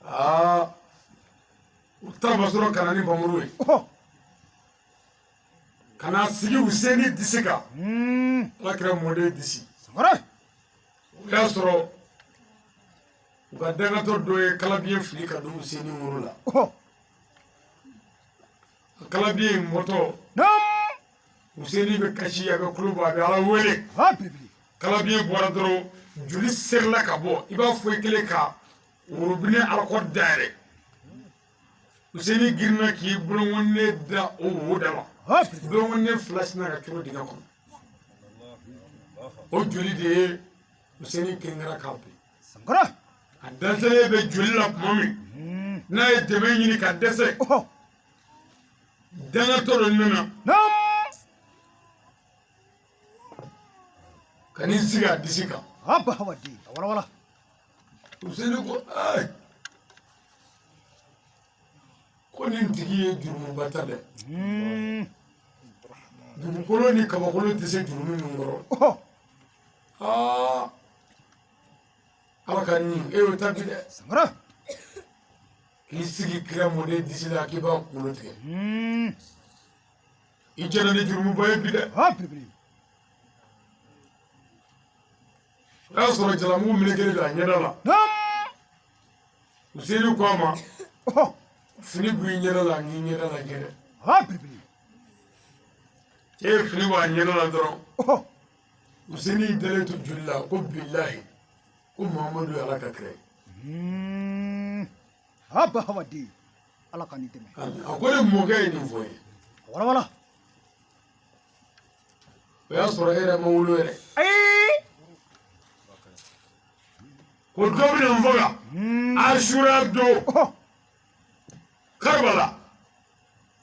Aa, u taara masɔrɔ ka na ni bamuru ye. Ka na sigi Useni disi kan. Ala kɛra mɔden disi. O y'a sɔrɔ u ka dangatɔ dɔ ye kalabiyen fili ka don Useni woro la. A kalabiyen in mɔtɔ, Useni bɛ kasi, a bɛ kulo bɔ, a bɛ Ala wele. Kalabiyen bɔra dɔrɔn, joli serila ka bɔ, i b'a fɔ i kɛlen ka worobinɛ alakɔ dayɛlɛ. Useni girinna k'i bolonkɔnnen da o wo da la. Bolonkɔnnen fila sinna ka turu dingɛ kɔnɔ. O joli de ye Useni kirinkara k'a bin. A dɛsɛlen bɛ joli la tuma min, n'a ye dɛmɛ ɲini ka dɛsɛ, dangatɔ dɔ nana ka n'i sigi a disi kan. Useni ko ee, ko nin tigi ye jurumuba ta dɛ. Dugukolo ni kabakolo tɛ se jurumu min kɔrɔ. Aa, Ala ka nin e y'o ta bi dɛ. K'i sigi kira mɔden disi la k'i b'a kunkolo tigɛ. I jɛnna ni jurumuba ye bi dɛ. O y'a sɔrɔ jalamugu melekelen don a ɲɛda la. Useni ko a ma, fini b'i ɲɛda la, n'i ɲɛda lajɛ dɛ. Cɛ ye fini bɔ a ɲɛda la dɔrɔn, Useni y'i dalen to joli la ko bilahi ko Muhamadu ye Ala ka kira ye. Ala ka n'i dɛmɛ. A ko ne mɔkɛ ye nin fɔ n ye. Walawala. O y'a sɔrɔ e yɛrɛ ma wolo yɛrɛ. Ko dɔ bɛna n faga Asura don Karibala,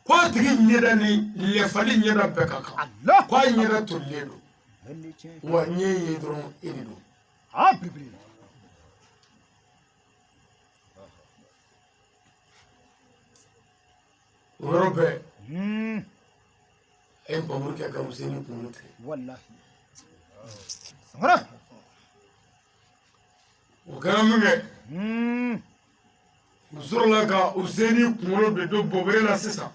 ko a tigi ɲɛda ni lɛfali ɲɛda bɛɛ ka kan, ko a ɲɛda tolilen don, wa n ye ye dɔrɔn e de don. O yɔrɔ bɛɛ a ye npanmuru kɛ ka Useni kunkolo tigɛ. O kɛra min kɛ, u sɔrɔla ka Useni kunkolo de don bɔbere la sisan,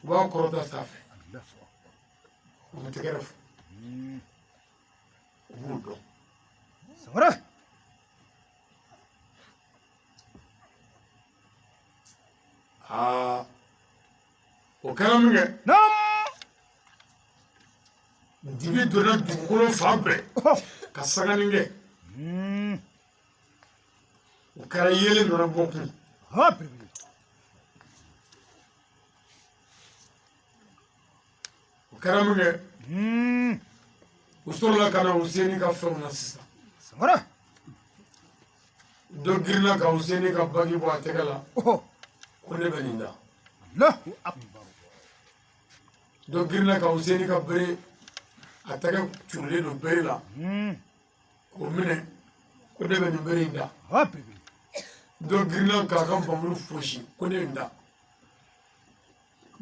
u b'a kɔrɔta sanfɛ, u bɛ tɛgɛrɛ fɔ, u b'u dɔn. Aa, o kɛra min kɛ, dibi donna dugukolo fan bɛɛ ka sanganin kɛ. O kɛra yeelen nana bɔ kun. O kɛra min kɛ, u sɔrɔla ka na Useni ka fɛnw na sisan. Dɔ girinna ka Useni ka bagi bɔ a tɛgɛ la ko ne bɛ nin da. Dɔ girinna ka Useni ka bere, a tɛgɛ curulen don bere la, k'o minɛ ko ne bɛ nin bere in da. Dɔ girinna k'a ka npanmuru fosi ko ne nin da.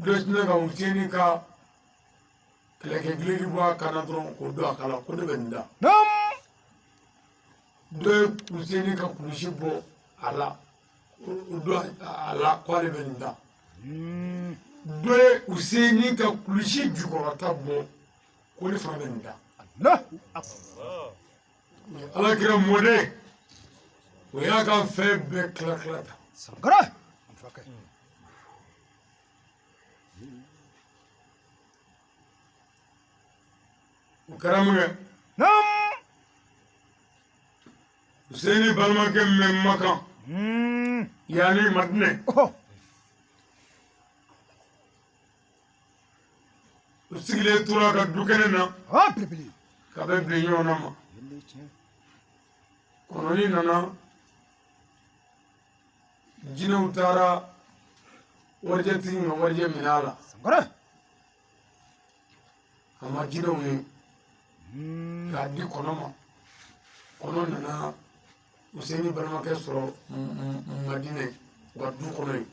Dɔ sinna ka Useni ka kɛlɛkɛ duloki bɔ a kan na dɔrɔn k'o don a kan la ko ne bɛ nin da. Dɔ ye Useni ka kulusi bɔ a la o don a la ko ale bɛ nin da. Dɔ ye Useni ka kulusi jukɔrɔta bɔ ko ne fana bɛ nin da. Ala kira mɔden o y'a ka fɛn bɛɛ tila tila ta. O kɛra mun kɛ, Useni balimakɛ min bɛ Makan yanni Madinɛ, u sigilen tora ka dukɛnɛ na ka bɛn bi ɲɔgɔn ma. Kɔnɔni nana, jinɛw taara warijɛtigi ma warijɛ minɛ a la. A ma jinɛw ye k'a di kɔnɔ ma. Kɔnɔ nana Useni balimakɛ sɔrɔ Madinɛ u ka du kɔnɔ yen,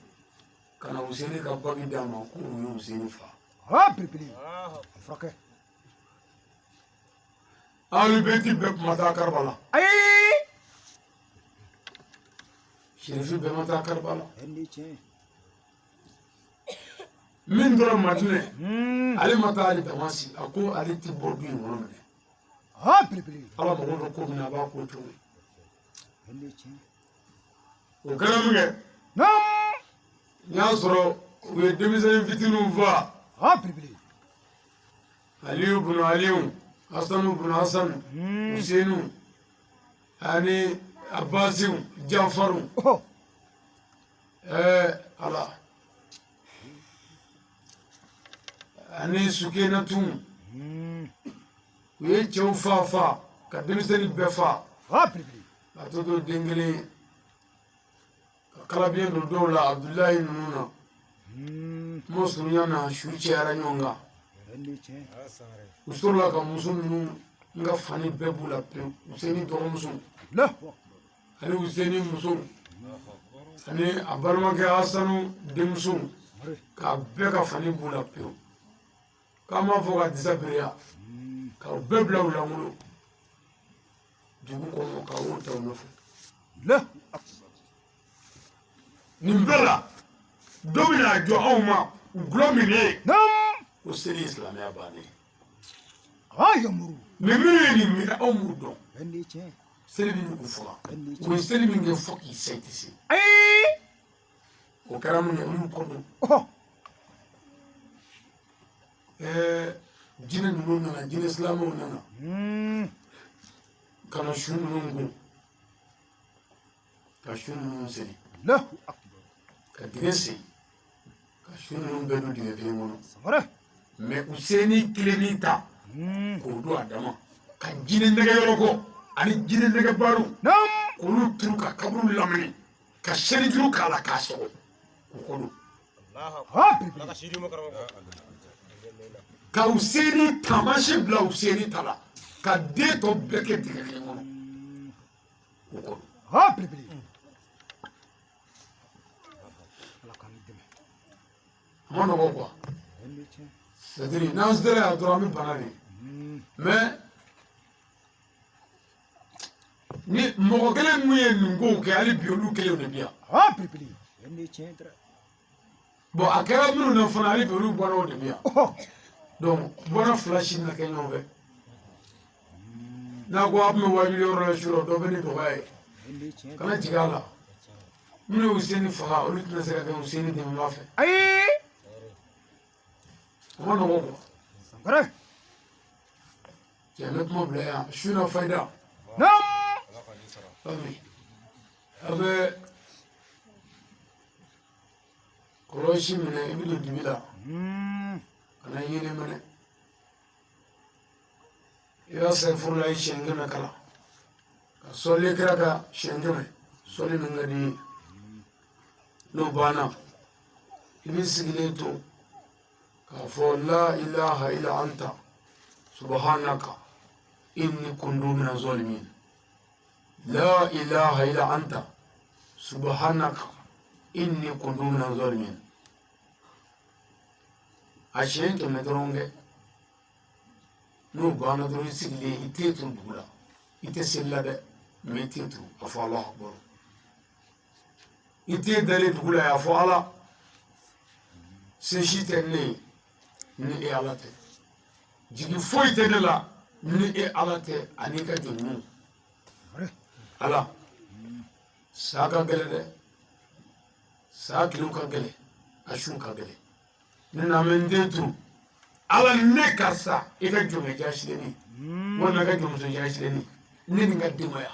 ka na Useni ka bagi d'a ma ko u ye Useni fa. Alibɛti bɛɛ tun ma taa Karibala. Sirifi bɛɛ ma taa Karibala. Min tora Madinɛ, ale ma taa hali Damasi. A ko ale tɛ bɔ du in kɔnɔ minɛ. Ala mago bɛ ko min na, a b'a ko cogo. O kɛra min kɛ, n y'a sɔrɔ u ye denmisɛnnin fitininw faa. Aliyu bunu Aliyu, Hasanu bunu Hasanu, Usenu ani Abasiw, Jafaru. Ala ani Sukenatu. U ye cɛw fa fa ka denmisɛnnin bɛɛ fa. A tɔ to den kelen ka kalabiyen don dɔw la, Abudulayi ninnu na. Kuma surunya na, su cayara ɲɔgɔn kan. U sɔrɔla ka muso ninnu n ka fani bɛɛ b'u la pewu. Useni dɔgɔmuso ani Useni muso ani a balimakɛ Hasanu denmuso, k'a bɛɛ ka fani b'u la pewu. K'an b'a fɔ ka disa bereya ka u bɛɛ bila u lankolon dugu kɔnɔ ka wo ta u nɔfɛ. Nin bɛɛ la, dɔ bɛna jɔ anw ma gulɔ min ye ko seli ye silamɛya bannen ye. Nin minnu ye nin minɛ, anw b'u dɔn. Seli bɛ k'u faga. U ye seli min kɛ fo k'i sa, i tɛ se. O kɛra mun ye, u y'u kɔ don. Jinɛ ninnu nana, jinɛ silamɛw nana ka na su ninnu bon, ka su ninnu seli, ka dingɛ sen, ka su ninnu bɛɛ don dingɛ kelen kɔnɔ. Mais Useni kelennin ta k'o don a dama, ka jinɛ nɛgɛ yɔrɔ kɔ ani jinɛ nɛgɛ baro k'olu turu ka kaburu lamini, ka sɛni juru k'a la k'a sɔgɔ k'u kɔ don. Ka Useni taamasiyɛn bila Useni ta la, ka den tɔ bɛɛ kɛ dingɛ kelen kɔnɔ k'u kɔ don. A ma nɔgɔ quoi. C'est à dire n'an sera yan dɔrɔn, an bɛ bana de. Mais ni mɔgɔ kelen mun ye nin kow kɛ, hali bi olu kelenw de bi yan. Bon, a kɛra minnu na fana, hali bi olu bɔnnaw de bi yan. Donc bɔnna fila si na kɛ ɲɔgɔn fɛ. N'a ko a tun bɛ wajuli yɔrɔ la su rɔ, dɔ bɛ ne dɔgɔya ye, kana jigin a la. Minnu ye Useni faga, olu tɛna se ka kɛ Useni dɛmɛbaa fɛ. O ma nɔgɔn quoi. Cɛ, n bɛ kuma bila yan. Su na fayida. Amin. A bɛ kɔlɔsi minɛ, i bɛ don dibi la ka na yelen minɛ. I b'a sɛfurula i siɲɛ 100 kalan ka sɔli kira kan siɲɛ 100, sɔli min ka di i ye. N'o banna, i b'i sigilen to k'a fɔ la ilaha illa anta subhanaka inni kuntu mina zalimin. La ilaha illa anta subhanaka inni kuntu mina zalimin. A siɲɛ 100 dɔrɔn kɛ. N'o banna dɔrɔn, i sigilen, i tɛ turu dugu la, i tɛ seli la dɛ, mɛ i tɛ turu a fɔ Alahu akubaru. I tɛ dalen dugu la, a fɔ Ala, se si tɛ ne ye ni e Ala tɛ, jigi foyi tɛ ne la ni e Ala tɛ, ani ka jɔn ɲumanw. Ala, sa ka gɛlɛn dɛ, sa tilew ka gɛlɛn, a su ka gɛlɛn. Ne na bɛ n den turu Ala, ne karisa, i ka jɔnkɛ jasilenni walima i ka jɔnmuso jasilenni, ne ni n ka denbaya.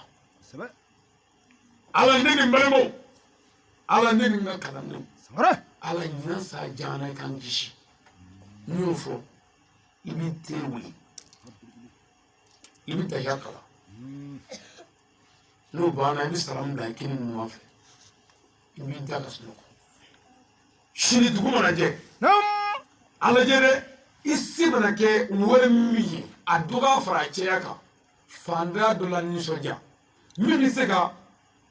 Ala, ne ni n balimaw. Ala, ne ni n ka kalandenw. Ala, ɲinan sa jana, i k'an kisi. N'i y'o fɔ, i b'i ten wuli, i bɛ tahiya kalan. N'o banna, i bɛ salamu bila i kini ɲuman fɛ, i b'i da ka sunɔgɔ. Sini dugu mana jɛ, a lajɛ dɛ, i se mana kɛ wari min ye, a dɔgɔya fara a cɛya kan, fanda dɔ la nisɔndiya min bɛ se ka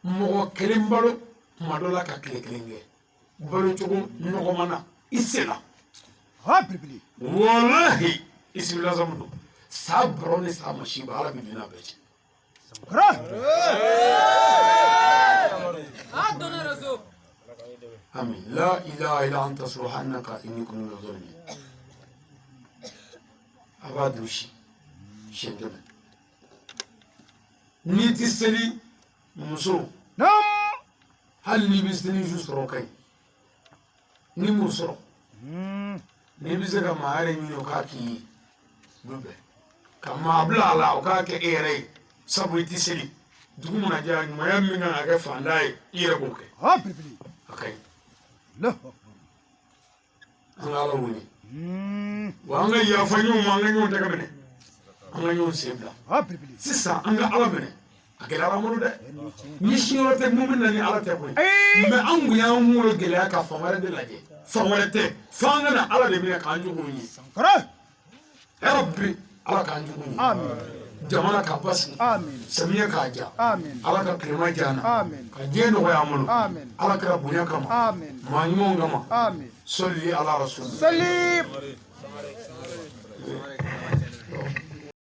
mɔgɔ kelen balo tuma dɔ la ka tile kelen kɛ balo cogo nɔgɔman na, i se la. Walahi, i sibilasamu don sa bɔrɔ ni sa masiba, Ala bɛ don n'a bɛɛ cɛ. Amin. La ilaha illa anta subhanaka inni kuntu minaz zalimin. A b'a durusi siɲɛ 100. N'i ti seli, muso, hali n'i bɛ seli ju sɔrɔ, o ka ɲi. N'i m'o sɔrɔ, n'i bɛ se ka maa yɛrɛ ɲini o k'a k'i ye, o bɛ bɛn ka maa bila a la, o k'a kɛ e yɛrɛ ye, sabu i ti seli. Dugu mana jɛ, a ɲumanya min kan ka kɛ fanda ye, i yɛrɛ b'o kɛ, a ka ɲi. An ka Ala wele wa an ka yafa ɲɔgɔn ma, an ka ɲɔgɔn tɛgɛ minɛ, an ka ɲɔgɔn sen bila. Sisan an ka Ala minɛ, a gɛlɛyara an bolo dɛ. Ni siyɔrɔ tɛ mun bɛ na ni Ala tɛ koyi, mɛ an kun y'an kunkolo gɛlɛya ka fan wɛrɛ de lajɛ, fan wɛrɛ tɛ, f'an ka na Ala de minɛ k'an juguw ye. Yarabi, Ala k'an jugu ye, jamana ka basigi, samiya k'a ja, Ala ka tilema diya an na, ka diɲɛ nɔgɔya an bolo, Ala kira bonya kama, maa ɲumanw kama. Sɔli ala rasul.